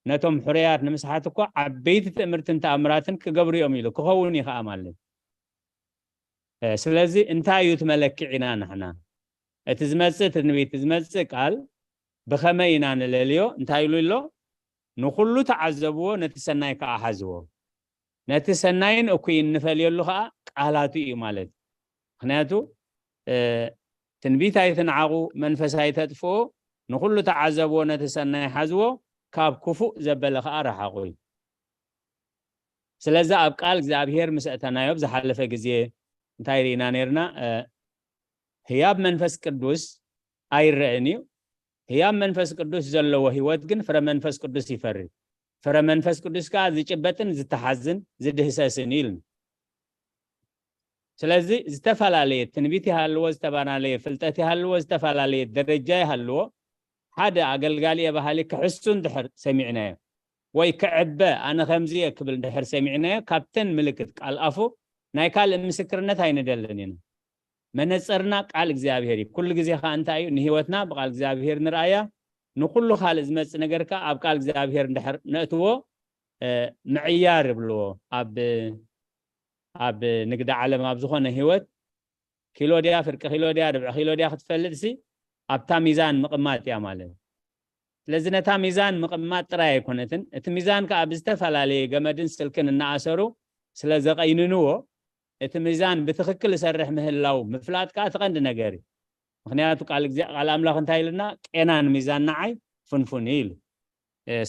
ነቶም ሕረያት ንምስሓት እኮ ዓበይቲ ትእምርትን ተኣምራትን ክገብሩ እዮም ኢሉ ክኸውን እዩ ከዓ ማለት። ስለዚ እንታይ እዩ እቲ መለክዒና ንሕና? እቲ ዝመፅእ ትንቢት፣ እቲ ዝመፅእ ቃል ብኸመይ ኢና ንለልዮ? እንታይ ኢሉ ኣሎ? ንኹሉ ተዓዘብዎ፣ ነቲ ሰናይ ከዓ ሓዝዎ። ነቲ ሰናይን እኩይን ንፈልየሉ ከዓ ቃላቱ እዩ ማለት። ምክንያቱ ትንቢት ኣይትንዓቑ፣ መንፈስ ኣይተጥፍኡ፣ ንኹሉ ተዓዘብዎ፣ ነቲ ሰናይ ሓዝዎ፣ ካብ ክፉእ ዘበለ ከዓ ረሓቑ እዩ። ስለዚ ኣብ ቃል እግዚኣብሔር ምስ ኣእተናዮ ኣብ ዝሓለፈ ግዜ እንታይ ርኢና ነርና? ህያብ መንፈስ ቅዱስ ኣይረእን እዩ። ህያብ መንፈስ ቅዱስ ዘለዎ ህይወት ግን ፍረ መንፈስ ቅዱስ ይፈሪ። ፍረ መንፈስ ቅዱስ ከዓ ዝጭበጥን ዝተሓዝን ዝድህሰስን እዩ ኢልና። ስለዚ ዝተፈላለየ ትንቢት ይሃልዎ፣ ዝተፈላለየ ፍልጠት ይሃልዎ፣ ዝተፈላለየ ደረጃ ይሃልዎ፣ ሓደ ኣገልጋሊ እየ በሃሊ ክሕሱ እንድሕር ሰሚዕናዮ ወይ ክዕበ ኣነ ከምዚ እየ ክብል እንድሕር ሰሚዕናዮ ካብተን ምልክት ቃል ኣፉ ናይ ካልእ ምስክርነት ኣይንደልን ኢና። መነፅርና ቃል እግዚኣብሔር እዩ። ኩሉ ግዜ ከዓ እንታይ እዩ ንህይወትና ብቃል እግዚኣብሔር ንርኣያ። ንኩሉ ካልእ ዝመፅእ ነገር ከዓ ኣብ ቃል እግዚኣብሔር እንድሕር ነእትዎ ምዕያር ይብልዎ። ኣብ ኣብ ንግዲ ዓለም ኣብ ዝኾነ ህይወት ኪሎ ድያ ፍርቂ ኪሎ ድያ ርብዒ ኪሎ ድያ ክትፈልጥሲ ኣብታ ሚዛን ምቕማጥ እያ ማለት። ስለዚ ነታ ሚዛን ምቕማጥ ጥራይ ኣይኮነትን፣ እቲ ሚዛን ከዓ ብዝተፈላለየ ገመድን ስልክን እናኣሰሩ ስለ ዘቐይንንዎ እቲ ሚዛን ብትኽክል ይሰርሕ ምህላው ምፍላጥ ከዓ እቲ ቀንዲ ነገር እዩ። ምክንያቱ ቃል ኣምላኽ እንታይ ኢልና? ቄናን ሚዛን ንዓይ ፍንፉን እዩ ኢሉ።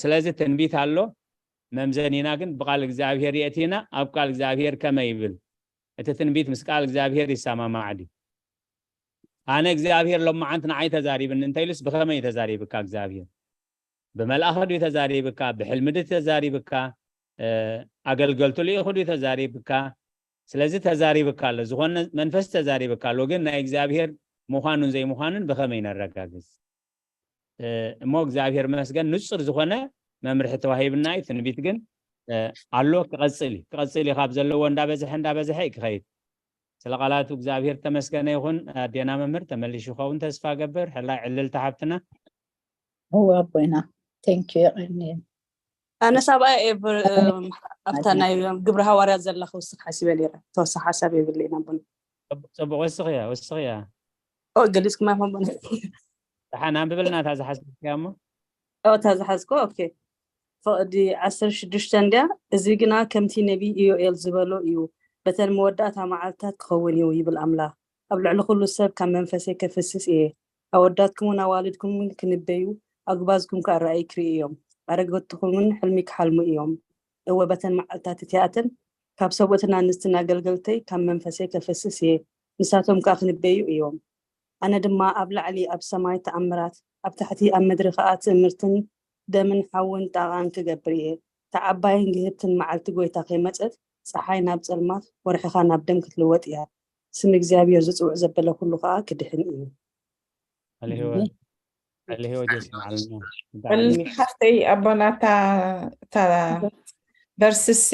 ስለዚ ትንቢት ኣሎ፣ መምዘኒና ግን ብቃል እግዚኣብሔር የእቲና። ኣብ ቃል እግዚኣብሔር ከመይ ይብል? እቲ ትንቢት ምስ ቃል እግዚኣብሔር ይሰማማዕ ድዩ? ኣነ እግዚኣብሔር ሎማዓንቲ ንዓይ ተዛሪብኒ እንተኢሉስ ብኸመይ ተዛሪብካ እግዚኣብሔር? ብመልኣኽ ድዩ ተዛሪብካ? ብሕልሚ ድዩ ተዛሪብካ? ኣገልገልቱ ልኢኹ ድዩ ተዛሪብካ? ስለዚ ተዛሪብካ ኣሎ፣ ዝኾነ መንፈስ ተዛሪብካ ኣሎ፣ ግን ናይ እግዚኣብሔር ምዃኑን ዘይምዃኑን ብኸመይ ነረጋግፅ? እሞ እግዚኣብሔር መስገን ንፁር ዝኾነ መምርሒ ተዋሂብና እዩ። ትንቢት ግን ኣሎ፣ ክቐፅል እዩ። ክቐፅል እዩ። ካብ ዘለዎ እንዳበዝሐ እንዳበዝሐ እዩ ክኸይድ። ስለ ቃላቱ እግዚኣብሔር ተመስገነ ይኹን። ኣዴና መምህር ተመሊሹ ይኸውን ተስፋ ገብር። ሕላይ ዕልልቲ ሓብትና። እወ ኣቦይና፣ thank you፣ የቐንየን። ኣነ ሳብኣይ እየ ብ- ኣብታ ናይ ግብረ ሃዋርያት ዘላ ክውስኽ ሓሲበ ነይረ። ተወሳኺ ሓሳብ የብለይን ኣቦና። ፅቡቕ ወስኽያ ወስኽያ ኦ ገሊፅኩም ኢኹም ኣቦና። ደሓን ኣንብበልና እታ ዝሓሰብክያ እሞ ኦ እታ ዝሓዝኮ ኦኬ። ፍቕዲ ዓሰርተ ሽዱሽተ እንድያ። እዚ ግና ከምቲ ነቢይ ኢዮኤል ዝበሎ እዩ፣ በተን መወዳእታ መዓልትታት ክኸውን እዩ ይብል ኣምላኽ። ኣብ ልዕሊ ኩሉ ሰብ ካብ መንፈሰይ ከፍስስ እየ። ኣወዳትኩምን ኣዋልድኩምን ክንበዩ፣ ኣጉባዝኩም ከኣ ራእይ ክርእዩ እዮም። ኣረገትኩምን ሕልሚ ክሓልሙ እዮም። እወ በተን መዓልትታት እቲኣተን ካብ ሰብኡትን ኣንስትን ኣገልገልተይ ካብ መንፈሰይ ከፍስስ እየ፣ ንሳቶም ከኣ ክንበዩ እዮም። ኣነ ድማ ኣብ ላዕሊ ኣብ ሰማይ ተኣምራት፣ ኣብ ታሕቲ ኣብ ምድሪ ከኣ ትእምርትን ደምን ሓውን ጣቓን ክገብር እየ። እታ ዓባይን ግህድትን መዓልቲ ጐይታ ከይመጸት፣ ጸሓይ ናብ ጸልማት፣ ወርሕኻ ናብ ደም ክትልወጥ እያ። ስም እግዚኣብሔር ዝጽውዕ ዘበለ ኩሉ ከኣ ክድሕን እዩ። ኣለ ህይወት ቃለ ህይወት የስምዓልና። ሓፍተይ ኣቦና፣ እታ ቨርስሲ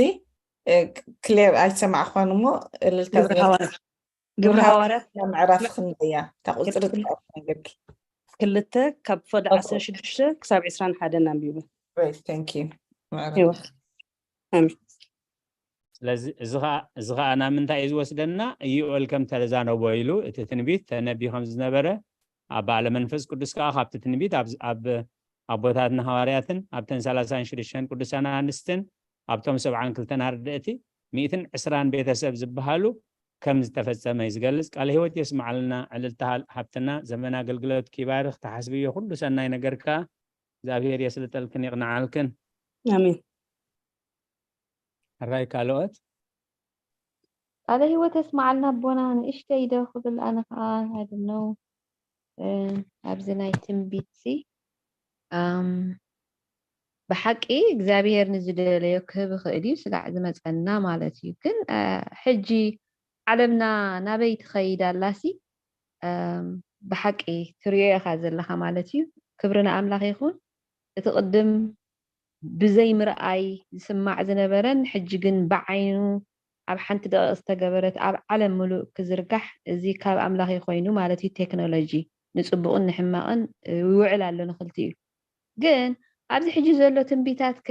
ክሌር ኣይሰማዕኳን እሞ እልልታ ግብሪ ሃዋርያት፣ ግብሪ ሃዋርያት ምዕራፍ ክንደያ እታ ቁፅሪ ጥቃ ነገርኪ። ክልተ ካብ ፈደ ዓሰርተ ሽዱሽተ ክሳብ ዕስራን ሓደን ኣንቢቡ። ስለዚ እዚ ከዓ ናብ ምንታይ እዩ ዝወስደና? ኢዩኤል ከም ተዛነቦ ኢሉ እቲ ትንቢት ተነቢዩ ከም ዝነበረ፣ ኣብ በዓለ መንፈስ ቅዱስ ከዓ ካብቲ ትንቢት ኣብ ኣቦታትና ሃዋርያትን ኣብተን ሰላሳን ሽዱሽተን ቅዱሳን ኣንስትን ኣብቶም ሰብዓን ክልተን ኣርድእቲ ሚእትን ዕስራን ቤተሰብ ዝበሃሉ ከም ዝተፈጸመ እዩ ዝገልጽ። ቃለ ህይወት የስምዓልና። ዕልልቲ ሃብትና፣ ዘመን ኣገልግሎት ኪባርኽ። ተሓስብዮ ኩሉ ሰናይ ነገር ከዓ እግዚኣብሔር የስልጠልክን ይቕንዓልክን። ኣሜን። ሕራይ ካልኦት? ቃለ ህይወት የስምዓልና ኣቦና። ንእሽተይ ዶ ክብል ኣነ ከዓ፣ I don't know፣ ኣብዚ ናይ ትንቢት ሲ ብሓቂ እግዚኣብሔር ንዝደለዮ ክህብ ይኽእል እዩ፣ ስጋዕ ዝመፀና ማለት እዩ። ግን ሕጂ ዓለምና ናበይ ትኸይድ ኣላሲ ብሓቂ ትሪኦ ኢኻ ዘለኻ ማለት እዩ። ክብሪ ንኣምላኽ ይኹን። እቲ ቅድም ብዘይ ምርኣይ ዝስማዕ ዝነበረን ሕጂ ግን ብዓይኑ ኣብ ሓንቲ ደቂቕ ዝተገበረት ኣብ ዓለም ምሉእ ክዝርጋሕ፣ እዚ ካብ ኣምላኽ ኮይኑ ማለት እዩ። ቴክኖሎጂ ንፅቡቕን ንሕማቕን ይውዕል ኣሎ ንክልቲኡ። ግን ኣብዚ ሕጂ ዘሎ ትንቢታት ከ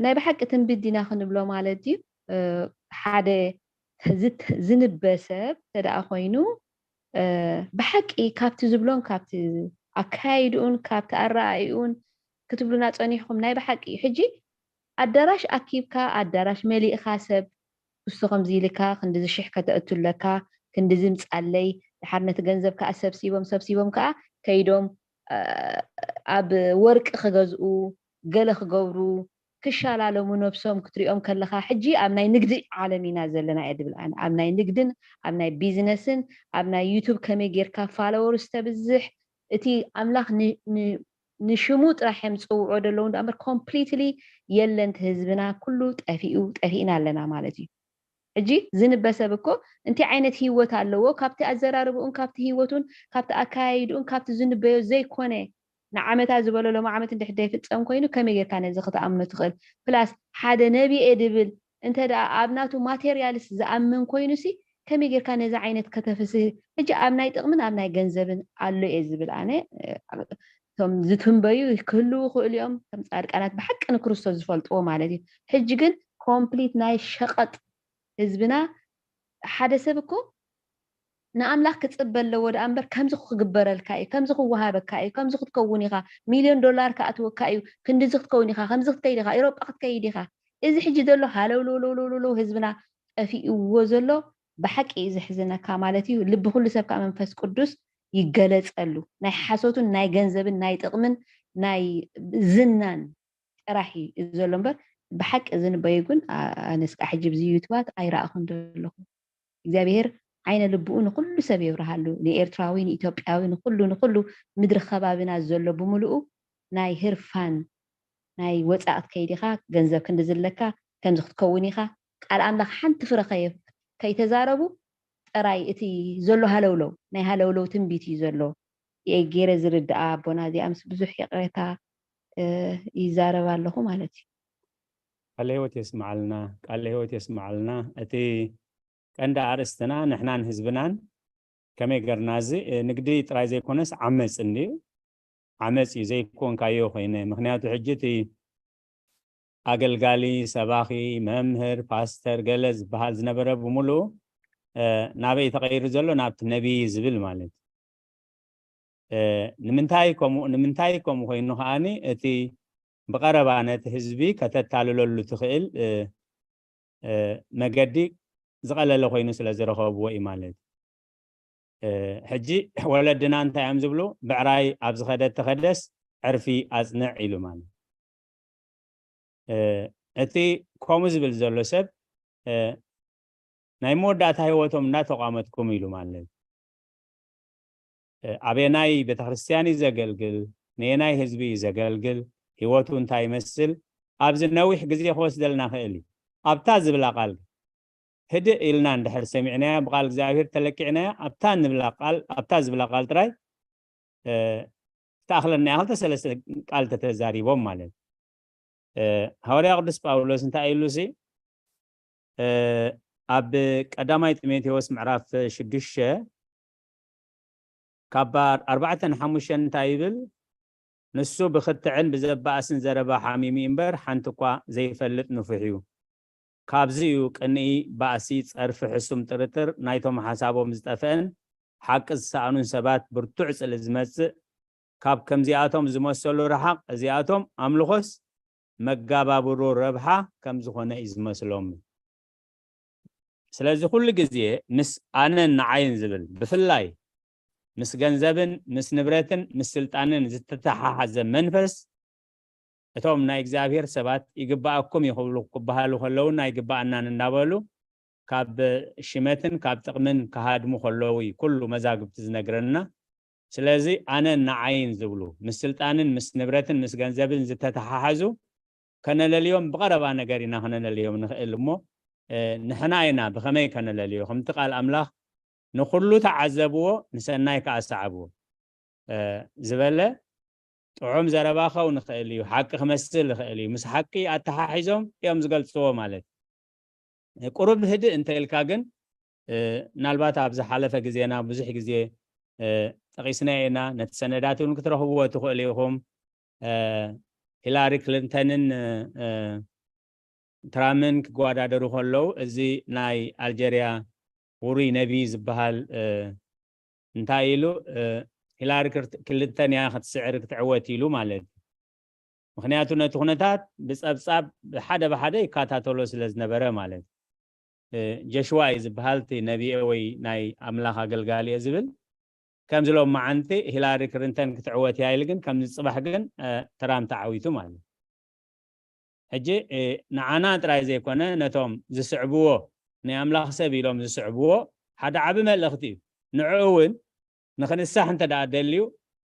ናይ ብሓቂ ትንቢት ዲና ክንብሎ ማለት እዩ? ሓደ ዝንበ ሰብ ተደኣ ኮይኑ ብሓቂ ካብቲ ዝብሎን ካብቲ ኣካያይድኡን ካብቲ ኣረኣእኡን ክትብሉና ፀኒሕኩም ናይ ብሓቂ እዩ። ሕጂ ኣዳራሽ ኣኪብካ ኣዳራሽ መሊእካ ሰብ እሱ ከምዚ ኢልካ ክንድዚ ሽሕ ከተእቱ ኣለካ ክንድዚ ምፃለይ ድሓር ነቲ ገንዘብ ከዓ ሰብሲቦም ሰብሲቦም ከዓ ከይዶም ኣብ ወርቂ ክገዝኡ ገለ ክገብሩ ክሻላለሙ ነብሶም ክትሪኦም ከለካ ሕጂ ኣብ ናይ ንግዲ ዓለም ኢና ዘለና እየ ድብል ኣነ ኣብ ናይ ንግድን ኣብ ናይ ቢዝነስን ኣብ ናይ ዩቱብ ከመይ ጌርካ ፋሎወርስ ተብዝሕ እቲ ኣምላኽ ንሽሙ ጥራሕ እዮም ዝፅውዑ ዘለዉ እምበር ኮምፕሊትሊ የለን ህዝብና ኩሉ ጠፊኡ ጠፊእና ኣለና ማለት እዩ። ሕጂ ዝንበ ሰብ እኮ እንታይ ዓይነት ህይወት ኣለዎ ካብቲ ኣዘራርብኡን ካብቲ ህይወቱን ካብቲ ኣካያይድኡን ካብቲ ዝንበዮ ዘይኮነ ንዓመታ ዝበሎ ሎም ዓመት እንድሕር ዘይፍፀም ኮይኑ ከመይ ጌርካ ነዚ ክትኣምኖ ትኽእል? ፕላስ ሓደ ነቢ እየ ድብል እንተ ደኣ ኣብ ናቱ ማቴርያልስ ዝኣምን ኮይኑ ሲ ከመይ ጌርካ ነዚ ዓይነት ከተፍስህ? ሕጂ ኣብ ናይ ጥቕምን ኣብ ናይ ገንዘብን ኣሎ እየ ዝብል ኣነ። እቶም ዝትንበዩ ክህልዉ ይኽእሉ እዮም ከም ፃድቃናት ብሓቂ ንክርስቶስ ዝፈልጥዎ ማለት እዩ። ሕጂ ግን ኮምፕሊት ናይ ሸቐጥ ህዝብና ሓደ ሰብ እኮ ንኣምላኽ ክፅበ ኣለዎ ደኣ እምበር ከምዚ ክግበረልካ እዩ ከምዚ ክወሃበካ እዩ ከምዚ ክትከውን ኢኻ ሚልዮን ዶላር ክኣትወካ እዩ ክንድዚ ክትከውን ኢኻ ከምዚ ክትከይድ ኢኻ ኤሮጳ ክትከይድ ኢኻ እዚ ሕጂ ዘሎ ሃለውለውለውለውለው ህዝብና ጠፊእዎ ዘሎ ብሓቂ እዩ ዘሕዝነካ ማለት እዩ ልቢ ኩሉ ሰብ ከዓ መንፈስ ቅዱስ ይገለፀሉ ናይ ሓሶትን ናይ ገንዘብን ናይ ጥቕምን ናይ ዝናን ጥራሕ እዩ ዘሎ እምበር ብሓቂ ዝንበዩ ግን ኣነስ ከዓ ሕጂ ብዚ ዩቱባት ኣይረኣኹን ዘለኹ እግዚኣብሔር ዓይነ ልብኡ ንኩሉ ሰብ የብርሃሉ ንኤርትራዊ ንኢትዮጵያዊ ንኩሉ ንኩሉ ምድሪ ከባቢና ዘሎ ብምልኡ ናይ ህርፋን ናይ ወፃእ ክትከይድ ኢኻ ገንዘብ ክንዲ ዝለካ ከምዚ ክትከውን ኢኻ ቃል ኣምላኽ ሓንቲ ፍረ ከይተዛረቡ ጥራይ እቲ ዘሎ ሃለውለው ናይ ሃለውለው ትንቢት እዩ ዘሎ ገይረ ዝርድኣ ኣቦና እዚኣ ምስ ብዙሕ ይቕሬታ ይዛረብ ኣለኹ ማለት እዩ። ቃለ ህይወት የስምዓልና፣ ቃለ ህይወት የስምዓልና። እቲ ቀንዲ ኣርእስትና ንሕናን ህዝብናን ከመይ ገርና እዚ ንግዲ ጥራይ ዘይኮነስ ዓመፅ እንድዩ። ዓመፅ እዩ ዘይኮንካዮ ኮይነ። ምክንያቱ ሕጂ እቲ ኣገልጋሊ፣ ሰባኺ፣ መምህር፣ ፓስተር ገለ ዝበሃል ዝነበረ ብምሉኡ ናበይ ተቐይሩ ዘሎ ናብቲ ነቢይ ዝብል ማለት እዩ። ንምንታይ ከምኡ ንምንታይ ከምኡ ኮይኑ ከዓኒ እቲ ብቐረባ ነቲ ህዝቢ ከተታልለሉ ትኽእል መገዲ ዝቐለለ ኮይኑ ስለ ዝረኸብዎ እዩ ማለት እዩ። ሕጂ ወለድና እንታይ እዮም ዝብሉ? ብዕራይ ኣብ ዝኸደ ተኸደስ ዕርፊ ኣጽንዕ ኢሉ ማለት እቲ ከምኡ ዝብል ዘሎ ሰብ ናይ መወዳእታ ህይወቶም እንዳተቋመትኩም ኢሉ ማለት ኣበየናይ ቤተክርስትያን እዩ ዘገልግል፣ ነየናይ ህዝቢ እዩ ዘገልግል፣ ህይወቱ እንታይ ይመስል፣ ኣብዚ ነዊሕ ግዜ ክወስደልና ክእል እዩ። ኣብታ ዝብላ ቃል ህድእ ኢልና እንድሕር ሰሚዕናያ ብቃል እግዚኣብሔር ተለኪዕናያ ኣብታ ንብላ ቃል ኣብታ ዝብላ ቃል ጥራይ ተኣኽለና እያ፣ ክልተ ሰለስተ ቃል ተተዛሪቦም ማለት። ሃዋርያ ቅዱስ ጳውሎስ እንታይ ኢሉ ሲ ኣብ ቀዳማይ ጢሞቴዎስ ምዕራፍ ሽዱሽተ ካብ ኣርባዕተ ንሓሙሽተ እንታይ ይብል? ንሱ ብክትዕን ብዘባእስን ዘረባ ሓሚሙ እምበር ሓንቲ እኳ ዘይፈልጥ ንፉሕ እዩ። ካብዚ እዩ ቅንኢ፣ ባእሲ፣ ጸርፊ፣ ሕሱም ጥርጥር፣ ናይቶም ሓሳቦም ዝጠፍአን ሓቂ ዝሰኣኑን ሰባት ብርቱዕ ጽልኢ ዝመጽእ። ካብ ከምዚኣቶም ዝመሰሉ ረሓቕ፣ እዚኣቶም ኣምልኾስ መጋባብሮ ረብሓ ከም ዝኾነ እዩ ዝመስሎም። ስለዚ ኩሉ ግዜ ምስ ኣነን ንዓይን ዝብል፣ ብፍላይ ምስ ገንዘብን ምስ ንብረትን ምስ ስልጣንን ዝተተሓሓዘ መንፈስ፣ እቶም ናይ እግዚኣብሔር ሰባት ይግባኣኩም እዩ ክብሉ ክበሃሉ ከለዉ ናይ ግባኣናን እናበሉ ካብ ሽመትን ካብ ጥቕምን ክሃድሙ ከለዉ እዩ ኩሉ መዛግብቲ ዝነግረና። ስለዚ ኣነን ንዓይን ዝብሉ ምስ ስልጣንን ምስ ንብረትን ምስ ገንዘብን ዝተተሓሓዙ ከነለልዮም ብቐረባ ነገር ኢና ከነለልዮም ንኽእል እሞ ንሕና ኢና ብኸመይ ከነለልዮ? ከምቲ ቃል ኣምላኽ ንኹሉ ተዓዘብዎ ንሰናይ ከኣ ሰዓብዎ ዝበለ ጥዑም ዘረባ ክኸውን ይኽእል እዩ፣ ሓቂ ክመስል ይኽእል እዩ። ምስ ሓቂ ኣተሓሒዞም እዮም ዝገልጽዎ ማለት እዩ። ቁሩብ ህድእ እንተ ኢልካ ግን ምናልባት ኣብ ዝሓለፈ ግዜና ብዙሕ ግዜ ጠቒስናዮ ኢና። ነቲ ሰነዳት እውን ክትረኽብዎ ትኽእሉ ኢኹም። ሂላሪ ክሊንተንን ትራምን ክጓዳደሩ ከለዉ እዚ ናይ ኣልጀርያ ውሩይ ነቢይ ዝበሃል እንታይ ኢሉ ሂላሪ ክሊንተን እያ ክትስዕር ክትዕወት ኢሉ ማለት እዩ። ምክንያቱ ነቲ ኩነታት ብፀብፃብ ብሓደ ብሓደ ይከታተሎ ስለ ዝነበረ ማለት እዩ። ጀሽዋ እዩ ዝበሃል እቲ ነቢኤ ወይ ናይ ኣምላኽ ኣገልጋሊ እየ ዝብል ከምዚ ሎም መዓንቲ ሂላሪ ክሊንተን ክትዕወት እያ ኢሉ ግን ከምዚ ፅባሕ ግን ትራምፕ ተዓዊቱ ማለት እዩ። ሕጂ ንዓና ጥራይ ዘይኮነ ነቶም ዝስዕብዎ ናይ ኣምላኽ ሰብ ኢሎም ዝስዕብዎ ሓደ ዓቢ መልእኽቲ እዩ። ንዕኡ እውን ንክንሳሕ እንተ ደኣ ደልዩ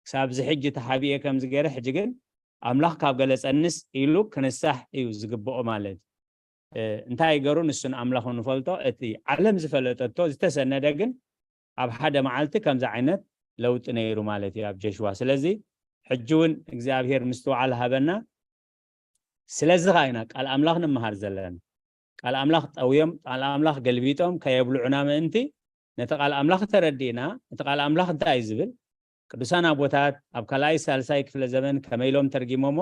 ክሳብ እዚ ሕጂ ተሓቢኤ ከምዚ ገይረ ሕጂ ግን ኣምላኽ ካብ ገለጸንስ ኢሉ ክንሳሕ እዩ ዝግብኦ ማለት እዩ። እንታይ ገሩ ንሱን ኣምላኹ ንፈልጦ። እቲ ዓለም ዝፈለጠቶ ዝተሰነደ ግን ኣብ ሓደ መዓልቲ ከምዚ ዓይነት ለውጢ ነይሩ ማለት እዩ ኣብ ጀሽዋ። ስለዚ ሕጂ እውን እግዚኣብሔር ምስትውዓል ሃበና። ስለዚ ኸዓ ኢና ቃል ኣምላኽ ንምሃር ዘለና። ቃል ኣምላኽ ጠውዮም ቃል ኣምላኽ ገልቢጦም ከየብልዑና ምእንቲ ነቲ ቃል ኣምላኽ ተረዲእና እቲ ቃል ኣምላኽ እንታይ እዩ ዝብል ቅዱሳን ኣቦታት ኣብ ካልኣይ ሳልሳይ ክፍለ ዘመን ከመይ ኢሎም ተርጊሞሞ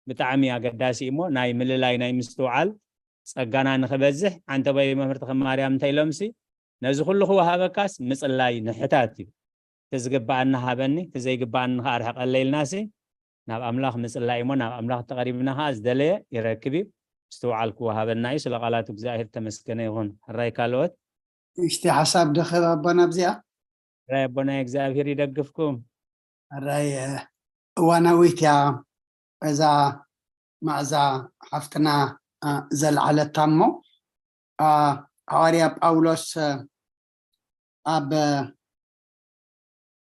ብጣዕሚ ኣገዳሲ እሞ ናይ ምልላይ ናይ ምስትውዓል ጸጋና ንኽበዝሕ ዓንተቦይ መምህር ተኽለ ማርያም እንታይ ኢሎምሲ ነዚ ኩሉ ክወሃበካስ ምጽላይ ንሕታት እዩ። እቲ ዝግባኣኒ ሃበኒ እቲ ዘይግባኣኒ ከዓ ርሕቀለይ ኢልናሲ ናብ ኣምላኽ ምጽላይ እሞ ናብ ኣምላኽ ተቐሪብና ከዓ ዝደለየ ይረክብ እዩ። ምስትውዓል ክወሃበና እዩ። ስለ ቃላቱ እግዚኣብሔር ተመስገነ ይኹን። ሕራይ ካልኦት ንእሽተይ ሓሳብ ደኸብ ኣቦና ኣብዚኣ ሕራይ ኣቦና እግዚኣብሔር ይደግፍኩም። ሕራይ እዋናዊት እያ እዛ ማእዛ ሓፍትና ዘልዓለታ እሞ ሃዋርያ ጳውሎስ ኣብ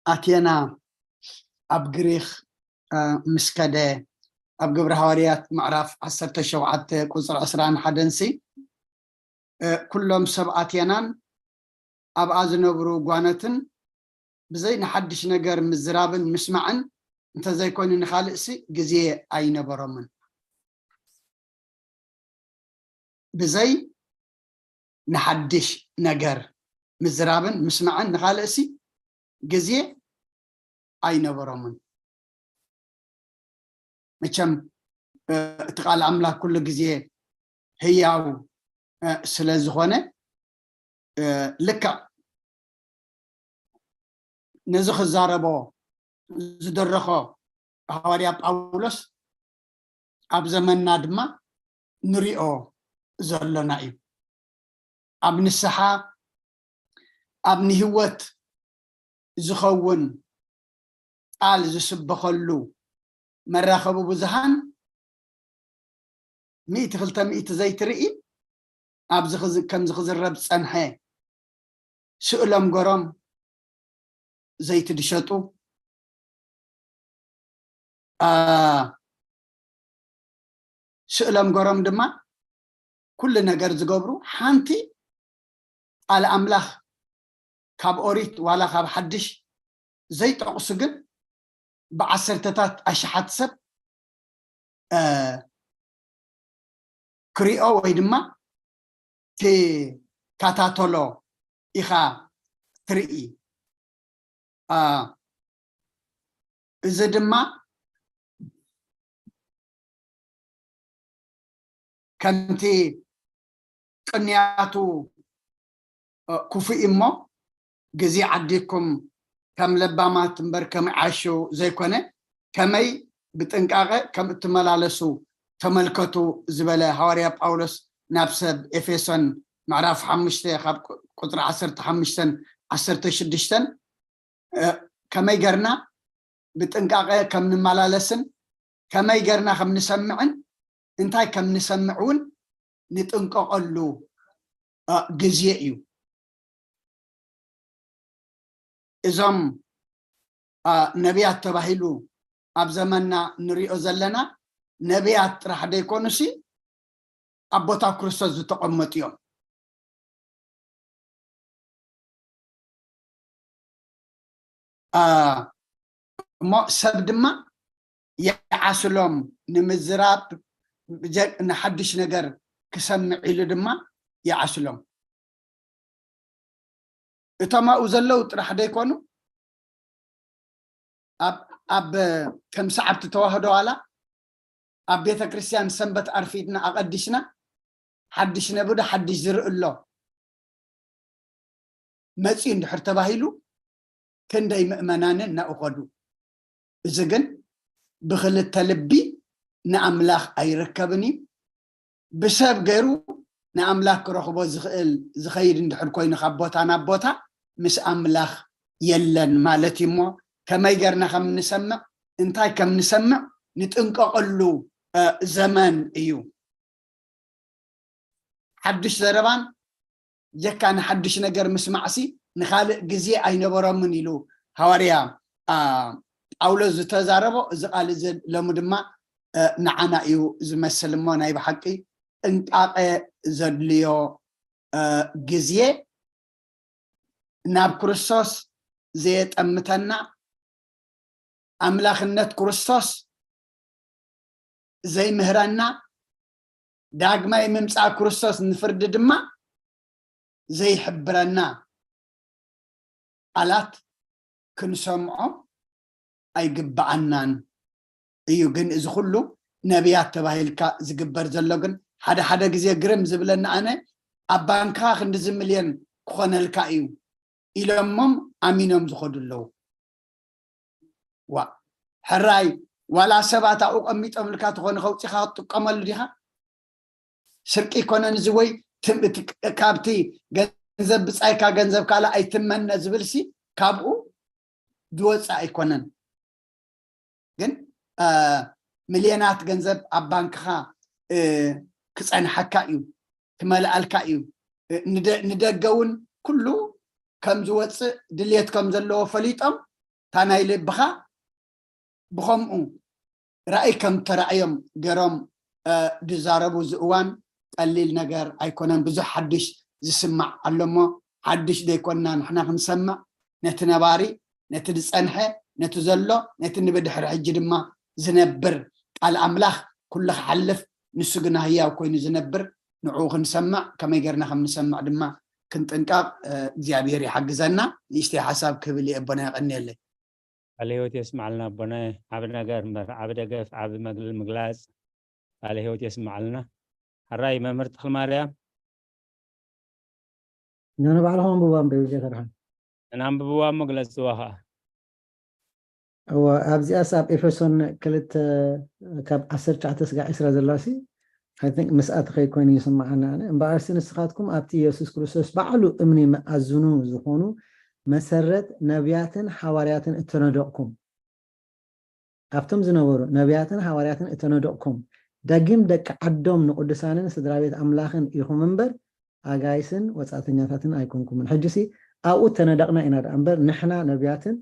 ኣቴና ኣብ ግሪኽ ምስ ከደ ኣብ ግብሪ ሃዋርያት ምዕራፍ ዓሰርተ ሸውዓተ ቁፅሪ ዕስራን ሓደን ሲ ኩሎም ሰብ ኣቴናን ኣብኣ ዝነብሩ ጓነትን ብዘይ ንሓድሽ ነገር ምዝራብን ምስማዕን እንተዘይኮይኑ ንኻልእሲ ግዜ ኣይነበሮምን። ብዘይ ንሓድሽ ነገር ምዝራብን ምስማዕን ንኻልእሲ ግዜ ኣይነበሮምን። መቸም እቲ ቃል ኣምላኽ ኩሉ ግዜ ህያው ስለ ዝኾነ ልክዕ ነዚ ክዛረቦ ዝደረኾ ሃዋርያ ጳውሎስ ኣብ ዘመንና ድማ ንሪኦ ዘሎና እዩ። ኣብ ንስሓ ኣብ ንህይወት ዝኸውን ቃል ዝስበኸሉ መራኸቢ ብዙሃን ሚእቲ ክልተ ሚእቲ ዘይትርኢ ኣብዚ ከምዚ ክዝረብ ዝጸንሐ ስእሎም ገሮም ዘይቲ ዝሸጡ ስእሎም ገሮም ድማ ኩሉ ነገር ዝገብሩ ሓንቲ ቃል ኣምላኽ ካብ ኦሪት ዋላ ካብ ሓድሽ ዘይጠቕሱ ግን ብዓሰርተታት ኣሽሓት ሰብ ክሪኦ ወይ ድማ ትከታተሎ ኢኻ ትርኢ። እዚ ድማ ከምቲ ቅንያቱ ክፉእ እሞ፣ ግዜ ዓዲኩም ከም ለባማት እምበር ከም ዓሹ ዘይኮነ፣ ከመይ ብጥንቃቐ ከም እትመላለሱ ተመልከቱ ዝበለ ሃዋርያ ጳውሎስ ናብ ሰብ ኤፌሶን ምዕራፍ ሓሙሽተ ካብ ቁፅሪ ዓሰርተ ሓሙሽተን ዓሰርተ ሽዱሽተን ከመይ ገርና ብጥንቃቐ ከም ንመላለስን ከመይ ገርና ከም ንሰምዕን እንታይ ከም ንሰምዕ እውን ንጥንቀቐሉ ግዜ እዩ። እዞም ነቢያት ተባሂሉ ኣብ ዘመንና ንሪኦ ዘለና ነቢያት ጥራሕ ደይኮኑሲ ኣብ ቦታ ክርስቶስ ዝተቐመጡ እዮም። እሞ ሰብ ድማ ይዓስሎም ንምዝራብ፣ ንሓድሽ ነገር ክሰምዕ ኢሉ ድማ ይዓስሎም። እቶም ኣብኡ ዘለዉ ጥራሕ ደይኮኑ፣ ኣብ ከም ሰዓብቲ ተዋህዶ ዋላ ኣብ ቤተ ክርስቲያን ሰንበት ኣርፊድና ኣቐዲስና ሓድሽ ነብዶ ሓድሽ ዝርኢ ኣሎ መፅዩ እንድሕር ተባሂሉ ክንደይ ምእመናንን ናብኡ ኸዱ። እዚ ግን ብክልተ ልቢ ንኣምላኽ ኣይርከብን እዩ። ብሰብ ገይሩ ንኣምላኽ ክረኽቦ ዝኽእል ዝኸይድ እንድሕር ኮይኑ ካብ ቦታ ናብ ቦታ ምስ ኣምላኽ የለን ማለት እዩ። እሞ ከመይ ገርና ከም ንሰምዕ እንታይ ከም ንሰምዕ ንጥንቀቐሉ ዘመን እዩ። ሓድሽ ዘረባን ጀካ ንሓድሽ ነገር ምስማዕሲ ንኻልእ ግዜ ኣይነበሮምን ኢሉ ሃዋርያ ጳውሎስ ዝተዛረቦ። እዚ ቃል እዚ ሎሚ ድማ ንዓና እዩ ዝመስል። እሞ ናይ ብሓቂ ጥንቃቐ ዘድልዮ ግዜ፣ ናብ ክርስቶስ ዘየጠምተና፣ ኣምላኽነት ክርስቶስ ዘይምህረና፣ ዳግማይ ምምፃእ ክርስቶስ ንፍርዲ ድማ ዘይሕብረና ቃላት ክንሰምዖ ኣይግብኣናን እዩ። ግን እዚ ኩሉ ነቢያት ተባሂልካ ዝግበር ዘሎ ግን ሓደ ሓደ ግዜ ግርም ዝብለኒ ኣነ፣ ኣብ ባንክኻ ክንድዚ ሚልዮን ክኾነልካ እዩ ኢሎሞም ኣሚኖም ዝኸዱ ኣለዉ። ዋ ሕራይ ዋላ ሰባት ኣብኡ ቀሚጦምልካ ተኾነ ከውፂኻ ክትጥቀመሉ ዲኻ? ስርቂ ይኮነን እዚ ወይ ትም- እቲ ቅ- ካብቲ ገንዘብ ብፃይካ ገንዘብ ካልእ ኣይትመነ ዝብል ሲ ካብኡ ዝወፅእ ኣይኮነን። ግን ሚልዮናት ገንዘብ ኣብ ባንክኻ ክፀንሐካ እዩ፣ ክመልኣልካ እዩ። ንደገ እውን ኩሉ ከም ዝወፅእ ድልየት ከም ዘለዎ ፈሊጦም እታ ናይ ልብኻ ብኸምኡ ራእይ ከም ተራእዮም ገሮም ዝዛረቡ እዚ እዋን ቀሊል ነገር ኣይኮነን። ብዙሕ ሓድሽ ዝስማዕ ኣሎ እሞ ሓድሽ ዘይኮንና ንሕና ክንሰምዕ ነቲ ነባሪ፣ ነቲ ዝጸንሐ፣ ነቲ ዘሎ፣ ነቲ ንብድሕሪ ሕጂ ድማ ዝነብር ቃል ኣምላኽ ኩሉ ክሓልፍ ንሱ ግና ህያው ኮይኑ ዝነብር ንዕኡ ክንሰምዕ ከመይ ጌርና ከም ንሰምዕ ድማ ክንጥንቀቕ እግዚኣብሔር ይሓግዘና። ንእሽተይ ሓሳብ ክብል እየ ኣቦና የቐንየለይ። ቃለ ህይወት የስምዓልና ኣቦና። ዓቢ ነገር እምበር ዓቢ ደገፍ ዓቢ መግል ምግላጽ ቃለ ህይወት የስምዓልና። ሕራይ መምህር ተኽልማርያም። ንባዕልኹም ኣንብብዋ እምበይ ጌታ ድሓን። ንኣንብብዋ እሞ ግለጽዋ ኸኣ። እወ ኣብዚኣስ ኣብ ኤፌሶን ክልተ ካብ ዓሰርተ ትሽዓተ ስጋዕ ዕስራ ዘላሲ I think ምስኣ ትኸይድ ኮይኑ ይስምዓኒ ኣነ። እምበኣርሲ ንስኻትኩም ኣብቲ የሱስ ክርስቶስ ባዕሉ እምኒ መኣዝኑ ዝኾኑ መሰረት ነብያትን ሓዋርያትን እተነደቕኩም፣ ኣብቶም ዝነበሩ ነብያትን ሃዋርያትን እተነደቕኩም፣ ደጊም ደቂ ዓዶም ንቕዱሳንን ስድራ ቤት ኣምላኽን ኢኹም እምበር ኣጋይስን ወጻእተኛታትን ኣይኮንኩምን። ሕጂሲ ኣብኡ እተነደቕና ኢና ደኣ እምበር ንሕና ነብያትን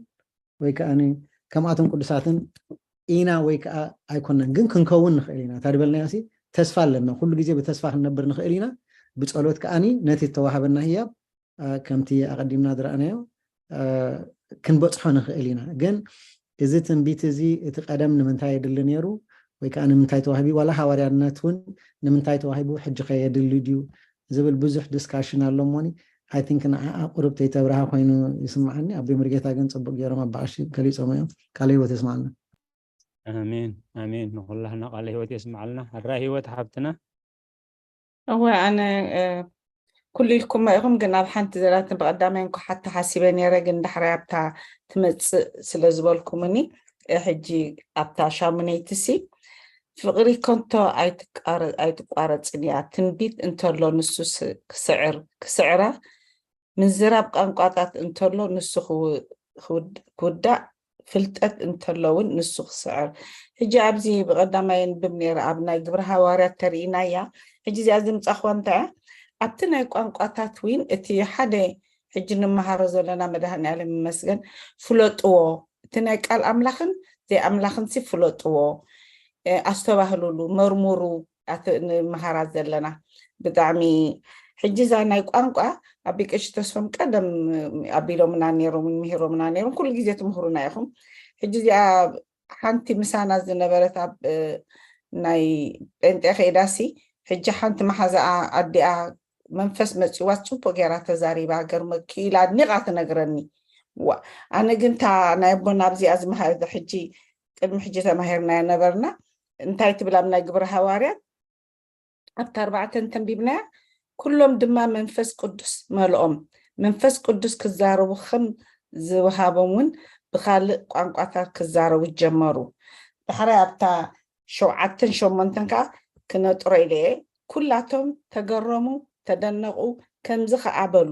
ወይ ከኣ ከምኣቶም ቅዱሳትን ኢና ወይ ከኣ ኣይኮነን፣ ግን ክንከውን ንኽእል ኢና። እታ ዝበልናዮሲ ተስፋ ኣለና። ኩሉ ግዜ ብተስፋ ክንነብር ንኽእል ኢና። ብጸሎት ከኣ ነቲ እተዋህበና ህያብ ከምቲ ኣቐዲምና ዝረኣናዮ ክንበጽሖ ንኽእል ኢና። ግን እዚ ትንቢት እዚ እቲ ቀደም ንምንታይ የድሊ ነይሩ ወይ ከዓ ንምንታይ ተዋሂቡ፣ ዋላ ሃዋርያነት እውን ንምንታይ ተዋሂቡ፣ ሕጂ ከ የድሊ ድዩ ዝብል ብዙሕ ዲስካሽን ኣሎ። እሞኒ ኣይ ቲንክ ንዓኣ ቁሩብ ተይተብርሃ ኮይኑ ይስምዓኒ። ኣቦይ ሙሉጌታ ግን ጽቡቅ ገይሮም ኣባኣሺ ገሊጾም እዮም። ቃለ ህይወት የስምዓልና። ኣሜን ኣሜን። ንኩላህና ቃለ ህይወት የስምዓልና። ሕራ ህይወት ሓብትና። እወ ኣነ ኩሉ ኢልኩሞ ኢኹም፣ ግን ኣብ ሓንቲ ዘላትን ብቐዳማይ እንኳ ሓታ ሓሲበ ነይረ፣ ግን ዳሕራይ ኣብታ ትመፅእ ስለ ዝበልኩምኒ ሕጂ ኣብታ ሻሙነይቲ ሲ ፍቕሪ ከንቶ ኣይትቋረፅን እያ። ትንቢት እንተሎ ንሱ ክስዕር ክስዕራ ምዝራብ ቋንቋታት እንተሎ ንሱ ክውዳእ፣ ፍልጠት እንተሎ እውን ንሱ ክስዕር። ሕጂ ኣብዚ ብቐዳማይ የንብብ ነይረ፣ ኣብ ናይ ግብረ ሃዋርያት ተርኢናያ። ሕጂ እዚኣ ዝምፃኽዋ እንታይ እያ? ኣብቲ ናይ ቋንቋታት ዊን እቲ ሓደ ሕጂ ንመሃሮ ዘለና መድሃኒዓለም ይመስገን ፍለጥዎ፣ እቲ ናይ ቃል ኣምላኽን ዘይኣምላኽን ሲ ፍለጥዎ፣ ኣስተባህሉሉ፣ መርሙሩ፣ ንመሃራ ዘለና ብጣዕሚ። ሕጂ እዛ ናይ ቋንቋ ኣቢ ቀሺ ተስፎም ቀደም ኣቢሎምና ነይሮም ምሂሮምና ነይሮም፣ ኩሉ ግዜ ትምህሩና ኢኹም። ሕጂ እዚኣ ሓንቲ ምሳና ዝነበረት ኣብ ናይ ጴንጤ ከይዳሲ፣ ሕጂ ሓንቲ መሓዛኣ ኣዲኣ መንፈስ መፂዋ ፅቡቅ ገይራ ተዛሪባ፣ ገርመኪ ኢላ ኣድኒቃ ትነግረኒ። ዋ ኣነ ግን እታ ናይ ኣቦና ኣብዚኣ ዝመሃር ሕጂ ቅድሚ ሕጂ ተማሂርናዮ ነበርና። እንታይ ትብል ኣብ ናይ ግብረ ሃዋርያት ኣብታ ኣርባዕተን ተንቢብናያ? ኩሎም ድማ መንፈስ ቅዱስ መልኦም፣ መንፈስ ቅዱስ ክዛረቡ ከም ዝወሃቦም እውን ብካልእ ቋንቋታት ክዛረቡ ጀመሩ። ዳሕራይ ኣብታ ሸውዓተን ሸሞንተን ከዓ ክነጥሮ ኢለ እየ። ኩላቶም ተገረሙ፣ ተደነቑ፣ ከምዚ ከዓ በሉ፣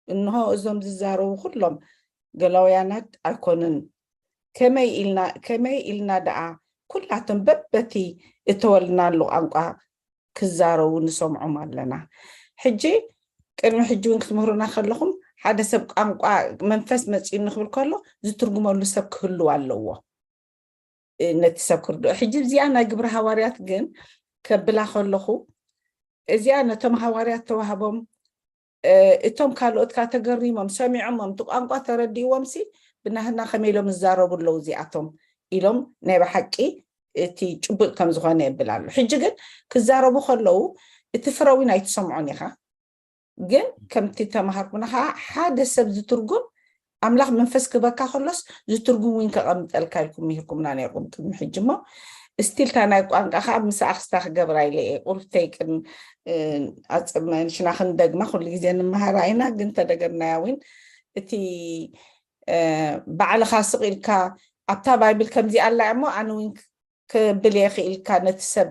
እንሆ እዞም ዝዛረቡ ኩሎም ገላውያናት ኣይኮኑን። ከመይ ኢልና ከመይ ኢልና ደኣ ኩላቶም በበቲ እተወልናሉ ቋንቋ ክዛረቡ ንሰምዖም ኣለና። ሕጂ ቅድሚ ሕጂ እውን ክትምህሩና ከለኹም ሓደ ሰብ ቋንቋ መንፈስ መፂኡ ንክብል ከሎ ዝትርጉመሉ ሰብ ክህልው ኣለዎ። ነቲ ሰብ ክርድኦ። ሕጂ እዚኣ ናይ ግብረ ሃዋርያት ግን ከብላ ከለኹ እዚኣ ነቶም ሃዋርያት ተዋህቦም፣ እቶም ካልኦት ካ ተገሪሞም ሰሚዖሞም እቲ ቋንቋ ተረዲእዎም ሲ ብናህና ከመይ ኢሎም ይዛረቡ ኣለዉ እዚኣቶም ኢሎም ናይ ብሓቂ እቲ ጭቡጥ ከም ዝኾነ የብል ኣሎ። ሕጂ ግን ክዛረቡ ከለዉ እቲ ፍረ እውን ኣይትሰምዖን ኢኻ። ግን ከምቲ ተማሃርኩና ከዓ ሓደ ሰብ ዝትርጉም ኣምላኽ መንፈስ ክበካ ከሎስ ዝትርጉም እውን ከቐምጠልካ ኢልኩም ምሂርኩምና ነርኩም ቅድሚ ሕጂ እሞ ስቲል እታ ናይ ቋንቋ ከዓ ምስ ኣክስታ ክገብራ ኢለ እየ ቁልፍተይ ቅድሚ ኣፅመ ንሽና ክንደግማ ኩሉ ግዜ ንምሃራ ኢና ግን ተደገምናያ እውን እቲ ባዕልኻ ስቕ ኢልካ ኣብታ ባይብል ከምዚ ኣላ እሞ ኣነ እውን ክብል እየ ክኢልካ ነቲ ሰብ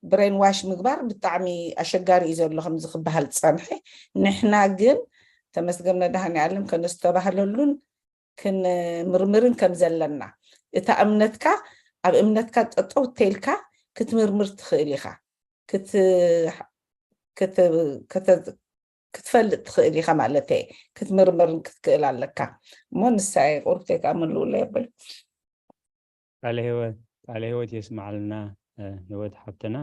ብሬን ዋሽ ምግባር ብጣዕሚ ኣሸጋሪ እዩ ዘሎ ከምዚ ክበሃል ዝፀንሐ። ንሕና ግን ተመስገን መድሃኒኣለም ከነስተባህለሉን ክንምርምርን ከም ዘለና እታ እምነትካ ኣብ እምነትካ ጠጠው ተይልካ ክትምርምር ትኽእል ኢኻ። ክትፈልጥ ትኽእል ኢኻ ማለት ክትምርምርን ክትክእል ኣለካ። እሞ ንሳ ቁርብተይ ከዓ ምልውሎ የብል። ቃለ ህይወት ቃለ ህይወት የስማዓልና። ህይወት ሓብትና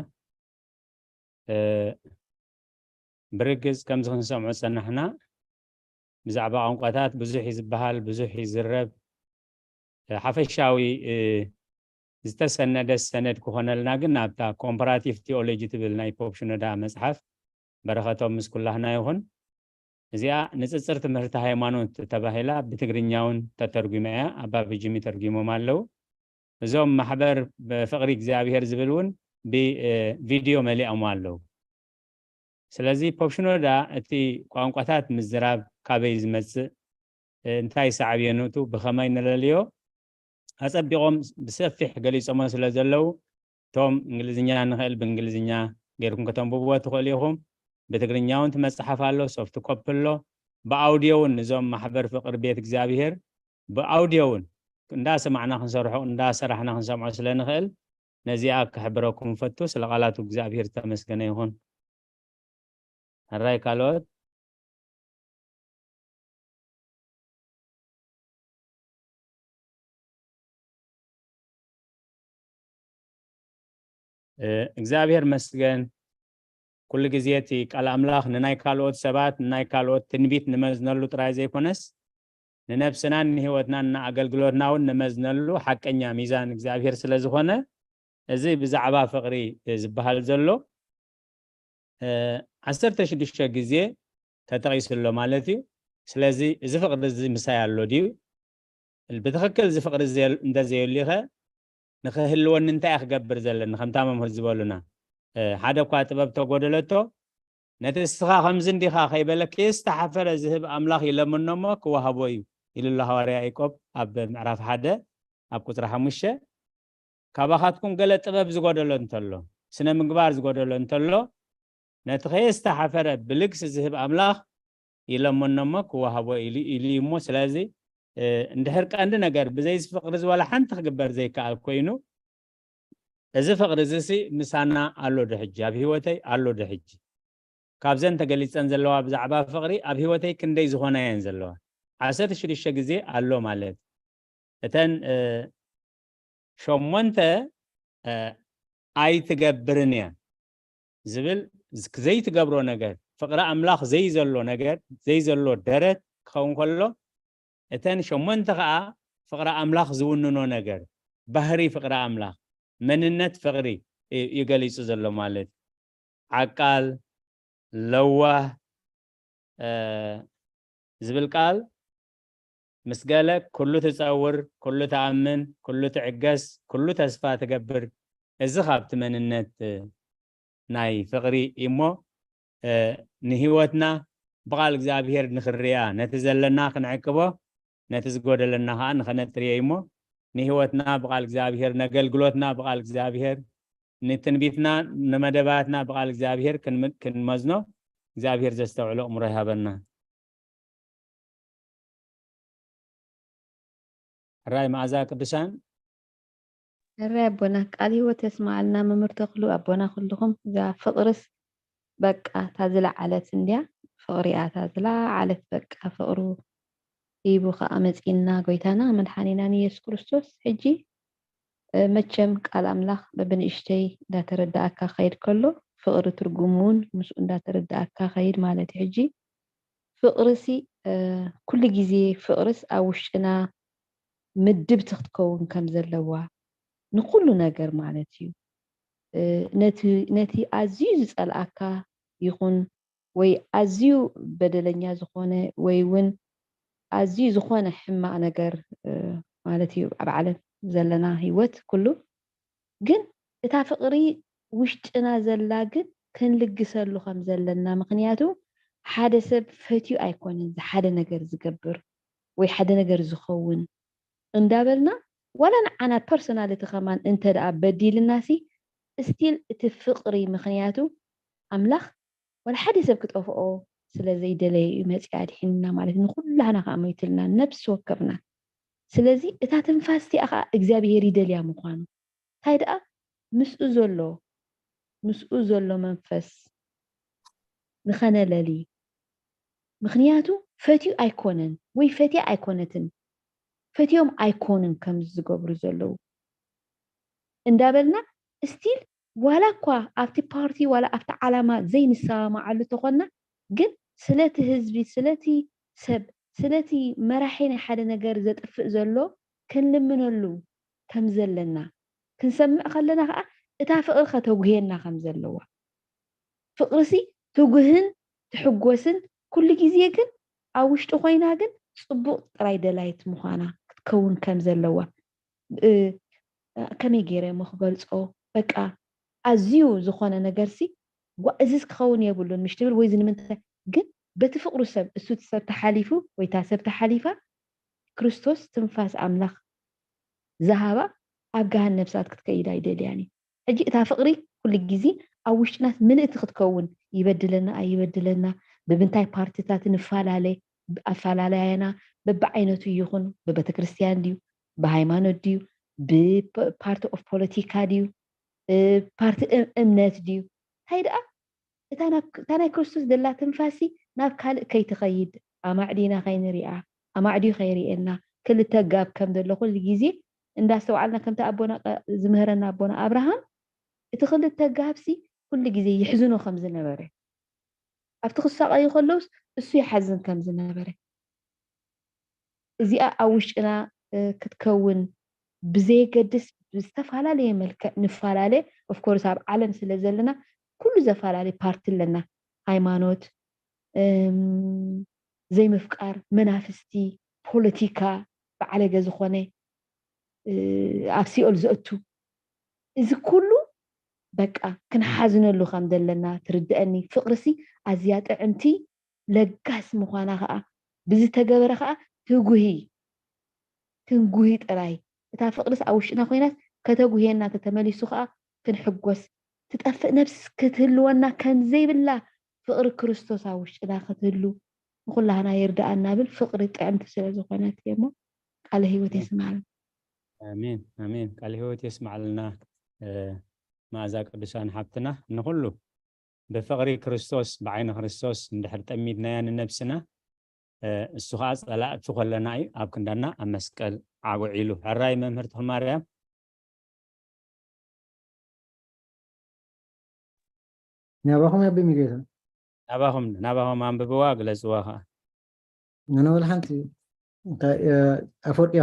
ብርግፅ ከምዚ ክንሰምዖ ዝፀናሕና ብዛዕባ ቋንቋታት ብዙሕ እዩ ዝበሃል፣ ብዙሕ እዩ ዝረብ። ሓፈሻዊ ዝተሰነደ ሰነድ ክኾነልና ግን ኣብታ ኮምፓራቲቭ ቲኦሎጂ ትብል ናይ ፖፕ ሽኖዳ መፅሓፍ በረኸቶም ምስ ኩላህና ይኹን። እዚኣ ንፅፅር ትምህርቲ ሃይማኖት ተባሂላ ብትግርኛ እውን ተተርጉማ እያ። ኣባ ብጅሚ ተርጉሞም ኣለዉ። እዞም ማሕበር ብፍቕሪ እግዚኣብሔር ዝብል እውን ብቪድዮ መሊኦም ኣለዉ። ስለዚ ፖፕ ሽኖዳ እቲ ቋንቋታት ምዝራብ ካበይ ዝመፅእ እንታይ ሳዕብየንቱ ብኸመይ ንለልዮ ኣፀቢቖም ብሰፊሕ ገሊፆሞ ስለ ዘለዉ እቶም እንግሊዝኛ ንኽእል ብእንግሊዝኛ ገይርኩም ከተንብብዎ ትኽእሉ ኢኹም። ብትግርኛ እውን ትመፅሓፍ ኣሎ፣ ሶፍት ኮፕ ኣሎ። ብኣውድዮ እውን እዞም ማሕበር ፍቅሪ ቤት እግዚኣብሄር ብኣውድዮ እውን እንዳሰማዕና ክንሰርሖ እንዳሰራሕና ክንሰምዖ ስለ ንኽእል ነዚኣ ክሕብረኩም ፈቱ። ስለ ቃላቱ እግዚኣብሄር ዝተመስገነ ይኹን። ሕራይ ካልኦት እግዚኣብሔር መስገን። ኩሉ ግዜ እቲ ቃል ኣምላኽ ንናይ ካልኦት ሰባት ንናይ ካልኦት ትንቢት ንመዝነሉ ጥራይ ዘይኮነስ ንነብስናን ንህይወትናን ንኣገልግሎትና እውን ንመዝነሉ ሓቀኛ ሚዛን እግዚኣብሔር ስለ ዝኾነ፣ እዚ ብዛዕባ ፍቕሪ ዝበሃል ዘሎ ዓሰርተ ሽዱሽተ ግዜ ተጠቒሱ ኣሎ ማለት እዩ። ስለዚ እዚ ፍቕሪ እዚ ምሳይ ኣሎ ድዩ? ብትኽክል እዚ ፍቕሪ እንተዘየሉኸ ንኽህልወኒ እንታይ ክገብር ዘለኒ? ከምታ መምህር ዝበሉና ሓደ እኳ ጥበብ ተጎደለቶ፣ ነቲ እስኻ ከምዚ እንዲኻ ከይበለ ከየስተሓፈረ ዝህብ ኣምላኽ ይለምኖ እሞ ክወሃቦ እዩ ኢሉ ኣሎ ሃዋርያ ያዕቆብ ኣብ ምዕራፍ ሓደ ኣብ ቁፅሪ ሓሙሽተ። ካባኻትኩም ገለ ጥበብ ዝጎደሎ እንተሎ፣ ስነ ምግባር ዝጎደሎ እንተሎ፣ ነቲ ከየስተሓፈረ ብልግሲ ዝህብ ኣምላኽ ይለምኖ እሞ ክወሃቦ ኢሉ ኢሉ እዩ እሞ። ስለዚ እንድሕር ቀንዲ ነገር ብዘይ ፍቕሪ ዝበላ ሓንቲ ክግበር ዘይከኣል ኮይኑ፣ እዚ ፍቕሪ እዚ ሲ ምሳና ኣሎ ዶ ሕጂ? ኣብ ህይወተይ ኣሎ ዶ ሕጂ? ካብዘን ተገሊጸን ዘለዋ ብዛዕባ ፍቕሪ ኣብ ህይወተይ ክንደይ ዝኾና እየን ዘለዋ? ዓሰርተ ሽዱሽተ ግዜ ኣሎ ማለት እተን ሸሞንተ ኣይትገብርን እያ ዝብል ዘይትገብሮ ነገር፣ ፍቕሪ ኣምላኽ ዘይዘሎ ነገር፣ ዘይዘሎ ደረት ክኸውን ከሎ፣ እተን ሸሞንተ ኸዓ ፍቕሪ ኣምላኽ ዝውንኖ ነገር፣ ባህሪ ፍቕሪ ኣምላኽ፣ መንነት ፍቕሪ ይገሊጹ ዘሎ ማለት እዩ። ዓቃል፣ ለዋህ ዝብል ቃል ምስ ገለ ኩሉ ትጸውር፣ ኩሉ ትኣምን፣ ኩሉ ትዕገስ፣ ኩሉ ተስፋ ትገብር። እዚ ካብቲ መንነት ናይ ፍቕሪ እሞ ንህይወትና ብቓል እግዚኣብሔር ንኽንሪኣ፣ ነቲ ዘለና ክንዕቅቦ፣ ነቲ ዝጎደለና ኸዓ ንኸነጥርዮ እሞ ንህይወትና ብቓል እግዚኣብሔር፣ ነገልግሎትና ብቓል እግዚኣብሔር፣ ንትንቢትና ንመደባትና ብቓል እግዚኣብሔር ክንመዝኖ እግዚኣብሔር ዘስተውዕሎ እምሮ ይሃበና። ሕራይ መዓዛ ቅዱሳን። ሕራይ ኣቦና ቃል ህይወት የስማዓልና መምህር ተኽሉ ኣቦና ኩልኹም። እዛ ፍቕርስ በቃ እታ ዝለዓለት እንድያ፣ ፍቕሪ እያ እታ ዝለዓለት በቃ ፍቕሩ ሂቡ ከኣ መጺእና ጎይታና መድሓኒና ንየሱስ ክርስቶስ። ሕጂ መቸም ቃል ኣምላኽ በብንእሽተይ እንዳተረዳኣካ ከይድ ከሎ ፍቕሪ ትርጉሙ እውን ምስኡ እንዳተረዳኣካ ከይድ ማለት እዩ። ሕጂ ፍቕርሲ ኩሉ ግዜ ፍቕርስ ኣብ ውሽጥና ምድብቲ ክትከውን ከም ዘለዋ ንኩሉ ነገር ማለት እዩ። ነቲ ኣዝዩ ዝጸልኣካ ይኹን ወይ ኣዝዩ በደለኛ ዝኾነ ወይ እውን ኣዝዩ ዝኾነ ሕማቕ ነገር ማለት እዩ ኣብ ዓለም ዘለና ህይወት ኩሉ። ግን እታ ፍቕሪ ውሽጥና ዘላ ግን ክንልግሰሉ ከም ዘለና፣ ምኽንያቱ ሓደ ሰብ ፈትዩ ኣይኮነን ሓደ ነገር ዝገብር ወይ ሓደ ነገር ዝኸውን እንዳበልና፣ ዋላ ንዓና ፐርሶናል እቲ ከማን እንተ ደኣ በዲልና ሲ ስቲል እቲ ፍቕሪ፣ ምኽንያቱ ኣምላኽ ዋላ ሓደ ሰብ ክጠፍኦ ስለ ዘይደለየ እዩ መጺኡ ኣድሒንና ማለት እዩ። ንኹላህና ከኣ ሞይትልና ነብሲ ወከፍና። ስለዚ እታ ትንፋስ እቲኣ ከኣ እግዚኣብሄር ይደልያ ምዃኑ፣ እንታይ ደኣ ምስኡ ዘሎ ምስኡ ዘሎ መንፈስ ንኸነለሊ። ምኽንያቱ ፈትዩ ኣይኮነን ወይ ፈትያ ኣይኮነትን፣ ፈትዮም ኣይኮኑን ከምዚ ዝገብሩ ዘለዉ እንዳበልና ስቲል ዋላ እኳ ኣብቲ ፓርቲ ዋላ ኣብቲ ዓላማ ዘይንሰማማዓሉ ተኾንና ግን ስለቲ ህዝቢ ስለቲ ሰብ ስለቲ መራሒ ናይ ሓደ ነገር ዘጥፍእ ዘሎ ክንልምነሉ ከም ዘለና ክንሰምዕ ከለና ከዓ እታ ፍቕሪ ከተጉህየና ከም ዘለዋ ፍቕርሲ ትጉህን ትሕጎስን ኩሉ ግዜ ግን ኣብ ውሽጢ ኮይና ግን ፅቡቕ ጥራይ ደላይት ምዃና ክትከውን ከም ዘለዋ ከመይ ገይረ እሞ ክገልፆ በቃ ኣዝዩ ዝኾነ ነገርሲ እዚስ ክኸውን የብሉን ምሽ ትብል ወይ እዚ ንምንታይ ግን በቲ ፍቕሩ ሰብ እሱ እቲ ሰብ ተሓሊፉ ወይ እታ ሰብ ተሓሊፋ ክርስቶስ ትንፋስ ኣምላኽ ዝሃባ ኣብ ገሃነብ እሳት ክትከይድ ኣይደልያን እዩ። ሕጂ እታ ፍቕሪ ኩሉ ግዜ ኣብ ውሽጥናስ ምልእቲ ክትከውን ይበድለና ኣይበድለና ብምንታይ ፓርትታት ንፈላለ ኣፈላለያና በብዓይነቱ ይኹን ብቤተክርስትያን ድዩ ብሃይማኖት ድዩ ብፓርቲ ኦፍ ፖለቲካ ድዩ ፓርቲ እምነት ድዩ እንታይ ደኣ እታ ናይ ክርስቶስ ዘላ ትንፋሲ ናብ ካልእ ከይትኸይድ ኣማዕዲና ከይንሪኣ ኣማዕድዩ ከይርእየና ክልተ ጋብ ከም ዘሎ ኩሉ ግዜ እንዳስተውዓልና ከምቲ ኣቦና ዝምህረና ኣቦና ኣብርሃም እቲ ክልተ ጋብሲ ኩሉ ግዜ ይሕዝኖ ከም ዝነበረ ኣብቲ ክሳቐዩ ከለውስ እሱ ይሓዝን ከም ዝነበረ እዚኣ ኣብ ውሽጥና ክትከውን ብዘየገድስ ብዝተፈላለየ መልክዕ ንፈላለ። ኦፍኮርስ ኣብ ዓለም ስለ ዘለና ኩሉ ዘፈላለየ ፓርቲ ኣለና። ሃይማኖት፣ ዘይምፍቃር፣ መናፍስቲ፣ ፖለቲካ፣ ብዓለገ ዝኾነ ኣብ ሲኦል ዘእቱ፣ እዚ ኩሉ በቃ ክንሓዝነሉ ከም ዘለና ትርድአኒ። ፍቕርሲ ኣዝያ ጥዕምቲ ለጋስ ምዃና ከዓ ብዝተገበረ ከዓ ትጉሂ ትንጉሂ ጥራይ። እታ ፍቕርስ ኣብ ውሽጥና ኮይናስ ከተጉህየና ተተመሊሱ ከዓ ክንሕጎስ፣ ትጠፍእ ነብስ ክትህልወና ከም ዘይብላ ፍቕሪ ክርስቶስ ኣብ ውሽጥና ክትህሉ ንኩላህና ይርዳኣ እናብል ፍቕሪ ጥዕምቲ ስለ ዝኾነት እየ እሞ ቃለ ህይወት የስምዓልና። ኣሜን ኣሜን። ቃለ ህይወት የስምዓልና። መኣዛ ቅዱሳን ሓብትና ንኩሉ ብፍቕሪ ክርስቶስ ብዓይኒ ክርስቶስ እንድሕር ጠሚድናያ ንነብስና እሱ ከዓ ፀላእቲ ከለና እዩ ኣብ ክንዳና ኣብ መስቀል ዓውዒሉ። ሕራይ መምህር ተኽልማርያም። ናባኹም ያቢ ሚጌታ ናባኹም ናባኹም ኣንብብዋ ግለፅዋ ከዓ ኣነ ወላ ሓንቲ ኣፈወርቂ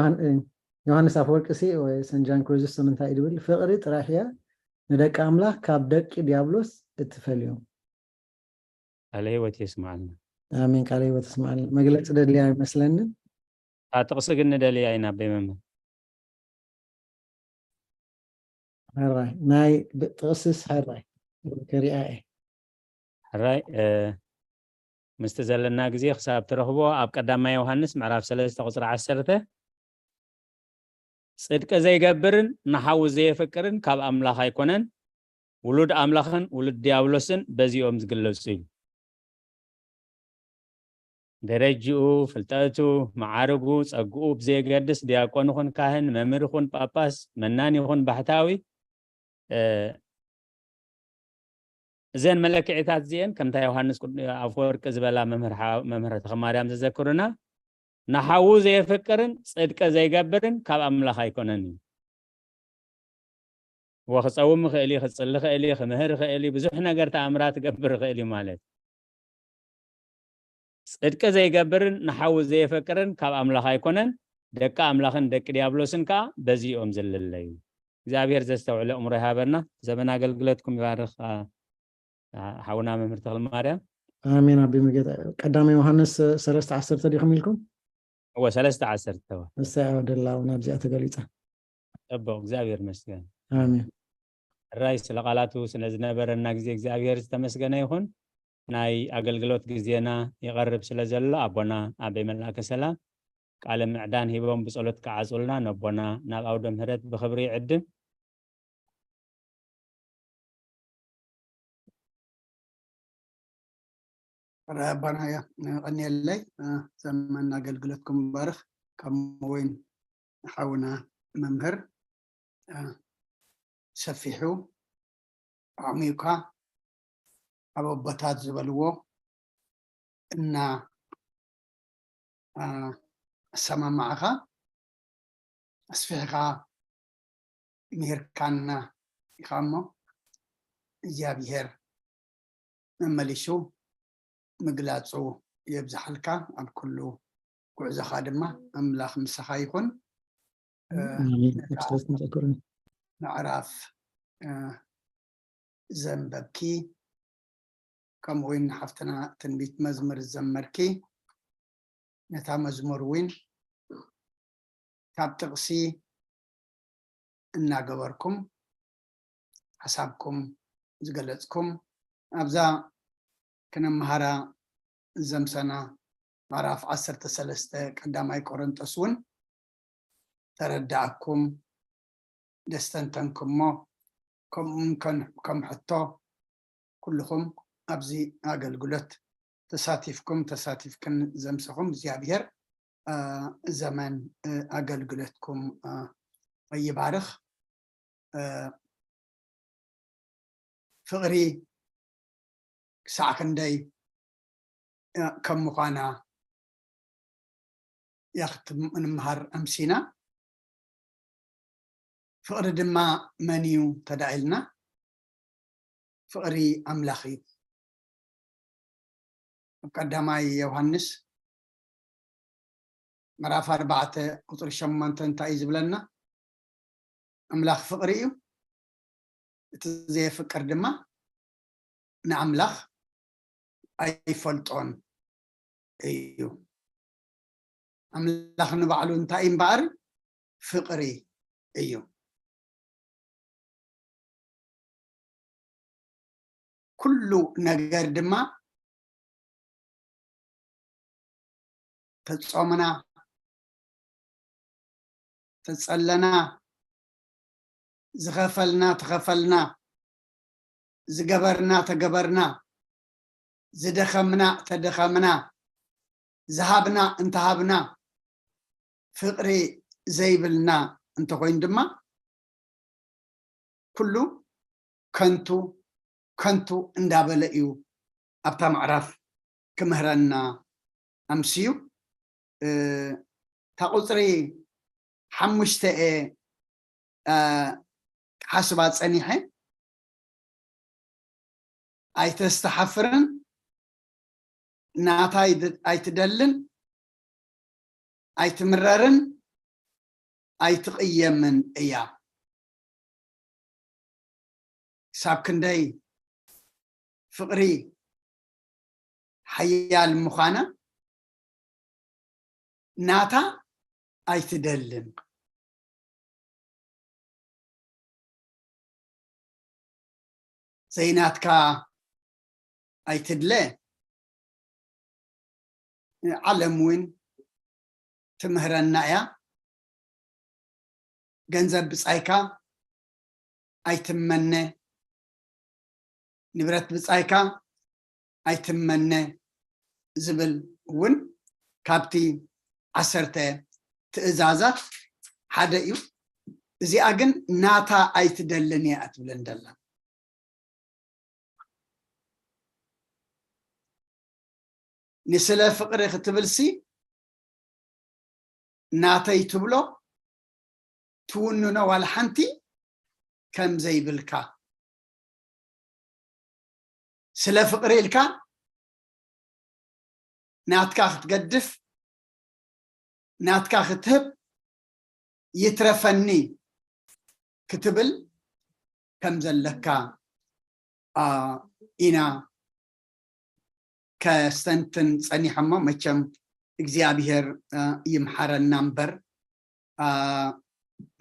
ዮሃንስ ኣፈወርቂ ሲ ወይ ሰንጃን ክሪዝስቶም እንታይ ድብል ፍቕሪ ጥራሕ እያ ንደቂ ኣምላኽ ካብ ደቂ ዲያብሎስ እትፈልዮም። ቃለ ህይወት የስምዓልና። ኣሜን። ቃለ ህይወት የስምዓልና። መግለፂ ደድልያ ይመስለንን ጥቕሲ ግን ንደልያ ኢና ኣበይ መምህር። ሕራይ ናይ ጥቕስስ ሕራይ ከሪኣ እየ። ሕራይ ምስቲ ዘለና ግዜ ክሳብ ትረኽቦ ኣብ ቀዳማይ ዮሃንስ ምዕራፍ ሰለስተ ቁፅሪ ዓሰርተ ጽድቂ ዘይገብርን ንሓዉ ዘየፍቅርን ካብ ኣምላኽ ኣይኮነን፣ ውሉድ ኣምላኽን ውሉድ ዲያብሎስን በዚኦም ዝግለጹ እዩ። ደረጅኡ፣ ፍልጠቱ፣ መዓርጉ፣ ጸግኡ ብዘየገድስ ዲያቆን ይኹን ካህን፣ መምህር ይኹን ጳጳስ፣ መናን ይኹን ባሕታዊ፣ እዘን መለክዒታት እዚአን ከምታ ዮሃንስ ኣፈወርቂ ዝበላ መምህር ተኽማርያም ዘዘክሩና ንሓዉ ዘየፍቅርን ጽድቂ ዘይገብርን ካብ ኣምላኽ ኣይኮነን እዩ። ወክፀውም ይኽእል እዩ፣ ክፅሊ ይኽእል እዩ፣ ክምህር ይኽእል እዩ፣ ብዙሕ ነገር ተኣምራት ክገብር ይኽእል እዩ ማለት ጽድቂ ዘይገብርን ንሓዉ ዘየፈቅርን ካብ ኣምላኽ ኣይኮነን፣ ደቂ ኣምላኽን ደቂ ዲያብሎስን ከዓ በዚ እዮም ዝልለዩ። እግዚኣብሔር ዘስተውዕለ እምሮ ይሃበና። ዘመን ኣገልግሎትኩም ይባርኽ። ሓውና መምህር ተኽለ ማርያም። ኣሜን። ኣቢ መጌታ ቀዳማይ ዮሃንስ ሰለስተ ዓሰርተ ዲኹም ኢልኩም? እወ ሰለስተ ዓሰርተ እወ። እሰይ ኣወደላ እውን ኣብዚኣ ተገሊፃ። ፅቡቅ እግዚኣብሔር ይመስገን። ኣሜን። ሕራይ ስለ ቃላቱ ስለ ዝነበረና ግዜ እግዚኣብሔር ዝተመስገነ ይኹን። ናይ ኣገልግሎት ግዜና ይቐርብ ስለ ዘሎ ኣቦና ኣበይ መላከ ሰላም ቃለ ምዕዳን ሂቦም ብጸሎት ክዓጹልና ነቦና ናብ ኣውደ ምህረት ብኽብሪ ይዕድም። ኣቦና ቀንየለይ ዘመን ኣገልግሎትኩም ባርኽ። ከምኡ እውን ሓውና መምህር ሰፊሑ ኣዕሚቑካ ኣብ ኣቦታት ዝበልዎ እና ኣሰማማዕኻ ኣስፊሕኻ ምሂርካና ኢኻ እሞ እግዚኣብሔር መመሊሱ ምግላፁ የብዝሓልካ ኣብ ኩሉ ጉዕዞኻ ድማ ኣምላኽ ምሳኻ ይኹን። ምዕራፍ ዘንበብኪ ከምኡ እውን ንሓፍትና ትንቢት መዝሙር ዝዘመርኪ ነታ መዝሙር እውን ካብ ጥቕሲ እናገበርኩም ሓሳብኩም ዝገለፅኩም ኣብዛ ክንምሃራ ዘምሰና ምዕራፍ ዓሰርተ ሰለስተ ቀዳማይ ቆሮንጦስ እውን ተረዳእኩም ደስተንተንኩሞ ከምኡም ከም ሕቶ ኩልኹም ኣብዚ ኣገልግሎት ተሳቲፍኩም ተሳቲፍክን ዘምሰኹም እግዚኣብሔር ዘመን ኣገልግሎትኩም ይባርኽ። ፍቕሪ ክሳዕ ክንደይ ከም ምዃና እያ ክትምሃር ኣምሲና። ፍቕሪ ድማ መን እዩ ተዳኢልና? ፍቕሪ ኣምላኽ እዩ። ኣብ ቀዳማይ ዮሃንስ ምዕራፍ ኣርባዕተ ቁፅሪ ሸሞንተ እንታይ እዩ ዝብለና? ኣምላኽ ፍቕሪ እዩ፣ እቲ ዘየፍቅር ድማ ንኣምላኽ ኣይፈልጦን እዩ። ኣምላኽ ንባዕሉ እንታይ እምበኣር ፍቕሪ እዩ። ኩሉ ነገር ድማ ተጾምና፣ ተጸለና፣ ዝኸፈልና፣ ተኸፈልና፣ ዝገበርና፣ ተገበርና፣ ዝደኸምና፣ ተደኸምና፣ ዝሃብና፣ እንተሃብና፣ ፍቕሪ ዘይብልና እንተኾይኑ ድማ ኩሉ ከንቱ ከንቱ እንዳበለ እዩ ኣብታ ምዕራፍ ክምህረና ኣምስዩ። እታ ቁፅሪ ሓሙሽተ እየ ክሓስባ ፀኒሐ። ኣይተስተሓፍርን፣ ናታ ኣይትደልን፣ ኣይትምረርን ኣይትቕየምን እያ። ክሳብ ክንደይ ፍቕሪ ሓያል ምዃና ናታ ኣይትደልን። ዘይናትካ ኣይትድለ። ዓለም እውን ትምህረና እያ። ገንዘብ ብጻይካ ኣይትመነ፣ ንብረት ብጻይካ ኣይትመነ ዝብል እውን ካብቲ ዓሰርተ ትእዛዛት ሓደ እዩ። እዚኣ ግን ናታ ኣይትደልን እያ እትብለን ደላ። ንስለ ፍቕሪ ክትብልሲ ናተይ ትብሎ ትውንኖ ዋላ ሓንቲ ከም ዘይብልካ፣ ስለ ፍቕሪ ኢልካ ናትካ ክትገድፍ፣ ናትካ ክትህብ፣ ይትረፈኒ ክትብል ከም ዘለካ ኢና ከስተንትን ጸኒሐ። እሞ መቸም እግዚኣብሔር ይምሓረና እምበር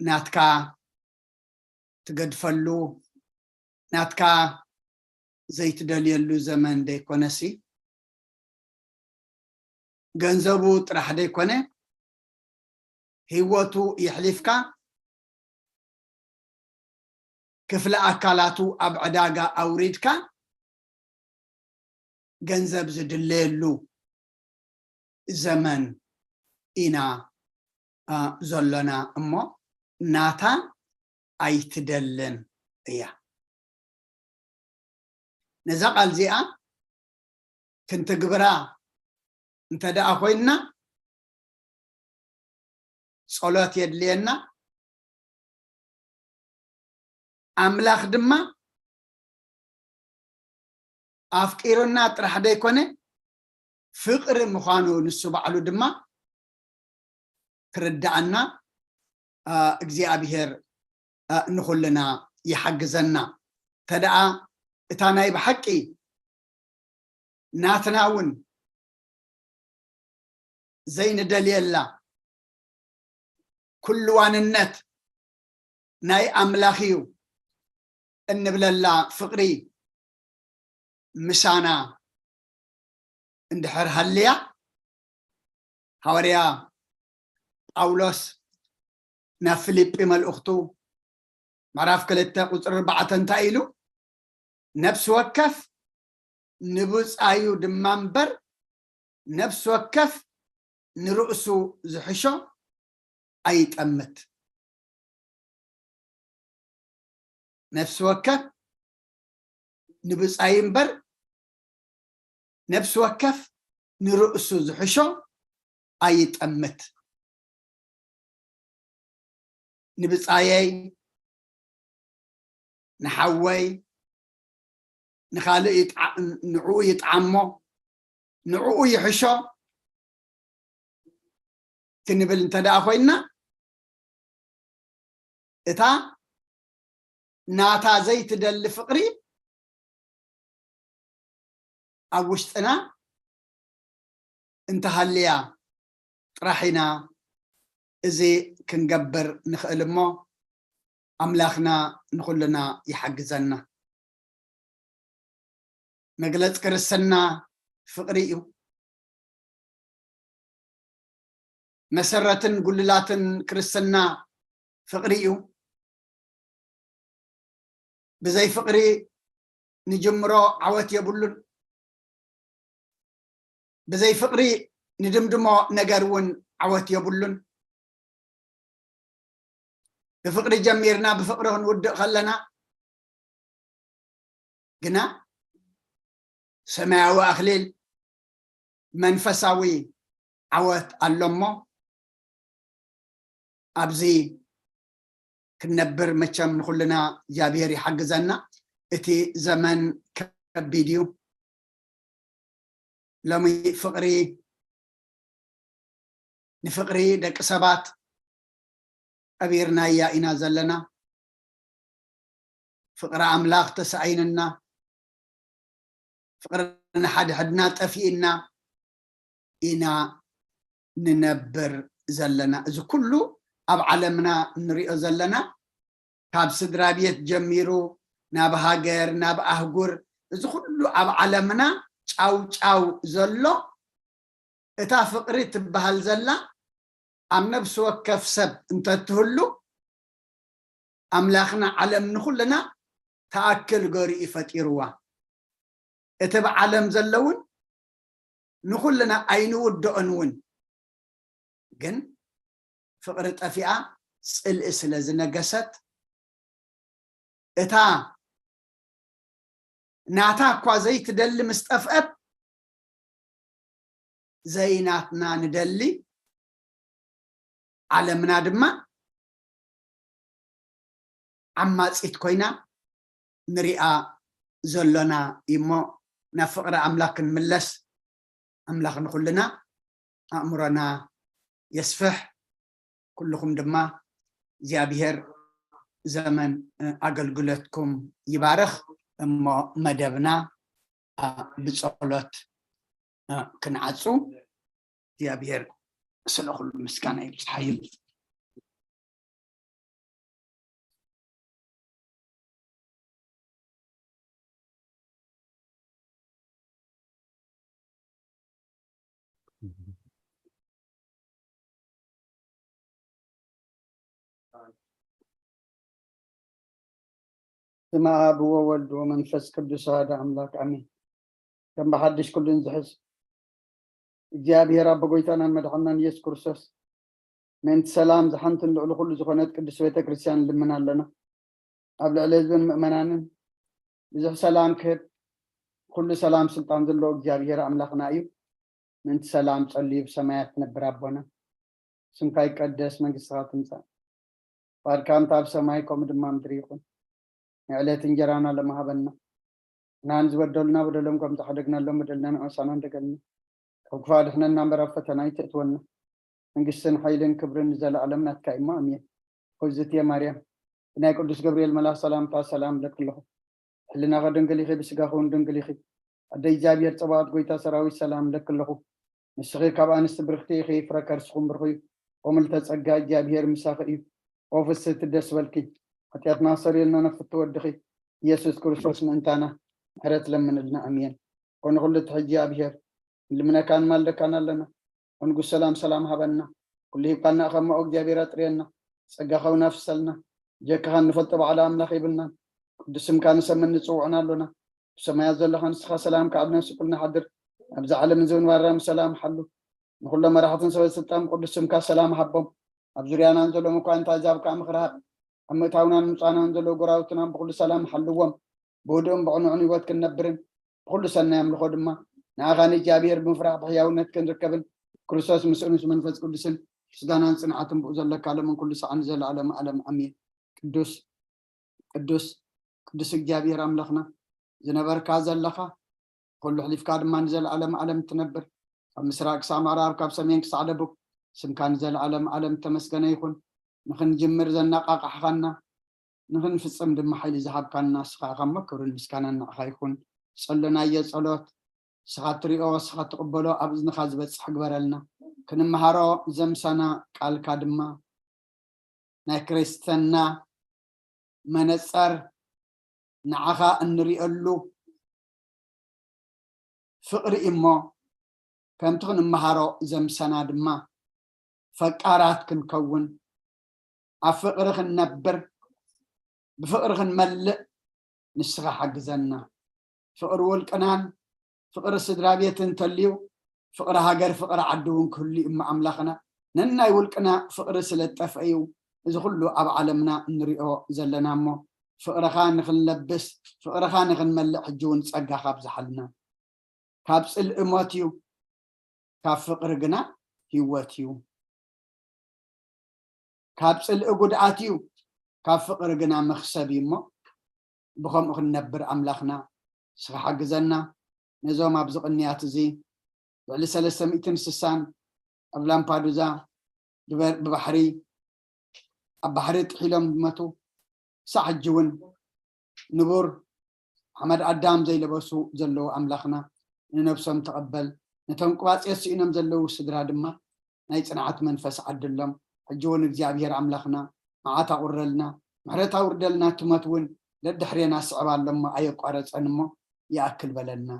ናትካ ትገድፈሉ፣ ናትካ ዘይትደልየሉ ዘመን ደይኮነሲ፣ ገንዘቡ ጥራሕ ደይኮነ ህይወቱ የሕሊፍካ፣ ክፍለ ኣካላቱ ኣብ ዕዳጋ ኣውሪድካ ገንዘብ ዝድለየሉ ዘመን ኢና ዘሎና። እሞ ናታ ኣይትደልን እያ። ነዛ ቃል እዚኣ ክንትግብራ እንተ ደኣ ኮይንና ጸሎት የድልየና። ኣምላኽ ድማ ኣፍቂሩና ጥራሕ ደይኮነ ፍቕሪ ምዃኑ ንሱ ባዕሉ ድማ ክርዳኣና እግዚኣብሔር ንኹልና ይሓግዘና። ተደኣ እታ ናይ ብሓቂ ናትና እውን ዘይንደልየላ ኩሉ ዋንነት ናይ ኣምላኽ እዩ እንብለላ ፍቕሪ ምሳና እንድሕር ሃልያ፣ ሃዋርያ ጳውሎስ ናብ ፊልጲ መልእኽቱ ምዕራፍ ክልተ ቁፅሪ ኣርባዕተ እንታይ ኢሉ? ነፍሲ ወከፍ ንብፃዩ ድማ እምበር ነፍሲ ወከፍ ንርእሱ ዝሕሾ ኣይጠምት። ነፍሲ ወከፍ ንብፃዩ እምበር ነፍሲ ወከፍ ንርእሱ ዝሕሾ ኣይጠምት። ንብፃየይ፣ ንሓወይ፣ ንኻልእ ይጥዓ-፣ ንዕኡ ይጥዓሞ፣ ንዕኡ ይሕሾ፣ ክንብል እንተ ደኣ ኮይንና፣ እታ ናታ ዘይትደሊ ፍቕሪ ኣብ ውሽጥና እንተሃልያ ጥራሕ ኢና እዚ ክንገብር ንኽእል እሞ፣ ኣምላኽና ንኹልና ይሓግዘና። መግለጽ ክርስትና ፍቕሪ እዩ። መሰረትን ጉልላትን ክርስትና ፍቕሪ እዩ። ብዘይ ፍቕሪ ንጅምሮ ዓወት የብሉን። ብዘይ ፍቕሪ ንድምድሞ ነገር እውን ዓወት የብሉን። ብፍቕሪ ጀሚርና ብፍቕሪ ክንውድእ ከለና ግና ሰማያዊ ኣኽሊል መንፈሳዊ ዓወት ኣሎ እሞ፣ ኣብዚ ክንነብር መቸም ንኹልና እግዚኣብሔር ይሓግዘና። እቲ ዘመን ከቢድ እዩ። ሎሚ ፍቕሪ፣ ንፍቕሪ ደቂ ሰባት ቀቢርናያ ኢና ዘለና። ፍቕሪ ኣምላኽ ተሳኢንና፣ ፍቕሪ ንሓድሕድና ጠፊእና ኢና ንነብር ዘለና። እዚ ኩሉ ኣብ ዓለምና እንሪኦ ዘለና፣ ካብ ስድራ ቤት ጀሚሩ ናብ ሃገር፣ ናብ ኣህጉር፣ እዚ ኩሉ ኣብ ዓለምና ጫው ጫው ዘሎ፣ እታ ፍቕሪ ትበሃል ዘላ ኣብ ነፍሲ ወከፍ ሰብ እንተትህሉ፣ ኣምላኽና ዓለም ንኹልና ተኣክል ገሩ እዩ ፈጢርዋ። እቲ ብዓለም ዘሎ እውን ንኹልና ኣይንውድኦን እውን። ግን ፍቕሪ ጠፊኣ ጽልኢ ስለ ዝነገሰት፣ እታ ናታ እኳ ዘይትደሊ ምስ ጠፍአት፣ ዘይናትና ንደሊ፣ ዓለምና ድማ ዓማጺት ኮይና ንሪኣ ዘሎና እዩ እሞ፣ ናብ ፍቕሪ ኣምላኽ ክንምለስ፣ ኣምላኽ ንኹልና ኣእምሮና የስፍሕ። ኩልኹም ድማ እግዚኣብሔር ዘመን ኣገልግሎትኩም ይባርኽ። እሞ መደብና ብጸሎት ክንዓጹ። እግዚኣብሔር ስለ ኩሉ ምስጋና ይብዝሓዮ። ስመ ኣብ ወወልድ ወመንፈስ ቅዱስ ኣሐዱ ኣምላክ ኣሜን። ከም ብሓድሽ ኩሉን ዝሕዝ እግዚኣብሔር ኣቦ ጎይታናን መድሓናን ኢየሱስ ክርስቶስ፣ ምእንቲ ሰላም ዝሓንትን ልዕሊ ኩሉ ዝኾነት ቅድስት ቤተ ክርስቲያን ንልምን ኣለና። ኣብ ልዕሊ ህዝብን ምእመናንን ብዙሕ ሰላም ክህብ፣ ኩሉ ሰላም ስልጣን ዘለዎ እግዚኣብሔር ኣምላኽና እዩ። ምእንቲ ሰላም ጸልዩ ብሰማያት ትነብር ኣቦና፣ ስምካ ይቀደስ፣ መንግስትኻ ትምጻእ፣ ፍቓድካ ከምቲ ኣብ ሰማይ ከምኡ ድማ ምድሪ ይኹን። ንዕለት እንጀራና ለመሃበና፣ ናን ዝበደሉና በደሎም ከም ዝሓደግናሎም በደልና ንዕሳና እንደገልና፣ ካብ ክፋ ድሕነና እምበር ኣብ ፈተና ኣይትእትወና። መንግስትን ሓይልን ክብርን ንዘለኣለም ናትካ እዩ እሞ ኣሜን። ክብዝቲ ማርያም፣ ብናይ ቅዱስ ገብርኤል መልኣኽ ሰላምታ ሰላም እብለኪ ኣለኹ። ሕልናኺ ድንግል ኢኺ፣ ብስጋኺ እውን ድንግል ኢኺ። ኣደ እግዚኣብሔር ጸባኦት ጎይታ ሰራዊት ሰላም እብለኪ ኣለኹ። ንስኺ ካብ ኣንስቲ ብርኽቲ ኢኺ፣ ፍረ ከርስኹም ብሩኽ እዩ። ወምልተ ጸጋ እግዚኣብሔር ምሳኺ እዩ። ኦ ፍስህቲ ደስ በልኪ፣ ሓጢኣትና ሰሪልና ነፍቲ ወድኺ ኢየሱስ ክርስቶስ ምእንታና ምሕረት ለምንልና። ኣሜን። ኮነ ኩሉ እቲ ሕጂ ኣብሔር ንልምነካን ማልደካን ኣለና። ንጉስ ሰላም ሰላም ሃበና። ኩሉ ሂብካና እኸሞ እግዚኣብሔር ኣጥርየና። ጸጋኻ እውን ኣፍሰልና። ጀካኻ እንፈልጦ ባዕላ ኣምላኽ የብልናን። ቅዱስ ስምካ ንሰምን ንጽውዕን ኣሎና። ብሰማያት ዘለኻ ንስኻ ሰላም ከዓብ ነፍሲ ኩልና ሓድር። ኣብዚ ዓለም እዚ ምንባርና ብሰላም ሓሉ። ንኹሎም መራሕትን ሰበ ስልጣን ብቅዱስ ስምካ ሰላም ሃቦም። ኣብ ዙርያናን ዘሎ መኳንንቲ ኣህዛብ ከኣ ምኽሪ ሃብ። ኣብ ምእታውናን ምጻናን ዘለዉ ጎራውትና ብኹሉ ሰላም ሓልዎም። ብህዱእን ብቕኑዕን ህይወት ክንነብርን ብኹሉ ሰናይ ኣምልኾ ድማ ንኣኻ ንእግዚኣብሔር ብምፍራሕ ብሕያውነት ክንርከብን ክርስቶስ ምስኡ ምስ መንፈስ ቅዱስን ምስጋናን ጽንዓትን ብኡ ዘለካ ሎምን ኩሉ ሰዓን ንዘለኣለም ዓለም ኣሜን። ቅዱስ ቅዱስ ቅዱስ እግዚኣብሔር ኣምላኽና ዝነበርካ ዘለኻ፣ ኩሉ ሕሊፍካ ድማ ንዘለኣለም ዓለም ትነብር። ካብ ምስራቅ ክሳብ ምዕራብ፣ ካብ ሰሜን ክሳዕ ደቡብ፣ ስምካ ንዘለኣለም ኣለም ተመስገነ ይኹን። ንኽንጅምር ዘነቓቓሕኻና፣ ንኽንፍጽም ድማ ሓይሊ ዝሃብካና ንስኻ ኢኻ እሞ፣ ክብርን ምስጋናን ንዓኻ ይኹን። ዝጸለናዮ ጸሎት ንስኻ ትሪኦ፣ ንስኻ ትቕበሎ፣ ኣብ እዝንኻ ዝበጽሕ ግበረልና። ክንመሃሮ ዘምሰና ቃልካ ድማ ናይ ክርስትና መነጸር ንዓኻ እንሪኦሉ ፍቕሪ እዩ እሞ፣ ከምቲ ክንመሃሮ ዘምሰና ድማ ፈቃራት ክንከውን፣ ኣብ ፍቕሪ ክንነብር፣ ብፍቕሪ ክንመልእ ንስኻ ሓግዘና። ፍቕሪ ውልቅናን ፍቕሪ ስድራ ቤትን እንተልዩ፣ ፍቕሪ ሃገር፣ ፍቕሪ ዓዲ እውን ክህሉ እዩ እሞ ኣምላኽና። ነናይ ውልቅና ፍቕሪ ስለ ዝጠፍአ እዩ እዚ ኩሉ ኣብ ዓለምና እንሪኦ ዘለና እሞ፣ ፍቕርኻ ንኽንለብስ፣ ፍቕርኻ ንኽንመልእ ሕጂ እውን ጸጋኻ ኣብዝሓልና። ካብ ጽልኢ ሞት እዩ፣ ካብ ፍቕሪ ግና ህይወት እዩ። ካብ ጽልኢ ጉድኣት እዩ፣ ካብ ፍቕሪ ግና መኽሰብ እዩ እሞ፣ ብኸምኡ ክንነብር ኣምላኽና ንስኻ ሓግዘና። ነዞም ኣብዚ ቅንያት እዚ ልዕሊ ሰለስተ ሚእትን ስሳን ኣብ ላምፓዱዛ ብበር-፣ ብባሕሪ፣ ኣብ ባሕሪ ጥሒሎም ዝመቱ፣ ክሳዕ ሕጂ እውን ንቡር ሓመድ ኣዳም ዘይለበሱ ዘለዉ ኣምላኽና፣ ንነብሶም ተቐበል። ነቶም ቅባጼ ስኢኖም ዘለዉ ስድራ ድማ ናይ ጽንዓት መንፈስ ዓድሎም። ሕጂ እውን እግዚኣብሔር ኣምላኽና መዓት ኣቑረልና፣ ምሕረት ኣውርደልና። እቲ ሞት እውን ደድሕሬና ስዕብ ኣሎ እሞ ኣየቋረጸን እሞ ይኣክል በለልና።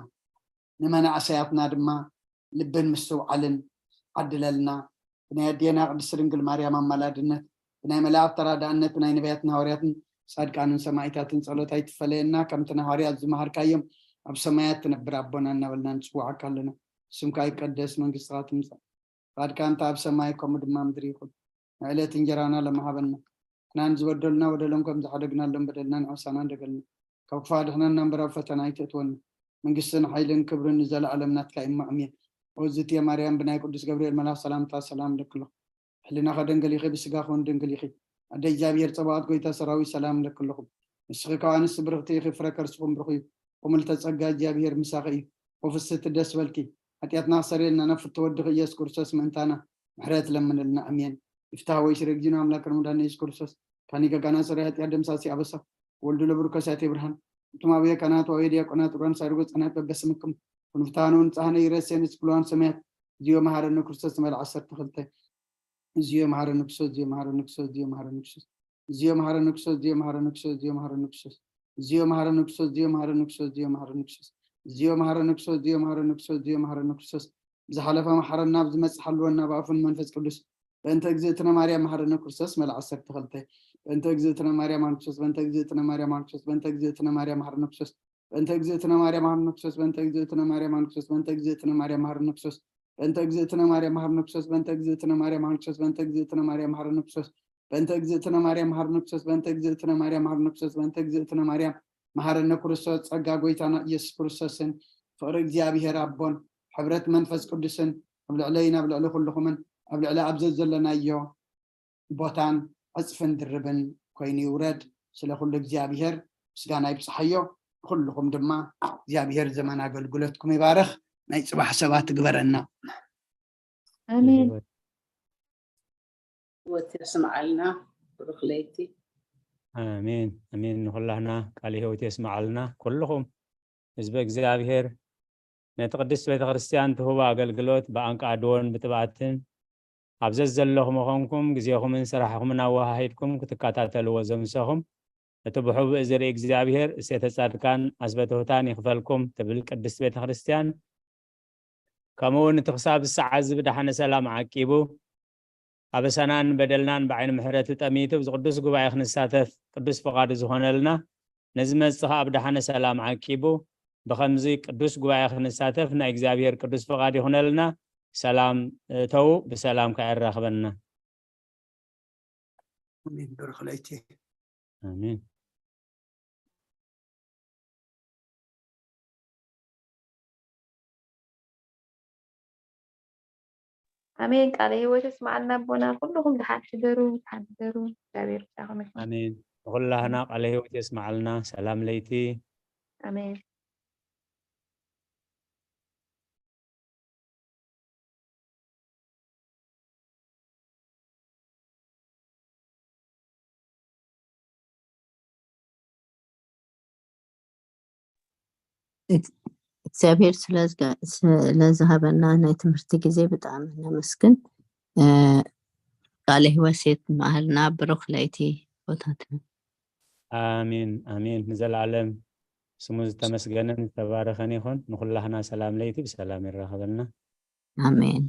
ንመናእሰያትና ድማ ልብን ምስትውዓልን ዓድለልና። ብናይ ኣዴና ቅድስት ድንግል ማርያም ኣማላድነት፣ ብናይ መላእክት ተራዳእነት፣ ብናይ ነቢያትን ሃዋርያትን ጻድቃንን ሰማዕታትን ጸሎት ኣይትፈለየና። ከምቲ ንሃዋርያት ዝመሃርካዮም ኣብ ሰማያት ትነብር ኣቦና እናበልና ንጽውዓካ ኣለና። ስምካ ይቀደስ፣ መንግስትኻ ትምጻእ፣ ፍቃድካ እንተ ኣብ ሰማይ ከምኡ ድማ ምድሪ ይኹን። ንዕለት እንጀራና ለመሃበና፣ ንሕና ንዝበደሉና በደሎም ከም ዝሓደግናሎም በደልና ንዓሳና እንደገልና፣ ካብ ክፉእ ኣድሕነና እምበር ኣብ ፈተና ኣይተእትወና። መንግስትን ሓይልን ክብርን ንዘለኣለም ናትካ እዩ እሞ ኣሜን። ኦዝትየ ማርያም ብናይ ቅዱስ ገብርኤል መልኣኽ ሰላምታ ሰላም እልኪ ኣለኹ። ሕሊናኸ ደንገል ኢኺ፣ ብስጋኸ እውን ድንግል ኢኺ። ኣደ እግዚኣብሔር ጸባኦት ጎይታ ሰራዊት ሰላም እልኪ ኣለኹ። ንስኺ ካብ ኣንስቲ ብርኽቲ ኢኺ፣ ፍረ ከርስኹም ብሩኽ እዩ። ቅሙልተ ጸጋ እግዚኣብሔር ምሳኺ እዩ። ኦ ፍስሕቲ ደስ በልኪ፣ ሓጢኣትና ክሰርየልና ናብ ፍትወ ወድኺ ኢየሱስ ክርስቶስ ምእንታና ምሕረት ለምንልና። ኣሜን። ይፍታህ ወይ ስረ ጊዜና ኣምላክ ረመዳን ኢየሱስ ክርስቶስ ካኒ ገጋና ሰሪ ሓጢኣት ደምሳሲ ኣበሳ ወልዱ ለብሩከ ሳቴ ብርሃን እቱም ኣበየ ካህናት ወኣበየ ዲያቆናት ኡራን ሳይርጎ ጸናት በበስምክም ኩንፍታኑ ንጻህነ ይረሴን ስኩላን ሰማያት እዚዮ መሃረነ ክርስቶስ ዝመልዓ ዓሰርተ ክልተ እዚዮ መሃረነ ክርስቶስ እዚዮ መሃረነ ክርስቶስ እዚዮ መሃረነ ክርስቶስ እዚዮ መሃረነ ክርስቶስ እዚዮ መሃረነ ክርስቶስ እዚዮ መሃረነ ክርስቶስ እዚዮ መሃረነ ክርስቶስ እዚዮ መሃረነ ክርስቶስ እዚዮ መሃረነ ክርስቶስ እዚዮ መሃረነ ክርስቶስ እዚዮ መሃረነ ክርስቶስ እዚዮ መሃረነ ክርስቶስ እዚዮ መሃረነ ክርስቶስ ብዝሓለፈ መሓረና ብዝመጽእ ሓልወና ብኣፉን መንፈስ ቅዱስ በእንተ እግዝእትነ ማርያም መሓረነ ክርስቶስ መልዓ ዓሰርተ ክልተ በእንተ እግዝእትነ ማርያም መሓረነ ክርስቶስ በእንተ እግዝእትነ ማርያም መሓረነ ክርስቶስ በእንተ እግዝእትነ ማርያም መሓረነ ክርስቶስ በእንተ እግዝእትነ ማርያም መሓረነ ክርስቶስ በእንተ እግዝእትነ ማርያም መሓረነ ክርስቶስ በእንተ እግዝእትነ ማርያም መሓረነ ክርስቶስ በእንተ እግዝእትነ ማርያም መሓረነ ክርስቶስ በእንተ እግዝእትነ ማርያም መሓረነ ክርስቶስ በእንተ እግዝእትነ ማርያም መሓረነ ክርስቶስ በእንተ እግዝእትነ ማርያም መሓረነ ክርስቶስ በእንተ እግዝእትነ ማርያም መሓረነ ክርስቶስ በእንተ እግዝእትነ ማርያም መሓረነ ክርስቶስ ጸጋ ጎይታና ኢየሱስ ክርስቶስን ፍቕሪ እግዚኣብሔር ኣቦን ሕብረት መንፈስ ቅዱስን ኣብ ልዕለይን ኣብ ልዕሊ ኩልኹምን ኣብ ልዕሊ ኣብ ዘዘለናዮ ቦታን ዕጽፍን ድርብን ኮይኑ ይውረድ። ስለ ኩሉ እግዚኣብሔር ምስጋና ይብጽሓዮ። ኩልኹም ድማ እግዚኣብሔር ዘመን ኣገልግሎትኩም ይባርኽ። ናይ ጽባሕ ሰባት ግበረና። ኣሜን። ህይወት የስምዓልና። ብሩኽ ለይቲ። ኣሜን ኣሜን። ንኹላህና ቃል ህይወት የስምዓልና። ኩልኹም ህዝበ እግዚኣብሔር ነቲ ቅድስት ቤተ ክርስቲያን ትህቦ ኣገልግሎት ብኣንቃድዎን ብትብኣትን ኣብ ዘዘለኹም ኾንኩም ግዜኹምን ስራሕኹምን ኣወሃሂድኩም ክትከታተልዎ ዘምሰኹም እቲ ብሕቡእ ዝርኢ እግዚኣብሔር እሴተ ጻድቃን ኣስበትሁታን ይኽፈልኩም ትብል ቅድስት ቤተ ክርስቲያን። ከምኡ እውን እቲ ክሳብ ሰዓት እዚ ብደሓነ ሰላም ዓቂቡ ኣበሳናን በደልናን ብዓይኒ ምሕረቱ ጠሚቱ ኣብዚ ቅዱስ ጉባኤ ክንሳተፍ ቅዱስ ፍቓዱ ዝኾነልና ነዚ መጽ ኸዓ ብደሓነ ሰላም ዓቂቡ ብኸምዚ ቅዱስ ጉባኤ ክንሳተፍ ናይ እግዚኣብሔር ቅዱስ ፍቓድ ይኹነልና። ሰላም እተዉ ብሰላም ከዓ የራኽበና። ኣሜን። ብሩኽ ለይቲ። ኣሜን። ኣሜን። ቃለ ህይወት የስምዓልና ኣቦና። ኩልኹም ደሓን ሕደሩ፣ ደሓን ሕደሩ። እግዚኣብሔር ምሳኹም ይኹን። ኣሜን። ንኹላህና ቃለ ህይወት የስምዓልና። ሰላም ለይቲ። ኣሜን። እግዚኣብሔር ስለዝሃበና ናይ ትምህርቲ ግዜ ብጣዕሚ ነመስግን። ቃለ ህይወት ሴት መሃልና ብሩክ ለይቲ ቦታትና። ኣሜን ኣሜን። ንዘለዓለም ስሙ ዝተመስገነን ዝተባረኸን ይኹን። ንኩላህና ሰላም ለይቲ ብሰላም ይራኸበልና። ኣሜን።